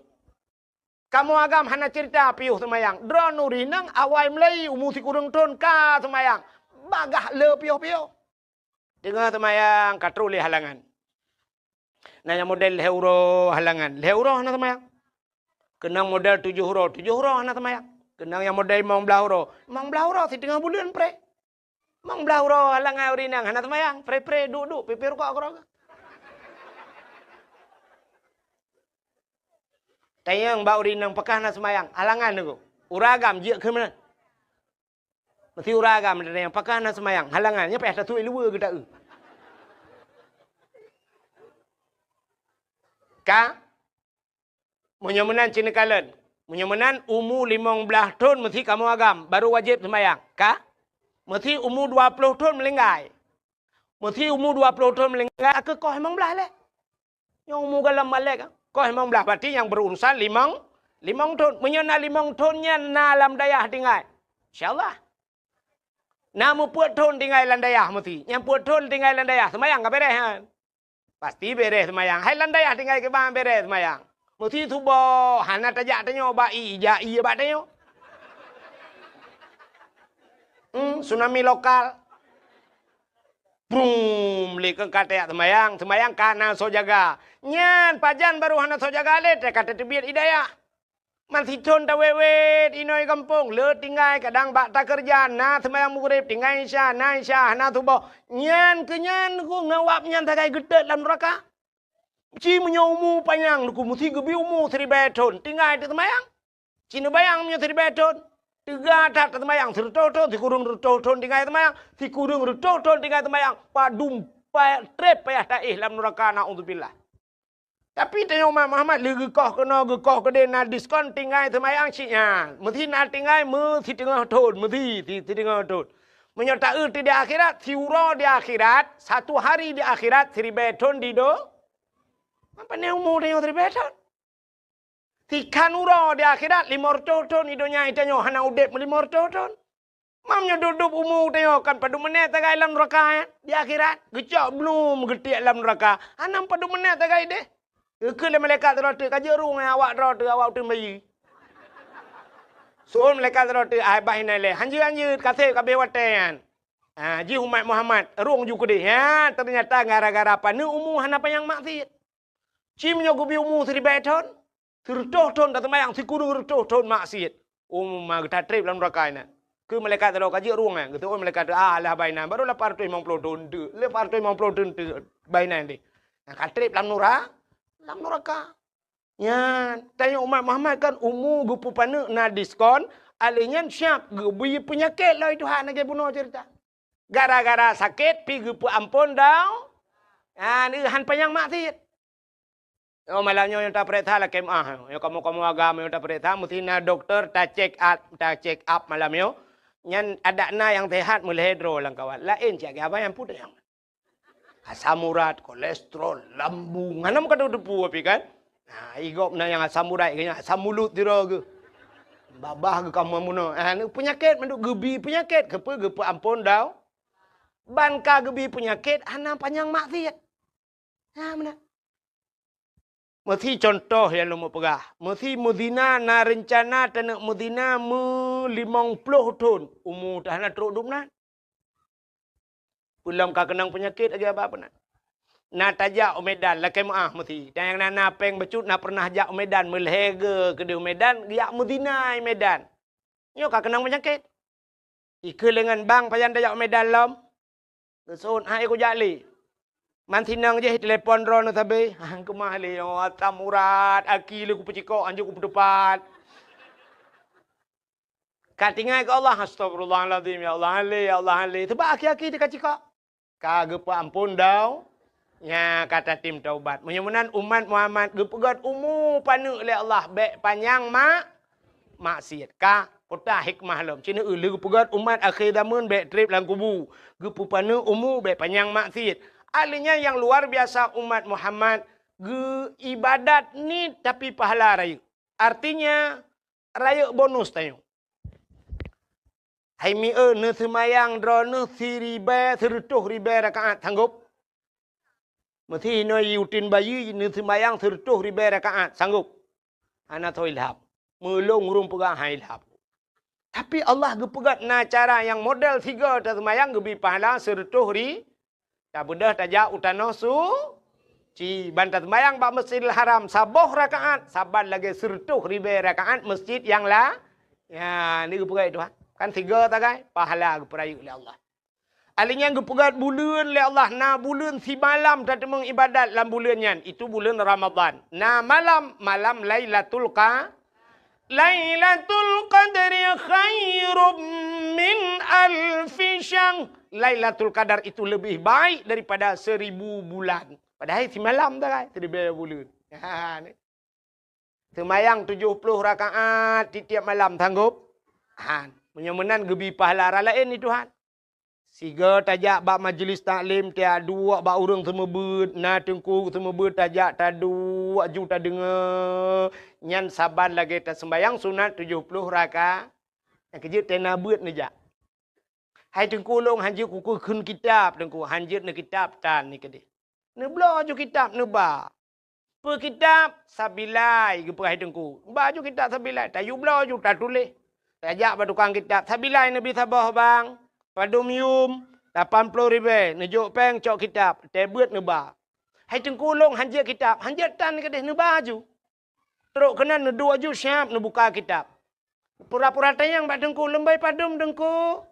Kamoe agam hana ceurita piôh seumayang. Droeneuh ureueng inong awai mulai umu sikureueng thon ka seumayang. Bagaih le piôh-piôh. Teungoh seumayang ka troh lé halangan. Na nyang model lhèe uroe halangan, lhèe uroe hana seumayang. Keunong model tujoh uroe, tujoh uroe hana seumayang. Keunong nyang model limong blaih uroe, limong blaih uroe siteungoh buleuen pré. Limong blaih uroe halangan ureueng inong hana seumayang, pré-pré duek-duek, pipéh rukok keudroe. Tanyong bak ureueng inong pakon hana seumayang, halangan nyoe. Ureueng agam jeuet keu meunan. Meusti ureueng agam tanyong pakon hana seumayang, halangan nyoe payah tatuek luweue geuta'eu. Ka? Meunyoe meunan ci neukalon. Meunyoe meunan umu limong blaih thon meusti kamoe agam, barô wajéb seumayang. Ka? Meusti umu dua ploh thon meulinggai. Meusti umu dua ploh thon meulinggai, ka koh limong blaih lé. Nyoe umu gohlom balek, koh limong blaih, berarti nyang berurusan limong, limong thon. Meunyoe na limong thon nyan na lam dayah tinggai, insya Allah. Na meupeuet thon tinggai lam dayah meusti. Nyang peuet thon tinggai lam dayah, seumayang ka beres nyan. Pasti beres seumayang. Hai lam dayah tinggai kiban beres seumayang. Meusti suboh, hana tajak tanyoe bak ie, jak ie bak tanyoe. Hmm, tsunami lokal. Brum, lé keu ka tajak seumayang, seumayang ka na soe jaga. Nyan pajan barô hana soe jaga lé, ka tateubiet i dayah. Man sithon tawét-wét inoe gampông, le tinggai kadang bak takeureuja, na seumayang Maghrib, tinggai Isya, na Isya, hana suboh. Nyan keu nyan ku ngawab nyan sagai geutot lam nuraka. Ci meunyoe umu panyang ku meusti geubri umu siribèe thon, tinggai teuseumayang. Ci neubayang meunyoe siribèe thon, teuga that teuseumayang sireutôh thon, sikureueng reutôh thon tinggai seumayang, sikureueng reutôh thon tinggai seumayang, padum pa-, trép payah taéh lam nuraka, naudzubillah. Tapi tanyoe umat Muhammad lé geukoh keunoe, geukoh keudéh na diskon tinggai seumayang cit nyan. Meusti na tinggai meusiteungoh thon, meusti si-, siteungoh thon. Meunyoe taeu di akhirat, siuroe di akhirat, satu hari di akhirat, siribèe thon di do-, apa ni umu tanyoe siribèe thon? Sikhan uroe di akhirat, limong reutôh thon di donya, tanyoe hana udép meulimong reutôh thon. Mam nyoe dub-dub umu tanyoe kan padum meuneuk sagai lam nuraka, eh? Di akhirat, geucok blum geutiek lam nuraka. Hana padum meuneuk sagai deh. Geukheun lé malaikat droe teuk, "Ka jeuet rueng, eh, awak droe teuk, awak uteuen bayi." Seuôn malaikat droe teuk, "Ai, bah inan lé. Hanjeuet-hanjeuet, ka sép ka abéh watèe nyan." Ha, jih umat Muhammad, rueng ju keudeh. Ha, teunyata gara-gara paneuk umu hana panyang maksiet. Ci meunyoe geubri umu siribèe thon, sireutôh thon taseumayang, sikureueng reutôh thon maksiet. Umu ma geutatrép lam nuraka inan. Keu malaikat tadok ka jeuet rueng, eh. Geuseuôt malaikat, "Ah, alah bainan, barô lapan reutôh limong ploh thon teuk. Lapan reutôh limong ploh thon teuk bainan deh." Nah, ka trép lam nura-, lam nuraka. Nyan, tanyoe umat Muhammad kan umu geupeupaneuk na diskon, alèh nyan siap geubri peunyakét lom Tuhan lagèe bunoe ceurita. Gara-gara sakét pi geupeuamphon dau-, ah, neuhan panyang maksiet. Oh, malam nyoe nyang tapareksa lakèe meu'ah. Nyoe kamoe-kamoe agam nyang tapareksa, meusti na dokto ta-check up, ta-check up malam nyoe. Nyan adak na nyang sehat meulhèe droe lam kawat. Laén cit lagèe abang nyang peue nyang. Asam urat, kolesterol, lambung. Hana meukadoe teupeu api kan? Ha, i gob na nyang asam urat geuh, nyang asam mulut sidroe geuh. Babah geuh ka meunoe. Ha, ni peunyakét mandum, geubi peunyakét, keupeue geupeuamphon dau. Ban ka geubi peunyakét hana panyang maksiat. Ha, meunan. Meusi contoh nyang lôn peugah. Meusi meuzina na reuncana taneuk meuzina meulimong ploh thon, umu teuh hana trok dum nan. Peulom ka keunong peunyakét lagèe haba peunan. Na tajak u Medan, lakèe meu'ah meusi. Dan nyang na, na péng bacut na pernah jak u Medan, meulhèe geu keudeh u Medan, geujak meuzina i Medan. Nyoe ka keunong peunyakét. Ikeu lengan bang pajan tajak u Medan lom. Geuseuôt hai kujak lé. Man sinong jih telepon droeneuh sabe. Hang keumah lé, oh, asam urat, aki lé kupeucikok, anjok kupeuteupat. Ka tinggai keu Allah, "Astagfirullahalazim, ya Allah, han lé, ya Allah, han lé." Sabab aki-aki teuka cikok. Ka geupeuamphon dau, nya ka tatem taubat. Meunyoe meunan umat Muhammad geupeugöt umu paneuk lé Allah, bèk panyang mak, maksiat. Ka peutah hikmah lom. Cit na lheueh geupeugöt umat akhé zaman bèk trép lam kubu. Geupeupaneuk umu bèk panyang maksiat. Ahli nyan nyang luar biasa umat Muhammad geu ibadat niet tapi pahala rayeuk. Artinya, rayeuk bonus tanyoe. Hai mieu, neuseumayang droeneuh siribèe, sireutôh ribèe rakaat, sanggop? Meusi inoe i uteuen bayeue neuseumayang sireutôh ribèe rakaat, sanggop? Hana soe ilham. Meulôn ureueng peugah han ilham. Tapi Allah geupeugöt na cara nyang model sigoe taseumayang geubi pahala sireutôh ri-, Tabeudôh tajak u tanoh suci, ban taseumayang bak Masjidil Haram saboh rakaat, saban lagèe sireutôh ribèe rakaat masjid nyang la-, ya, ni geupeugah Tuhan. Kan sigoe sagai, pahala geupeurayeuk lé Allah. Ahli nyan geupeugöt buleuen lé Allah, na buleuen simalam tateumeung ibadat lam buleuen nyan, itu buleuen Ramadhan. Na malam, malam Lailatul Qa-, Lailatul Qadri khairum min alfi syahr. Lailatul Qadar itu lebih baik daripada seribu bulan. Padahai simalam sagai, siribèe buleuen. Ha, ni. Seumayang tujoh ploh rakaat tiep-tiep malam, sanggop? Han. Meunyoe meunan geubi pahala raya laén ni Tuhan. Sigoe tajak bak majlis taklim, taduek bak ureueng seumeubeuet, na teungku seumeubeuet tajak taduek ju tadeungoe. Nyan saban lagèe taseumayang sunat tujoh ploh raka-, nyang keujeuet tena beuet neujak. Hai teungku, lôn han jeuet kukheun kitab, teungku, han jeuet neukitab tan ni keudeh. Neubloe ju kitab neuba. Peue kitab? Sabilai, geupeugah teungku. Ba ju kitab Sabilai, tayue bloe ju tatuléh. Tajak bak tukang kitab, "Sabilai neubi saboh bang, padum yum, lapan ploh ribèe, neujok péng cok kitab, teuh beuet neuba." Hai teungku, lôn han jeuet kitab, han jeuet tan keudeh, neuba ju. Trok keunan neuduek ju siab neubuka kitab. Pura-pura tanyong bak teungku, "Leumbôi padum teungku?"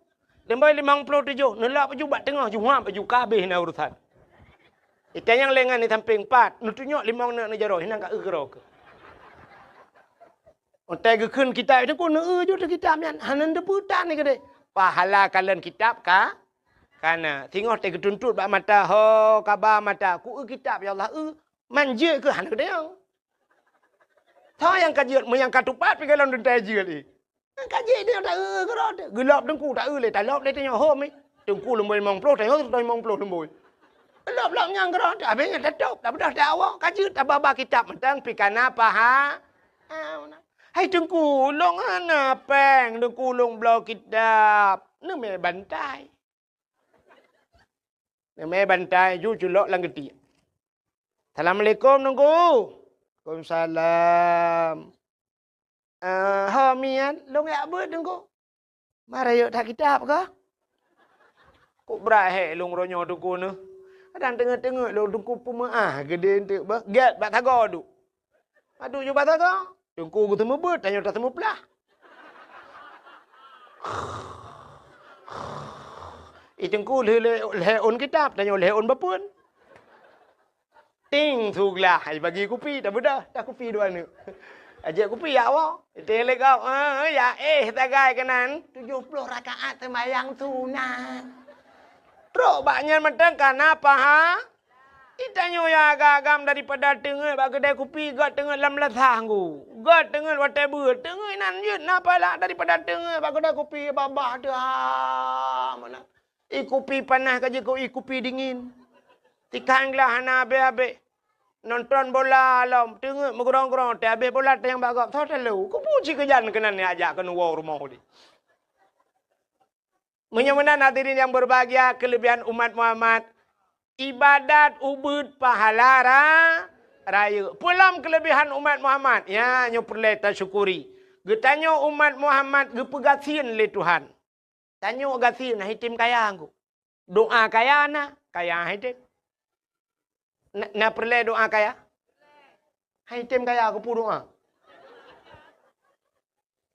"Leumbôi limong ploh tujoh." Neulop ju bak teungoh, ju huab ju, ka habéh na urusan. Itanyong lé ngon di sampéng, "Pat?" Neutunyok limong neuk neujaroe, hinan ka eu keudroe keuh. Watèe geukheun kitab teungku, neueu ju teuh kitab nyan, hana neuteupeue tan ni keudeh. Pahala kalon kitab ka, kana. Singoh teuh geutuntot bak mata, ho, kaba mata, "Ku eu kitab, ya Allah, eu." Man jeuet keuh hana geutanyong. Soe nyang ka jeuet, meunyo nyang ka tupat pih gohlom teuntèe jeuet, eh. Nyang ka jeuet nyoe taeu keudroe teuh. Geulop teungku taeu lé, talop lé tanyoe hom, eh. Teungku leumbôi limong ploh, tanyoe limong ploh leumbôi. Lop-lop nyang keudroe teuh, habéh nyan tatôb, tabeudôh teuh awak, ka jeuet tababa kitab mantong pih kana paha-, ah, hai teungku, lôn hana péng, teungku lôn bloe kitab. Neumè bantai. Neumè bantai ju culok lam geutiek. "Assalamualaikum, Teungku." "Waalaikumsalam." "Eh, ho miet, lôn jak beuet, Teungku." "Ma rayeuk that kitab kah?" "Kok brat hék lôn uroenyoe, Teungku, neuh. Kadang teungeut-teungeut lôn, Teungku, peumeu'ah geudeh eunteuk beuh. Gèt bak sagoe duek." Padub ju bak sagoe, teungku geuseumeubeuet, tanyoe taseumeuplah. I teungku lheueh lhèe ôn kitab, tanyoe lhèe ôn bapeuen. Ting, su glah, ai bagi kupi, tabeudôh, takupi dua neuk. Ajak kupi jak woe. Iteng lé gob, eh, ya éh sagai keunan, tujoh ploh rakaat seumayang sunat. Trok bak nyan mantong kana paha. Itanyoe nyang agam-agam daripada teungeut bak keudè kupi, göt teungeut lam lasah nggu. Göt teungeut watèe beuet, teungeut inan jeuet na pahala daripada teungeut bak keudè kupi babah teuh, ha, meunan. I kupi panas ka jeuet keu i kupi dingin. Tikang glah hana abéh-abéh. Nonton bola lom, teungeut meugrong-grong, teuhabéh bola teunyang bak gob, tho talo. Kupu cit keujan keunan jak keuneuk woe rumoh di. Meunyoe meunan hadirin yang berbahagia, kelebihan umat Muhammad, ibadat ubeuet pahala ra-, rayeuk. Peue lom kelebihan umat Muhammad? Ya, nyoe peureulée tasyukuri. Geutanyoe umat Muhammad geupeugasien lé Tuhan. Tanyoe gasien, hana item kaya engko. Doa kaya na, kaya hana item. Na, na peureulée doa kaya? Hana item kaya, kupu doa.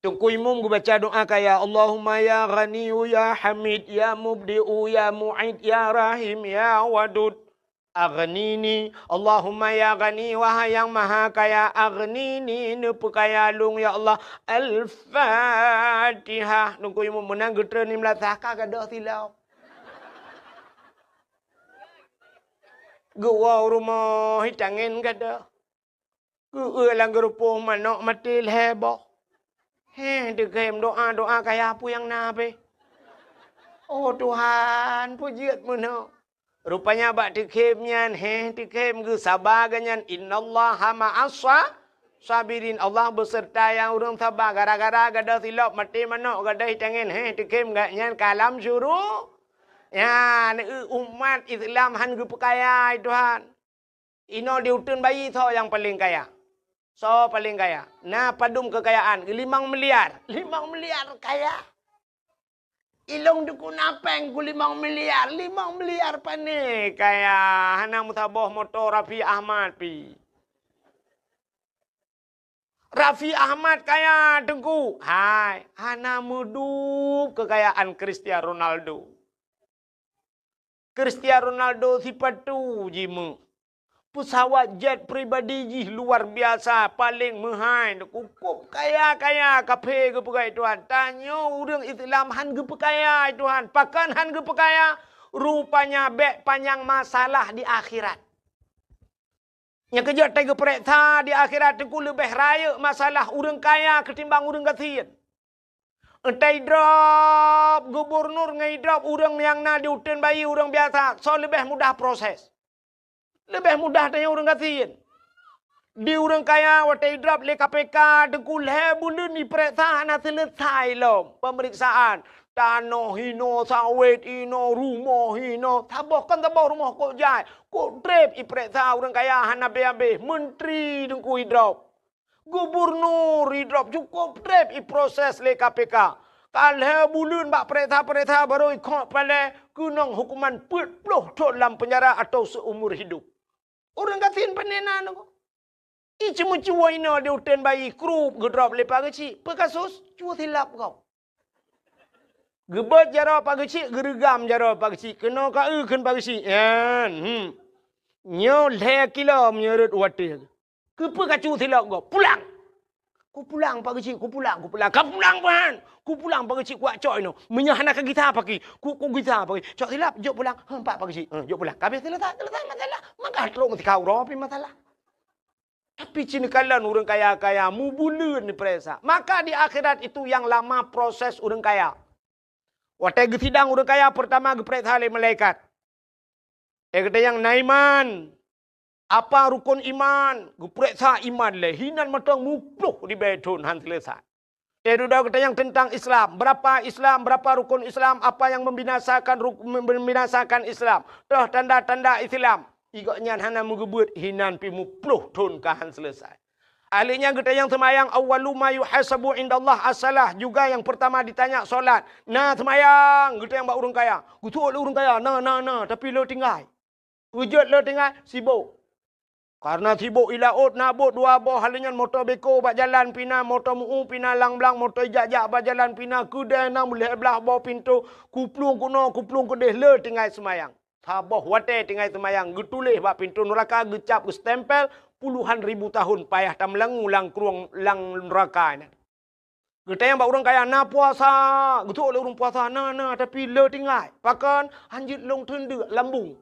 Teungku Imum geubaca doa kaya, "Allahumma ya Ghaniyyu ya Hamid, ya Mubdi'u ya Mu'id, ya Rahim, ya Wadud. Aghnini, Allahumma ya Ghani, wahai Nyang Maha Kaya, aghnini, neupeukaya lôn, ya Allah." Al-Fatihah. Teungku Imum meunan geutreun lim lasah ka gadôh silop. Geuwoe u rumoh, hi tangen gadôh. Geueu lam geurupoh manok maté lhée boh. Heh, teukhem doa-doa kaya peue nyang na beh. Oh Tuhan, peue jeuet meunoe. Rupanya bak teukhem nyan, heh, teukhem geusaba geuh nyan, "Innallaha ma'as sa-, sabirin." Allah beuseurta nyang ureuëng saba. Gara-gara gadôh silop maté manok gadôh hi tangen, heh, teukhem geuh nyan ka lam syuru-, ya, neu umat Islam hana geupeukaya, hai Tuhan. Inoe di uteuen bayi soe nyang paleng kaya? Soe paleng kaya? Na padum keukayaan? Limong miliar. Limong miliar kaya. Ilong dukun apeng ku limong miliar. Limong miliar pane kaya. Hana meusaboh moto Raffi Ahmad pi. Raffi Ahmad kaya, Teungku. Hai, hana meudup keukayaan Cristiano Ronaldo. Cristiano Ronaldo sipatu jimeuet. Peusawat jet pribadi jih luar biasa, paleng meuhai, cukup kaya-kaya, kaphé geupeugah Tuhan. Tanyoe ureuëng Islam han geupeukaya Tuhan. Pakon han geupeukaya? Rupanya bék panyang masalah di akhirat. Nyang keujeuet teugeupeureksa di akhirat teungku leubeh rayeuk masalah ureuëng kaya keutimbang ureuëng gasien. Entah idrop gubernur ngon idrop ureuëng nyang na di uteuen bayi ureuëng biasa, soe leubeh mudah proses? Leubeh mudah tanyoe ureuëng gasien. Di ureuëng kaya watée idrop lé K P K teungku lhée buleuen ipeureksa hana seuleusoe lom peumeriksaan. Tanoh inoe, sawét inoe, rumoh inoe. Saboh kon saboh rumoh kok jai. Kok treb ipeureksa ureuëng kaya hana habéh-habéh. Menteri teungku idrop. Gubernur idrop cukup treb iproses lé K P K. Ka lhée buleuen bak peureksa-peureksa barô ikhok palée keunong hukuman peuet ploh thon lam penjara atau seumur hidup. Ureuëng gasien pane na nyoe. Iceumeucue inoe di uteuen bayi krup geudrop lé Pak Geuchik. Peue kasus? Cue silap gob. Geubeuet jaroe Pak Geuchik, geureugam jaroe Pak Geuchik. Keunoe ka eu kheun Pak Geuchik. Nyan, hmm. Nyoe lhée kilo meunyoe rot watée. Keupeue ka cue silop gob? Pulang! Kupulang Pak Geuchik, kupulang, kupulang. Ka pulang, Pak! Kupulang Pak Geuchik, kuwak cok inoe. Meunyoe hana ka gisa paki, ku, kugisa paki. Cok silap, jok pulang. Heuh, empat Pak Geuchik. Heuh, jok pulang. Ka habéh seuleusoe, seuleusoe masalah. Maka trok meutika uroe pih masalah. Tapi cit neukalon ureuëng kaya-kaya mubuleuen neupeuresa. Maka di akhirat itu nyang lama proses ureuëng kaya. Watée geusidang ureuëng kaya peurtama geupeuresa lé malaikat. Eh, geutanyoe na iman. Apa rukon iman? Geupeuresa iman lé hinan mantong muploh ribée thon han seuleusoe. Teududoe geutanyoe teuntang Islam. Berapa Islam, berapa rukun Islam, apa yang membinasakan ruk-, membinasakan Islam. Toh tanda-tanda Islam. Igok nyan hana meugeubeuet hinan pih muploh thon ka han seuleusoe. Ahli nyan geutanyoe seumayang, awwalu ma yuhasabu indallah as-salah. Juga yang pertama ditanya solat. Na seumayang geutanyoe bak ureuëng kaya. Geutuok lé ureuëng kaya, na, na, na, tapi le tinggai. Peujeuet le tinggai, sibok. Karena sibok i laôt na bot dua boh, hal nyan moto beko bak jalan pih na, moto meu pih na, lang blang moto ijak-jak bak jalan pih na, keudée na meulhée blaih boh pintoe, kuplueng keunoe, kuplueng keudeh, le tinggai seumayang. Saboh watée tinggai seumayang, geutuléh bak pintoe nuraka, geucab, geustempel, puluhan ribu tahun payah tameulangu lam krueng lam nuraka nyan. Geutanyong bak ureuëng kaya, na puasa? Geutuok lé ureuëng puasa, na, na, tapi le tinggai. Pakon? Hanjeuet lôn teundeuk lambung.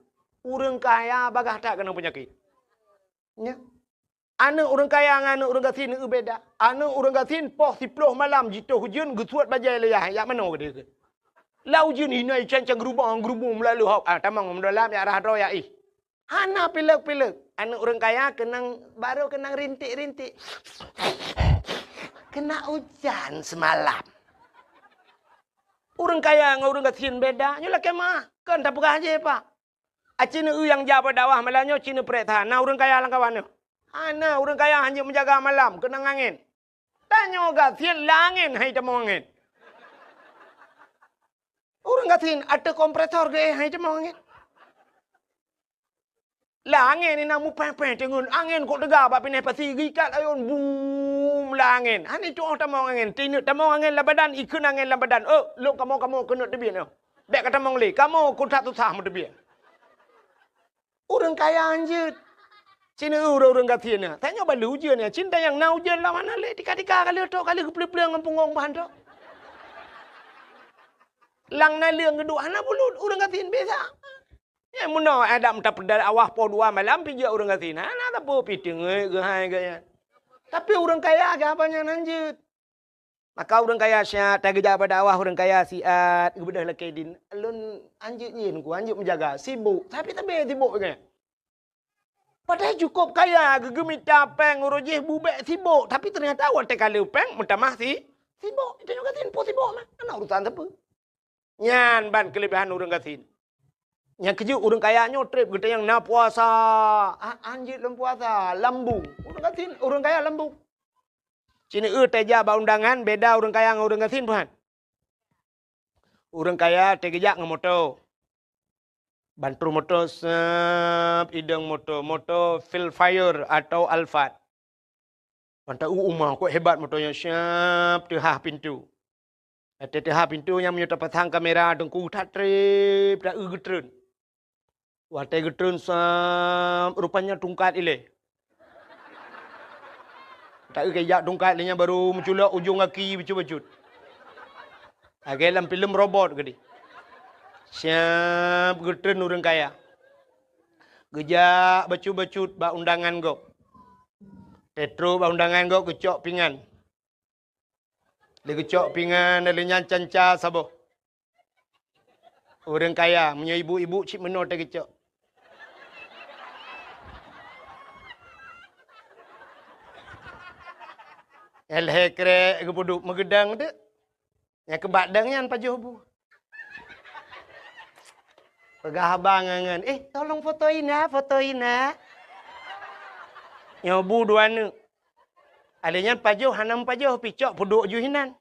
Ureuëng kaya bagaih that keunong peunyakét. Nya. Aneuëk ureuëng kaya ngon aneuëk ureuëng gasien neu beda. Aneuëk ureuëng gasien poh siploh malam jitoh ujeuen geusuet bajée lé yah, jak manoe geude keu. Lam ujeuen hina icang-cang geurubong-geurubong meulalu hok. Ah, tamong meudolam jak rhah droe jak ih. Hana pilek-pilek. Aneuk ureuëng kaya keunong, barô keunong rintik-rintik. Kena ujan semalam. Ureuëng kaya ngon ureuëng gasien beda, nyoe lakée meuah. Kon tapeugah jih, Pak. Aci neu nyang jak bak dakwah malam nyoe, ci neu prek that. Na ureuëng kaya lam kawan nyoe? Hana, ureuëng kaya hana meujaga malam, keunong angén. Tanyoe gasien lam angén hai tamong angén. Ureuëng gasien ateueh kompresor geuéh hai tamong angén. Lam angén inan mupéh-péh teungeut, angén kok teuga bak pineh pasi geuikat ayôn bum lam angén. Hana tuoh tamong angén, tineuk tamong angén lam badan, ikheun angén lam badan. Oh, lôn kamoe-kamoe keuneuk teubiet nyoe. Bék ka tamong lé, kamoe kok that susah meuteubiet. Ureuëng kaya hanjeuet. Cina ureuëng-ureuëng gasien nyan. Tanyoe balu ujeuen nyan. Cinta nyang na ujeuen lam hana lé, tika-tika ka lheueh trok, ka lheueh geupleueng-pleueng ngon punggong bahan trok. Lam naleueng geuduek hana bulut, ureuëng gasien biasa. Nyang meunoe adak meuta peudal awah poh dua malam pijak ureuëng gasien. Hana sapeue pi teungeut geuhai gaya. Tapi ureuëng kaya geuh haba nyan hanjeuet. Maka ureuëng kaya siat, tageujak bak dakwah ureuëng kaya siat, geubeudôh lakée dien. Lôn hanjeuet nyin ku, hanjeuet meujaga, sibok, tapi tabé sibok geuh. Padahai cukôp kaya, geugeumita péng uroe jih bubek sibok, tapi teunyata watée ka lheueh péng meutamah si, sibok. Tanyoe gasien po sibok mah, hana urusan sapeue. Nyan ban keuleubehan ureuëng gasien. Nyang keujeuet ureuëng kaya nyoe treb geutanyong na puasa. Ah, hanjeuet lom puasa, lambung. Ureuëng gasien, ureuëng kaya lambung. Cina eu teujak bak undangan beda ureuëng kaya ngon ureuëng gasien, Tuhan. Ureuëng kaya teugeujak ngon moto. Ban troh moto sab idong moto, moto Vellfire atau Alphard. Ban ta-eu uma kok hebat moto nyan, siap teuhah pintoe. Watée teuhah pintoe nyan meunyoe tapasang kamera teungku that treb ta-eu geutreun. Watée geutreun sab rupanya tungkat ilée. Ta-eu keu jak tungkat lé nyan baru meuculok ujong gaki bacut-bacut. Lagée lam filem robot geuh. Siap geutreun ureuëng kaya. Geujak bacut-bacut bak undangan gob. Teutro bak undangan gob geucok pingan. Lé geucok pingan lé nyan canca saboh. Ureuëng kaya meunyoe ibu-ibu cit meunoe teuh geucok. Lhée krek geupeuduek meugeudang teuk. Nyang keubak dang nyan pajoh bu. Peugah abang ngon, "Eh, tolong foto ina, foto ina." Nyoe bu dua neuk. Alé nyan pajoh hana meupajoh picok peuduek ju hinan.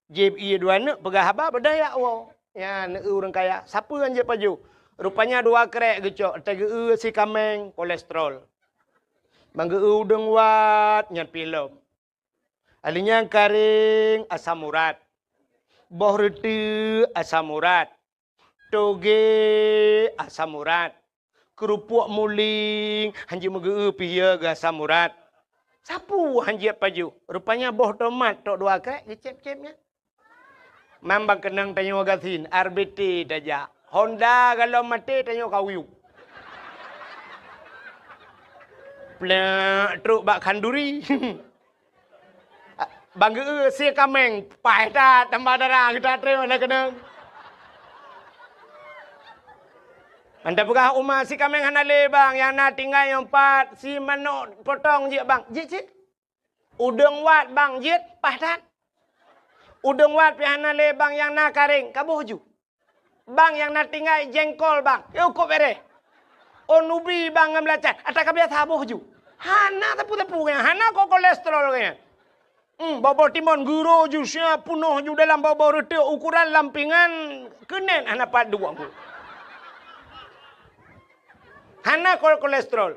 Jieb ié dua neuk peugah haba beudaya woe. Nyan neu ureuëng kaya, sapeue nyan jieb pajoh. Rupanya dua krek geucok, teugeue si kaméng kolesterol. Manggeu udeueng wat nyan pilom. Alé nyan karéng asam urat. Boh reuteuek asam urat. Toge asam urat. Keurupuk muling hanjeuet meugeu pih ya geu asam urat. Sapeue hanjeuet pajoh. Rupanya boh tomat tok dua krek geucép-cép nyan. Mambang keunong tanyoe gasien, R B T tajak. Honda galom maté tanyoe kawiuk. Plek trok bak khanduri. Bang geu si kaméng, paih that tambah dara geuta treun na keunong. Anda peugah uma si kaméng hana lé bang, nyang na tinggai nyang pat si manok potong jeuet bang. Jeuet cit. Udeueng wat bang jeuet paih that. Udeueng wat pih hana lé bang nyang na karéng kaboh ju. Bang nyang na tinggai jengkol bang, yôh kop bereh. Oh nubi bang ngon beulacan, ata ka biasa boh ju. Hana tepu-tepu kaya, hana ko kolesterol kaya. Hmm, boh-boh timon guro ju sia punoh ju dalam boh-boh reuteuek ukuran lampingan keunen hana pat dua. Hana ko kolesterol.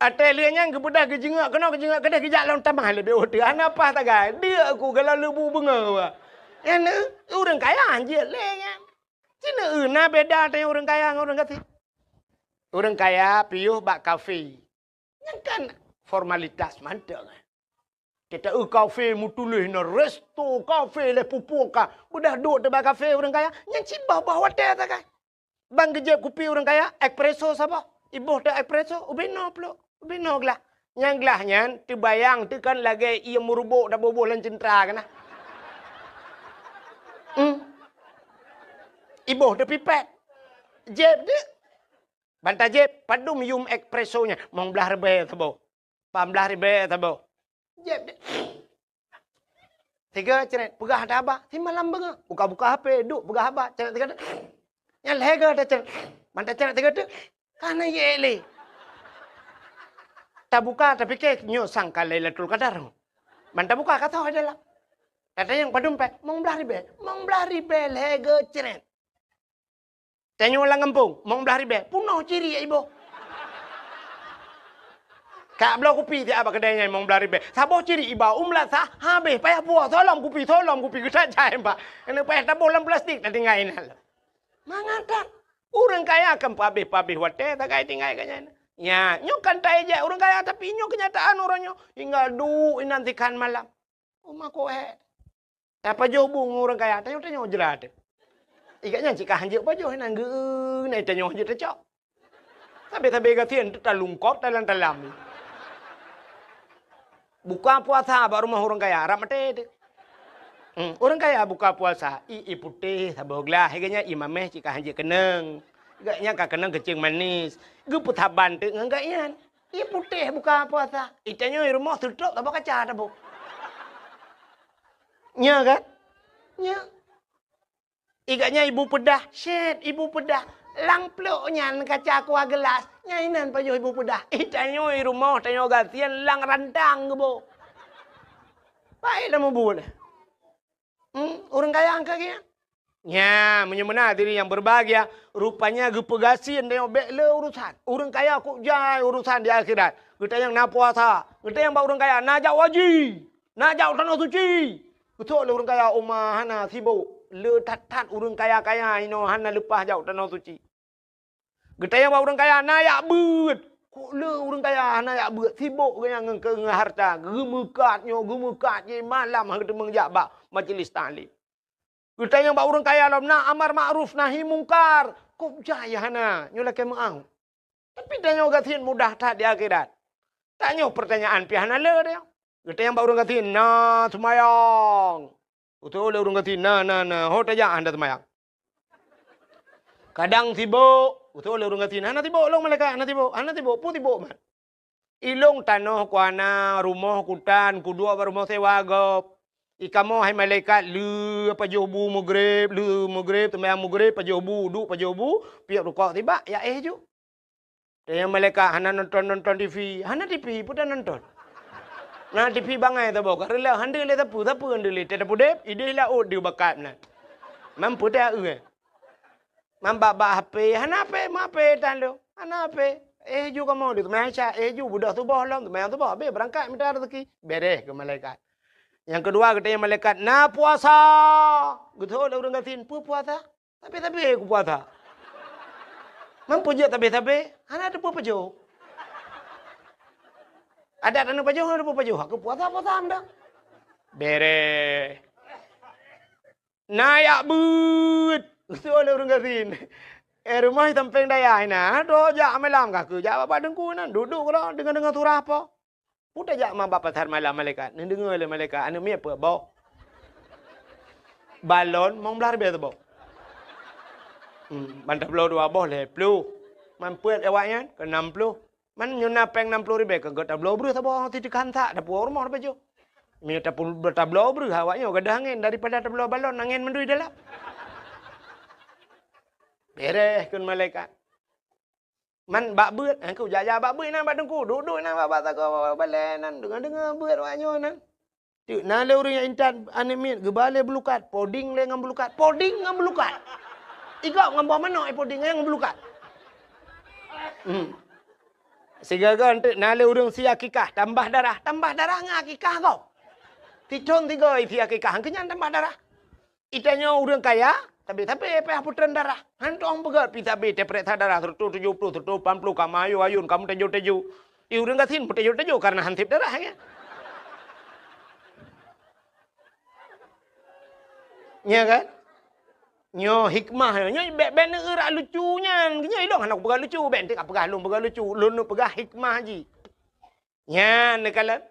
Até lheueh nyan geubeudôh geujeungok keunoe geujeungok keudeh geujak lom tamah leubeh ueh teuh hana paih tagai. Deuk ku galak leubu beungoh. Nyan ureuëng kaya hanjeuet lé nyan. Cina na beda teuh ureuëng kaya ngon ureuëng gasien. Ureuëng kaya piôh bak kafe. Nyan kan formalitas mantong. Kita eu kafe meutuléh na resto kafe lé pupuk ka. Beudôh duek teuh bak kafe ureuëng kaya. Nyan cit boh-boh watée tagai. Bang geujieb kupi ureuëng kaya, espresso saboh. Iboh teuh espresso, ubé noe pluek, ubé noe glah. Nyang glah nyan teubayang teuh kan lagée ié meurubok taboh-boh lam ceuntra keunan. Hmm. Iboh teuh pipet. Jieb deuek. Ban tajép, padum yum espresso nyan, mong blaih ribèe saboh. Pah blaih ribèe saboh. Jép deh. Sigoe cret, peugah ata haba, simalam beungoh. Buka-buka H P, duek peugah haba, cret sigoe teuk. Nyan lhèe goe tacret. Ban tacret sigoe teuk, ka na yèk lé. Tabuka, tapike nyoe sangka Lailatul Qadar. Ban tabuka ka soe dalam. Tatanyong padum pèng, mong blaih ribèe. Mong blaih ribèe lhèe goe cret. Tanyoe lam gampông, mong blaih ribèe, peunoh ciriek iboh. Ka bloe kupi siat bak keudè nyan mong blaih ribèe. Saboh ciriek iba u meulasah, habéh payah puwoe, soe lom kupi, soe lom kupi, geutat jai bak. Keuneuk payah taboh lam plastik, tatinggai inan lom. Mangat that. Ureueng kaya kan peuhabéh-peuhabéh watèe, takai tinggai geuh nyan. Nya, nyoe kan taéjek ureueng kaya, tapi nyoe keunyataan uroe nyoe. Tinggai duek inan sikhan malam. Uma kuhèe. Tapajoh bu ngon ureueng kaya, tanyoe-tanyoe jrat. Ikat nyan cit ka hanjeuet pajoh, inan geu-, na tanyoe hanjeuet tacok. Sabé-sabé gasien teutalungkop talam-talam. Buka puasa bak rumoh ureueng kaya, rab maté teuh. Hmm, ureueng kaya buka puasa, ie, ie putéh saboh glah, ikat nyan ie mamèh cit ka hanjeuet keunong. Ikat nyan ka keunong keuceung manis. Geupeusaban teuk ngon gobnyan. Ie putéh buka puasa. Itanyoe rumoh seutôt saboh kaca taboh. Nya kan? Nya. Ikat nyan ibu peudah, syèt ibu peudah. Lam plôk nyan kaca kuah geulas. Nyan inan pajoh ibu peudah. Itanyoe rumoh tanyoe gasien lam rantang geuboh. Paét lam mubuet. Hmm, ureueng kaya angka geuh nyan. Nya, meunyoe meunan hadirin yang berbahagia, rupanya geupeugasien tanyoe bèk le urusan. Ureueng kaya kok jai urusan di akhirat. Geutanyong na puasa, geutanyong bak ureueng kaya na jak haji, na jak tanoh suci. Geutanyong lé ureueng kaya uma hana sibok. Le that-that ureueng kaya-kaya inoe hana leupah jak tanoh suci. Geutanyong bak ureueng kaya na jak beuet. Kok le ureueng kaya hana jak beuet, sibok geuh nyan ngon, ngon harta, geumeukat nyoe, geumeukat jih, malam han geuteumeung jak bak majlis taklim. Geutanyong bak ureueng kaya lom na amar makruf nahi mungkar, kok jai hana, nyoe lakèe meu'ah. Tapi tanyoe gasien mudah that di akhirat. Tanyoe peurtanyaan pih hana le tanyoe. Geutanyong bak ureueng gasien na seumayang. Geutanyong lé ureueng gasien na, na, na, ho tajak hana seumayang. Kadang sibok, geutanyong lé ureueng gasien hana sibok, lôn malaikat hana sibok, hana sibok, peue sibok mat. Ilôn tanoh kuhana, rumoh kutan, kuduek bak rumoh sewa gob. Ikamoe hai malaikat le pajoh bu meugreb, le meugreb, seumayang meugreb, pajoh bu, duek pajoh bu, piep rukok sibak, jak éh ju. Tanyong malaikat hana nonton-nonton TV, hana TV peue tanonton. Na TV bangai saboh ka reuloh, han deuh lé sapeue, sapeue han deuh lé, teuh tapudeb, idéh laôt deuh bakat nan. Mampu teuh eu. Mambak-bak HP, hana HP, meu HP tan lôn. Hana HP. Éh ju kamoe di teumai Aisyah, éh ju beudôh tuboh lom, teumai tuboh, habéh beurangkat mita raseuki. Bèrèh keu malaikat. Nyang keudua geutanyong malaikat, na puasa. Geutanyong lé ureueng gasien, peue puasa? Sabé-sabé kupuasa. Mampu jeuet sabé-sabé, hana teupeu pajoh. Adat aneuk pajoh hana teupeu pajoh, aku puasa-puasa meudah. Bèrèh. Na jak beuet, geutanyong lé ureueng gasien. Eh, rumoh sampéng dayah inan, droe jak malam ka keu jak bak teungku inan, duek-duek keudroe deungoe-deungoe surah po. Peue tajak ma bak pasar malam malaikat, neudeungoe lé malaikat, aneuk miet peuet boh. Balon mong blaih ribèe saboh. Hmm, ban tabloe dua boh lhèe ploh. Man peuet awaknyan keu nam ploh. Man nyoe na péng nam ploh ribèe keu geutabloe breuh saboh, siteukhansak, tapuwoe rumoh tapajoh. Meunyoe tapu-, tabloe breuh awaknyoe gadôh angén daripada tabloe balon angén mandum dalam. Bèrèh kheun malaikat. Man bak beuet, eh, ku jak-jak bak beuet inan bak teungku, duek-duek inan bak, bak sagoe balèe nan, deungoe-deungoe beuet awaknyoe nan. Teuk na lé ureueng nyang intat aneuk miet geuba lé beulukat, poding lé ngon beulukat, poding ngon beulukat. Igop ngon boh manok, eh, poding ngon beulukat. Hmm. Sigoe-goe teuk na lé ureueng sie akikah, tambah darah, tambah darah ngon akikah gob. Sithon sigoe sie akikah, keu nyan tambah darah. Itanyoe ureueng kaya, sabé-sabé payah putreun darah. Han tu'oh peugöt pih sabé tapeuriksa darah seratus tujuh puluh, seratus lapan puluh, ka meuayôn-ayôn, ka meuteujô-teujô. Di ureueng gasien meuteujô-teujô kareuna han sép darah, ya. Nya kan? Nyoe hikmah nyoe, nyoe bèk, bèk neueurak lucu nyan. Nyoe ilôn hana kupeugah lucu, bèk enteuk kapeugah lôn peugah lucu. Lôn neupeugah hikmah jih. Nyan neukalon.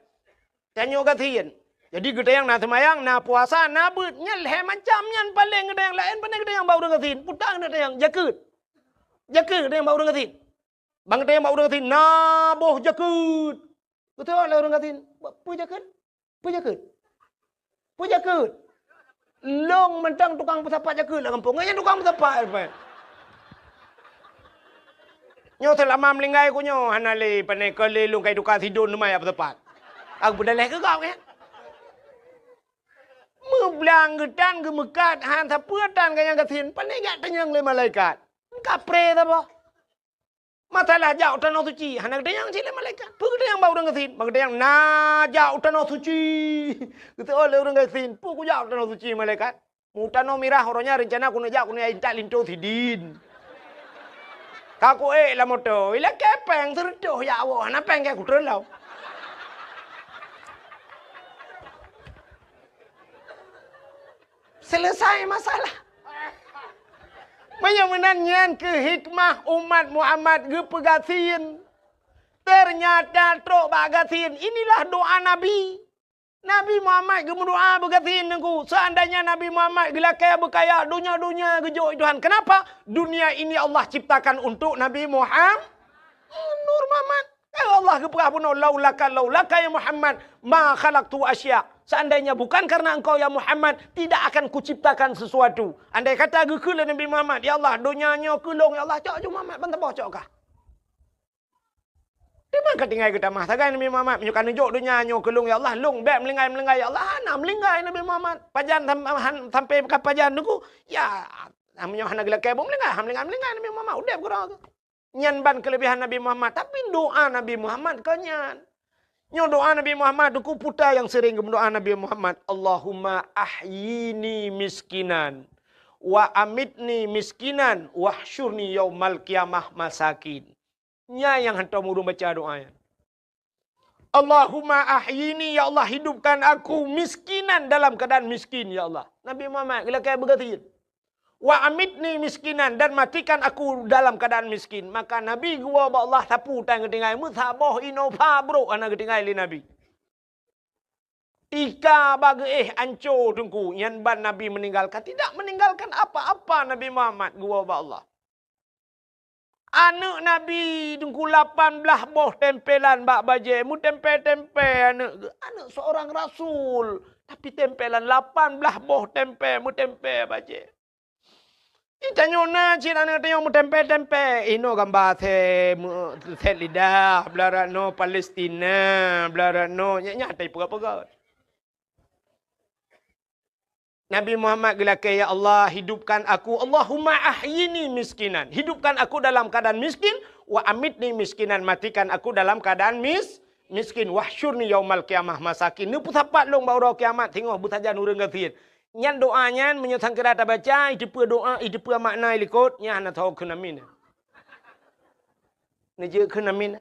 Tanyoe gasien. Jadi geutanyong na seumayang, na puasa, na beuet. Nyan lhèe macam nyan paleng geutanyong, laén pane geutanyong bak ureueng gasien. Peue ta geutanyong, jakeuet. Jakeuet geutanyong bak ureueng gasien. Ban geutanyong bak ureuëng gasien, "Na boh jakeuet?" Geutanyong lé ureuëng gasien, "Peue jakeuet? Peue jakeuet? Peue jakeuet?" "Lôn mantong tukang peusapat jakeuet lam gampông." Nyan tukang peusapat, Pak. Nyoe seulama meuninggai ku nyoe hana lé, pane keu lé lôn kai tuka sidon teuma jak peusapat. Aku peudaléh keu gob nyan. Meublang geutan geumeukat, han sapeue tan gaya gasien, pane jak tanyong lé malaikat. Kapré saboh. Masalah jak u tanoh suci, hana geutanyong cit lé malaikat. Peue geutanyong bak ureuëng gasien? Bak geutanyong na jak u tanoh suci. Geuteuôt lé ureuëng gasien, peue kujak u tanoh suci malaikat? Mu tanoh mirah uroe nyan reuncana keuneuk jak keuneuk intat linto sidin. Ka kuék lam moto, ilakée péng seureutôh jak woe, hana péng keu kutreun lom. Selesai masalah. Meunyoe meunan nyan keuh hikmah umat Muhammad geupeugasien. Ternyata trok bak gasien, inilah doa Nabi. Nabi Muhammad geumeudoa beugasien Teungku. Seandainya Nabi Muhammad geulakée beukaya, donya-donya geujok Tuhan. Kenapa? Dunia ini Allah ciptakan untuk Nabi Muhammad. Nur Muhammad. Ya Allah geupeugah bunoe, "Laulaka, laulaka ya Muhammad, ma khalaqtu asya." Seandainya bukan karena engkau ya Muhammad, tidak akan kuciptakan sesuatu. Andai kata geukheun lé Nabi Muhammad, "Ya Allah, donya nyoe keu lôn, ya Allah, cok ju Muhammad ban saboh cok kah." Di mana ka tinggai geutamah sagai Nabi Muhammad, "Meunyoe ka neujok donya nyoe keu lôn, ya Allah, lôn bék meulinggai-meulinggai, ya Allah." Hana meulinggai Nabi Muhammad. Pajan sam-, han-, sampai ka pajan Teungku, ya, meunyoe hana geulakée boh meulinggai, han meulinggai-meulinggai Nabi Muhammad, udeb keudroe. Nyan ban keulebihan Nabi Muhammad, tapi doa Nabi Muhammad kon nyan. Nyoe doa Nabi Muhammad, Teungku, peue nyang sering geumeudoa Nabi Muhammad, "Allahumma ahyini miskinan, wa amitni miskinan, wahsyurni yaumal qiyamah masakin." Nyan nyang hantom ureuëng baca doa nyan. "Allahumma ahyini, ya Allah, hidupkan aku miskinan dalam keadaan miskin, ya Allah." Nabi Muhammad geulakée beugasien. "Wa amitni miskinan, dan matikan aku dalam keadaan miskin." Maka Nabi geuwoe bak Allah sapeue tan geutinggai, meusaboh inoe pha brok hana geutinggai lé Nabi. Tika bak geuéh anco Teungku, nyan ban Nabi meninggalkan, tidak meninggalkan apa-apa Nabi Muhammad geuwoe bak Allah. Aneuëk Nabi Teungku lapan blaih boh tempelan bak bajée, meutempé-tempé aneuëk geuh. Aneuëk seorang rasul, tapi tempelan lapan blaih boh tempé, meutempé bajée. Di tanyoe na cit aneuëk tanyoe meutempé-tempé, inoe gamba sét, meu-, sét lidah, blarat noe Palestina, blarat noe, nyan, nyan taipeugah-peugah. Nabi Muhammad geulakée, "Ya Allah, hidupkan aku, Allahumma ahyini miskinan." Hidupkan aku dalam keadaan miskin, "wa amitni miskinan," matikan aku dalam keadaan mis-, miskin, "wahsyurni yaumal qiyamah masakin." Neupeusapat lôn bak uroe kiamat singoh beusajan ureuëng gasien. Nyan doa nyan meunyoe sangkira tabaca, iteupeue doa, iteupeue makna likot, nyan hana tho kheun amin. Neujeuet kheun amin.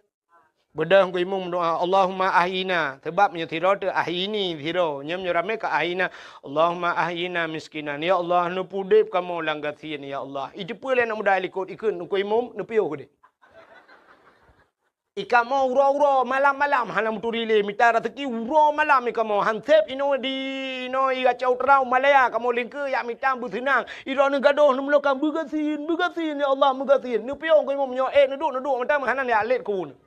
Beudôh Teungku Imum doa, "Allahumma ahyina." Sabab meunyoe sidroe teuh ahyini sidroe, nyoe meunyoe ramé ka ahyina, "Allahumma ahyina miskinan." Ya Allah, neupeudeb kamoe lam gasien, ya Allah. Iteupeue lé aneuk muda likot ikheun Teungku Imum, neupiôh keudeh. Ikamoe uroe-uroe, malam-malam hana meuturi lé, mita raseuki uroe malam ikamoe. Han sép inoe di, inoe i Aceh Utara, Malaya, kamoe lingkeue jak mita beuseunang. Idroeneuh gadôh neumeulokang beugasien, beugasien, ya Allah, beugasien. Neupiôh Teungku Imum nyoe, eh, neuduek, neuduek mata meuhana jak lét keu uneue.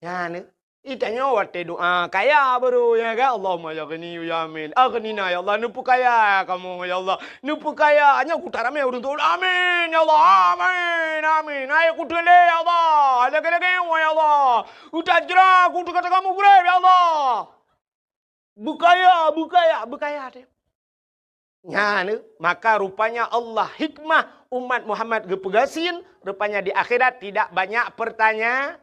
Nyan, eh. Itanyoe watée doa kaya baru, ya kan? Allahumma ya ghani ya amin. Aghnina ya Allah, neupeukaya kamoe ya Allah. Neupeukaya. Nyoe kuta ramé ureuëng tuan. Amin ya Allah. Amin. Amin. Hai kuteulé ya Allah. Lagée-lagée ya Allah. Utajra kuteuk kata kamu gurée ya Allah. Beukaya, beukaya, beukaya teuh. Nyan, maka rupanya Allah hikmah umat Muhammad geupeugasien, rupanya di akhirat tidak banyak pertanya-,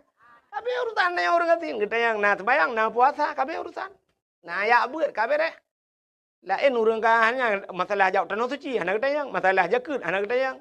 tapi urusan nyoe ureuëng gasien, geutanyong na seumayang, na puasa, kabe urusan. Na jak beuet, kabe deh. Laén ureuëng ka hanya masalah jak tanoh suci, hana geutanyong, masalah jakeuet, hana geutanyong.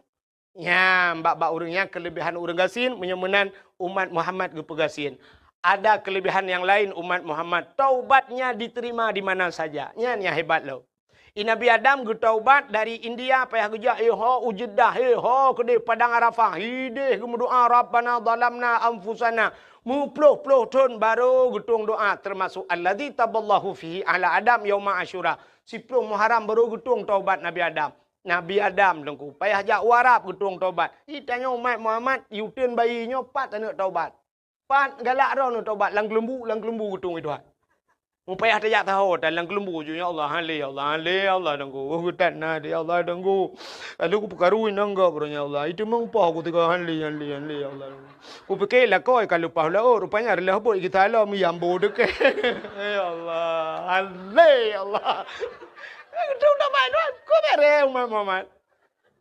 Nyan, bak-bak ureuëng nyan keulebihan ureuëng gasien, meunyoe meunan umat Muhammad geupeugasien. Ada kelebihan yang lain umat Muhammad, taubatnya diterima di mana saja. Nyan nyang hebat lom. I Nabi Adam geutaubat dari India, payah geujak, eh, ho u Jeddah, eh, ho keudeh Padang Arafah, ideh geumeudoa, "Rabbana zalamna anfusana." Meuploh-ploh thon baru geutueng doa, termasuk alladzi taballahu fihi ala Adam yauma Asyura. Siploh Muharram baru geutueng taubat Nabi Adam. Nabi Adam teungku, payah jak u Arab geutueng taubat. Di tanyoe umat Muhammad, uteuen bayi nyoe pat aneuk taubat. Pat galak droeneuh taubat, lam keuleumbu, lam keuleumbu geutueng Tuhan. Mupayah tajak saho tan lam keuleumbu ju, "Ya Allah, han lé, ya Allah, han lé, ya Allah, teungku. Oh, geutan na, ya Allah, teungku. Lalu kupeukaru inong gob, ya Allah. Itu meumpah ku teuka, han lé, han lé, han lé, ya Allah, teungku." Kupike lakoe ka leupah laôt, rupanya reuloh bot geutalom, yambo deukeh. Ya Allah, han lé, ya Allah. Itu udah main, ku bereh umat Muhammad.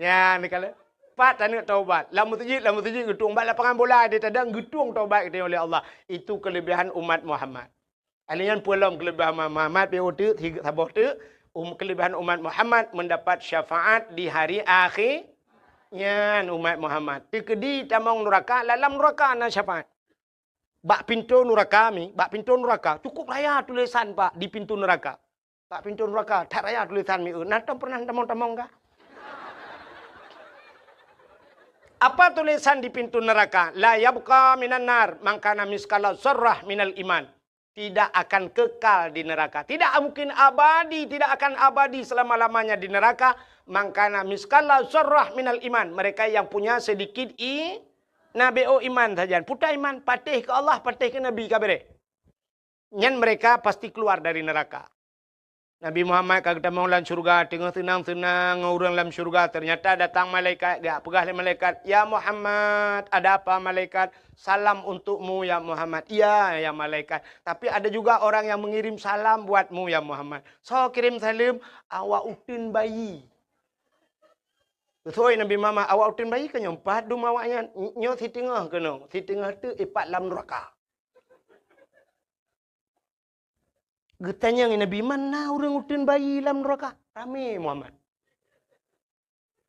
Nyan, ni kala. Pat aneuk taubat. Lam meuseujid, lam meuseujid geutueng. Bak lapangan bola di tadang geutueng taubat geutanyoe lé Allah. Itu kelebihan umat Muhammad. Ahli nyan peue lom kelebihan umat Muhammad, pi uteuk, sigeuk saboh teuk. Um, kelebihan umat Muhammad mendapat syafaat di hari akhé. Nyan umat Muhammad. Teukeudi tamong nuraka, lam nuraka na syafaat. Bak pintoe nuraka mi, bak pintoe nuraka, cukup raya tulisan, Pak, di pintoe nuraka. Bak pintoe nuraka, that raya tulisan mi, eh, na tom pernah tamong-tamong kah? Apa tulisan di pintoe nuraka? "La yabqa minan nar man kana miskala zarrah minal iman." Tidak akan kekal di neraka. Tidak mungkin abadi, tidak akan abadi selama-lamanya di neraka. Man kana miskala zarrah minal iman. Mereka yang punya sedikit i-, nabi, oh, iman saja. Puta iman, patéh keu Allah, patéh keu Nabi, ka bereh. Nyan mereka pasti keluar dari neraka. Nabi Muhammad ka geutamong lam syurga, teungoh seunang-seunang ngon ureuëng lam syurga, ternyata datang malaikat, geujak peugah lé malaikat, "Ya Muhammad." "Ada apa, malaikat?" "Salam untukmu, ya Muhammad." "Iya, ya malaikat. Tapi ada juga orang yang mengirim salam buatmu, ya Muhammad." "Soe kirém saleuem?" "Awak uteuen bayi." Geusoi Nabi Muhammad, "Awak uteuen bayi keunoe pat dum awaknyan?" "Nyoe siteungoh keunoe, siteungoh teuk ipat lam nuraka." Geutanyong Nabi, "Man na ureuëng uteuen bayi lam nuraka?" Ramé Muhammad.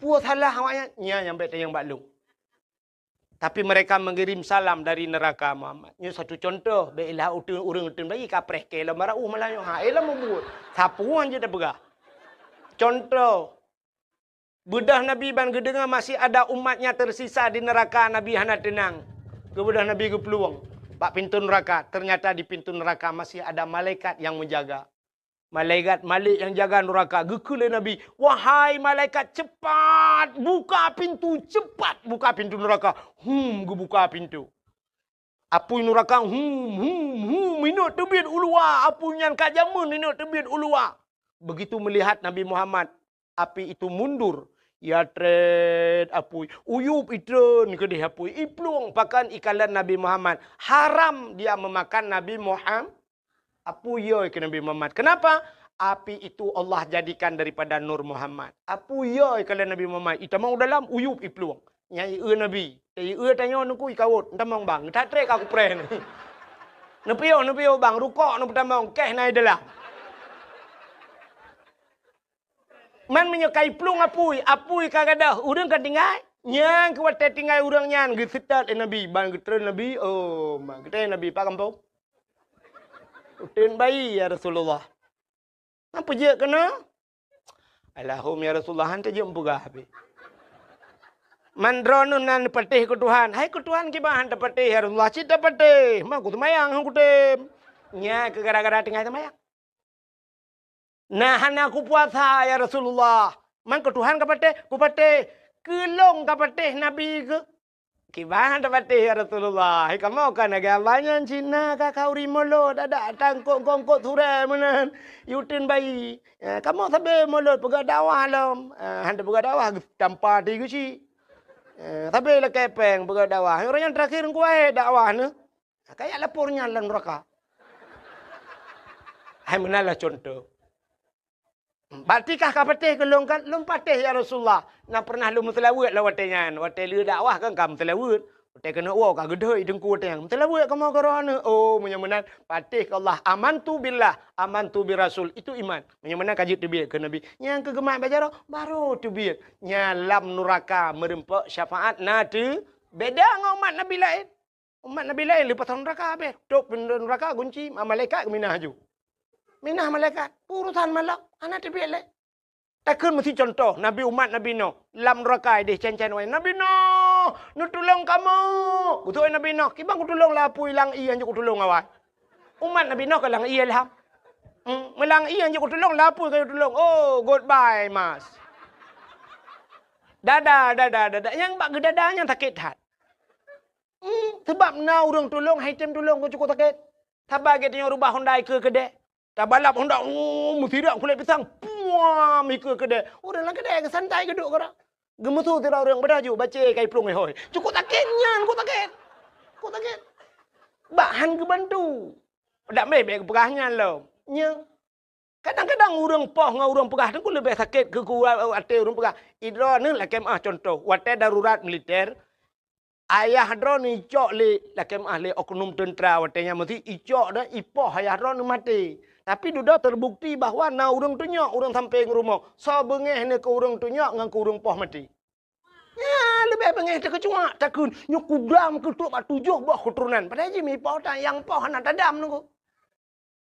"Peue salah awaknyan?" "Nyan nyang bék tanyong bak lôn. Tapi mereka mengirim salam dari neraka, Muhammad." Nyoe satu contoh, bék ilah uteuen, ureuëng uteuen bayi kapreh keu lom barauh malah nyoe. Ha, eh, lom mubuet. Sapeue jeuet tapeugah. Contoh, Beudôh Nabi ban geudeungoe masih ada umatnya tersisa di neraka, Nabi hana teunang. Geubeudôh Nabi geuplueng bak pintoe nuraka, ternyata di pintoe nuraka masih ada malaikat yang menjaga. Malaikat Malik yang jaga nuraka, geukheun lé Nabi, "Wahai malaikat, cepat buka pintu, cepat buka pintu nuraka." Hum, geubuka pintu. Apui nuraka, hum, hum, hum, inot teubiet u luwa, apui nyan ka jameun inot teubiet u luwa. Begitu melihat Nabi Muhammad, api itu mundur. Ya trét apui, uyup itreun keudeh apui, iplueng pakan ikalon Nabi Muhammad. Haram dia memakan Nabi Muhammad. Apui yoi keu Nabi Muhammad. Kenapa? Api itu Allah jadikan daripada Nur Muhammad. Apui yoi keu Nabi Muhammad. Itamong u dalam, uyup iplueng. Nyang ieu Nabi. Ieu tanyoe nuku ikawot. Ntamong bang. That trek aku preh. Neupiôh, neupiôh bang. Rukok neupeutamong. Keh na i dalam. Man meunyoe ka iplueng apui, apui ka gadôh, ureuëng ka tinggai. Nyang keu watée tinggai ureuëng nyan geuseutôt lé Nabi, ban geutreun Nabi, oh, ma geutanyong Nabi, "Pat gampông?" "Uteuen bayi, ya Rasulullah." "Nyan peujeuet keunoe?" "Alahum, ya Rasulullah, han teujeuet meupeugah habéh. Man droeneuh na neupatéh keu Tuhan." "Hai keu Tuhan kiban han tapatéh, ya Rasulullah?" "Cit tapatéh, ma kuseumayang han kutem." Nyan keu gara-gara tinggai seumayang. "Na hana kupuasa, ya Rasulullah." "Man keu Tuhan kapatéh?" "Kupatéh." "Keu lôn kapatéh, Nabi keu?" "Kiban tapatéh, ya Rasulullah." "Hai kamoe ka lagée abah nyan cit na ka khauri mulod, adak tangkok-kongkok surée meunan, uteuen bayi. Eh, kamoe sabe mulod peugah dakwah lom." Eh, han tapeugah dakwah, tampa ti geuchik. Eh, sabe lakée péng peugah dakwah. Ureuëng nyang teurakhir kuwahé dakwah neuh. Ka jak lapor nyan lam nuraka. Hai meunan lah contoh. "Berarti kah kapatéh keu lôn kan?" "Lôn patéh, ya Rasulullah. Na pernah lôn meuseulaweuet lam watée nyan. Watée lheueh dakwah kan ka meuseulaweuet. Watée keuneuk woe ka geudhôi teungku watée nyan. Meuseulaweuet kamoe keu droeneuh." "Oh, meunyoe meunan, patéh keu Allah. Amantu billah, amantu bir Rasul." Itu iman. Meunyoe meunan ka jeuet teubiet keu Nabi. Nyang keu geumat bak jaroe, barô teubiet. Nyan lam nuraka meurumpok syafaat na teu beda ngon umat Nabi laén. Umat Nabi laén leupah nuraka habéh. Tôp pintoe nuraka gunci, ma-, malaikat geuminah aju. Minah malaikat, urosan malak, hana teubiet lé. Takheun meusi contoh, Nabi umat Nabi Nuh, lam nuraka ideh cen-cen wai. "Nabi Nuh, neutulông kamoe!" Beutôi Nabi Nuh, "Kiban kutulông lam apui, lam ié hanjeuet kutulông awai." Umat Nabi Nuh ka lam ié lham. Hmm, meulam ié hanjeuet kutulông, lam apui ka kutulông. Oh, goodbye, Mas. Dada, dada, dada. Nyang bak geudada nyan sakét that. Hmm, sebab na ureuëng tulông, hai tem tulông keu cukôp sakét. Saban geutanyoe rubah Honda ikeue keudè. Tabalap Honda, oh, meusirak kulét pisang. Puam, ikeue keudè. Ureuëng lam keudè geusantai geuduek keudroe. Geumeusu sidroe ureuëng, "Padahai ju bacé kai plueng hôi." Cukôp sakét nyan, cukôp sakét. Cukôp sakét. Bak han geubantu. Dak mé bèk geupeugah nyan lom. Nya. Kadang-kadang ureuëng poh ngon ureuëng peugah teungku leubeh sakét keu, keu até ureuëng peugah. Idroeneuh lakèe meuah contoh, watèe darurat militer, ayah droeneuh icok lé lakèe meuah lé oknum teuntra watèe nyan meusi icok dan ipoh ayah droeneuh maté. Tapi dudoe terbukti bahwa na ureuëng tunyok ureuëng sampéng rumoh, soe beungéh neuh keu ureuëng tunyok ngon keu ureuëng poh maté. Nyan leubeh beungéh takeucuak, takheun nyoe kudam keutrok bak tujoh boh keuturonan. Padahai jih mipoh tan nyang poh hana tadam nunggu.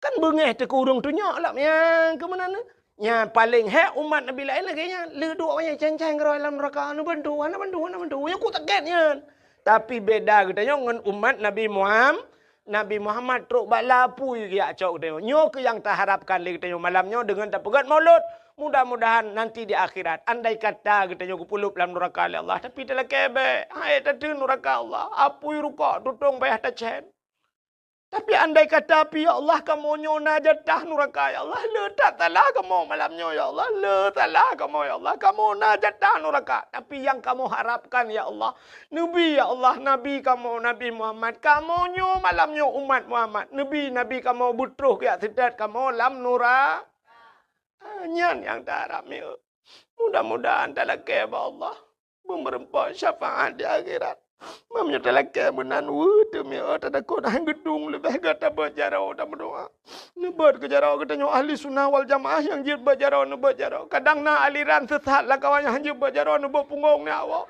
Kan beungéh teuh keu ureuëng tunyok lom nyang keu meunan. Nyan paleng hék umat Nabi laén lagèe nyan. Le duek wayang cang-cang keudroe lam neuraka, hana bantu, hana bantu, hana bantu. Nyan cukôp sakét nyan. Tapi beda geutanyoe ngon umat Nabi Muham-, Nabi Muhammad trok bak lapui geujak cok geutanyoe. Nyoe keuh nyang taharapkan lé geutanyoe malam nyoe deungon tapeugét maulud. Mudah-mudahan nanti di akhirat, andai kata geutanyoe geupeuleub lam neuraka lé Allah, tapi talakèe bèk, hai tateun neuraka Allah, apui rukok tutông payah tacén. Tapi andai kata pih, ya Allah, kamoe nyoe na jatah neuraka, ya Allah, le that salah kamoe malam nyoe, ya Allah, le salah kamoe, ya Allah, kamoe na jatah neuraka. Tapi nyang kamoe harapkan, ya Allah, Nabi, ya Allah, Nabi kamoe, Nabi Muhammad, kamoe nyoe malam nyoe umat Muhammad, Nabi, Nabi kamoe beutroh geujak seutôt kamoe lam nura-, ah, nyan nyang taharap mieu. Mudah-mudahan talakèe bak Allah. Beumeureumpok syafaat di akhirat. Meunyoe talakèe meunan, weueh teumé, oh, tatakot hana geudong leubeh gata beuet jaroe dan meudoa. Neubeuet keu jaroe geutanyoe ahli sunnah wal jamaah nyang jeuet beuet jaroe, neubeuet jaroe. Kadang na aliran sesat lam kawan nyang jeuet beuet jaroe, neubeuet punggong nyan awak.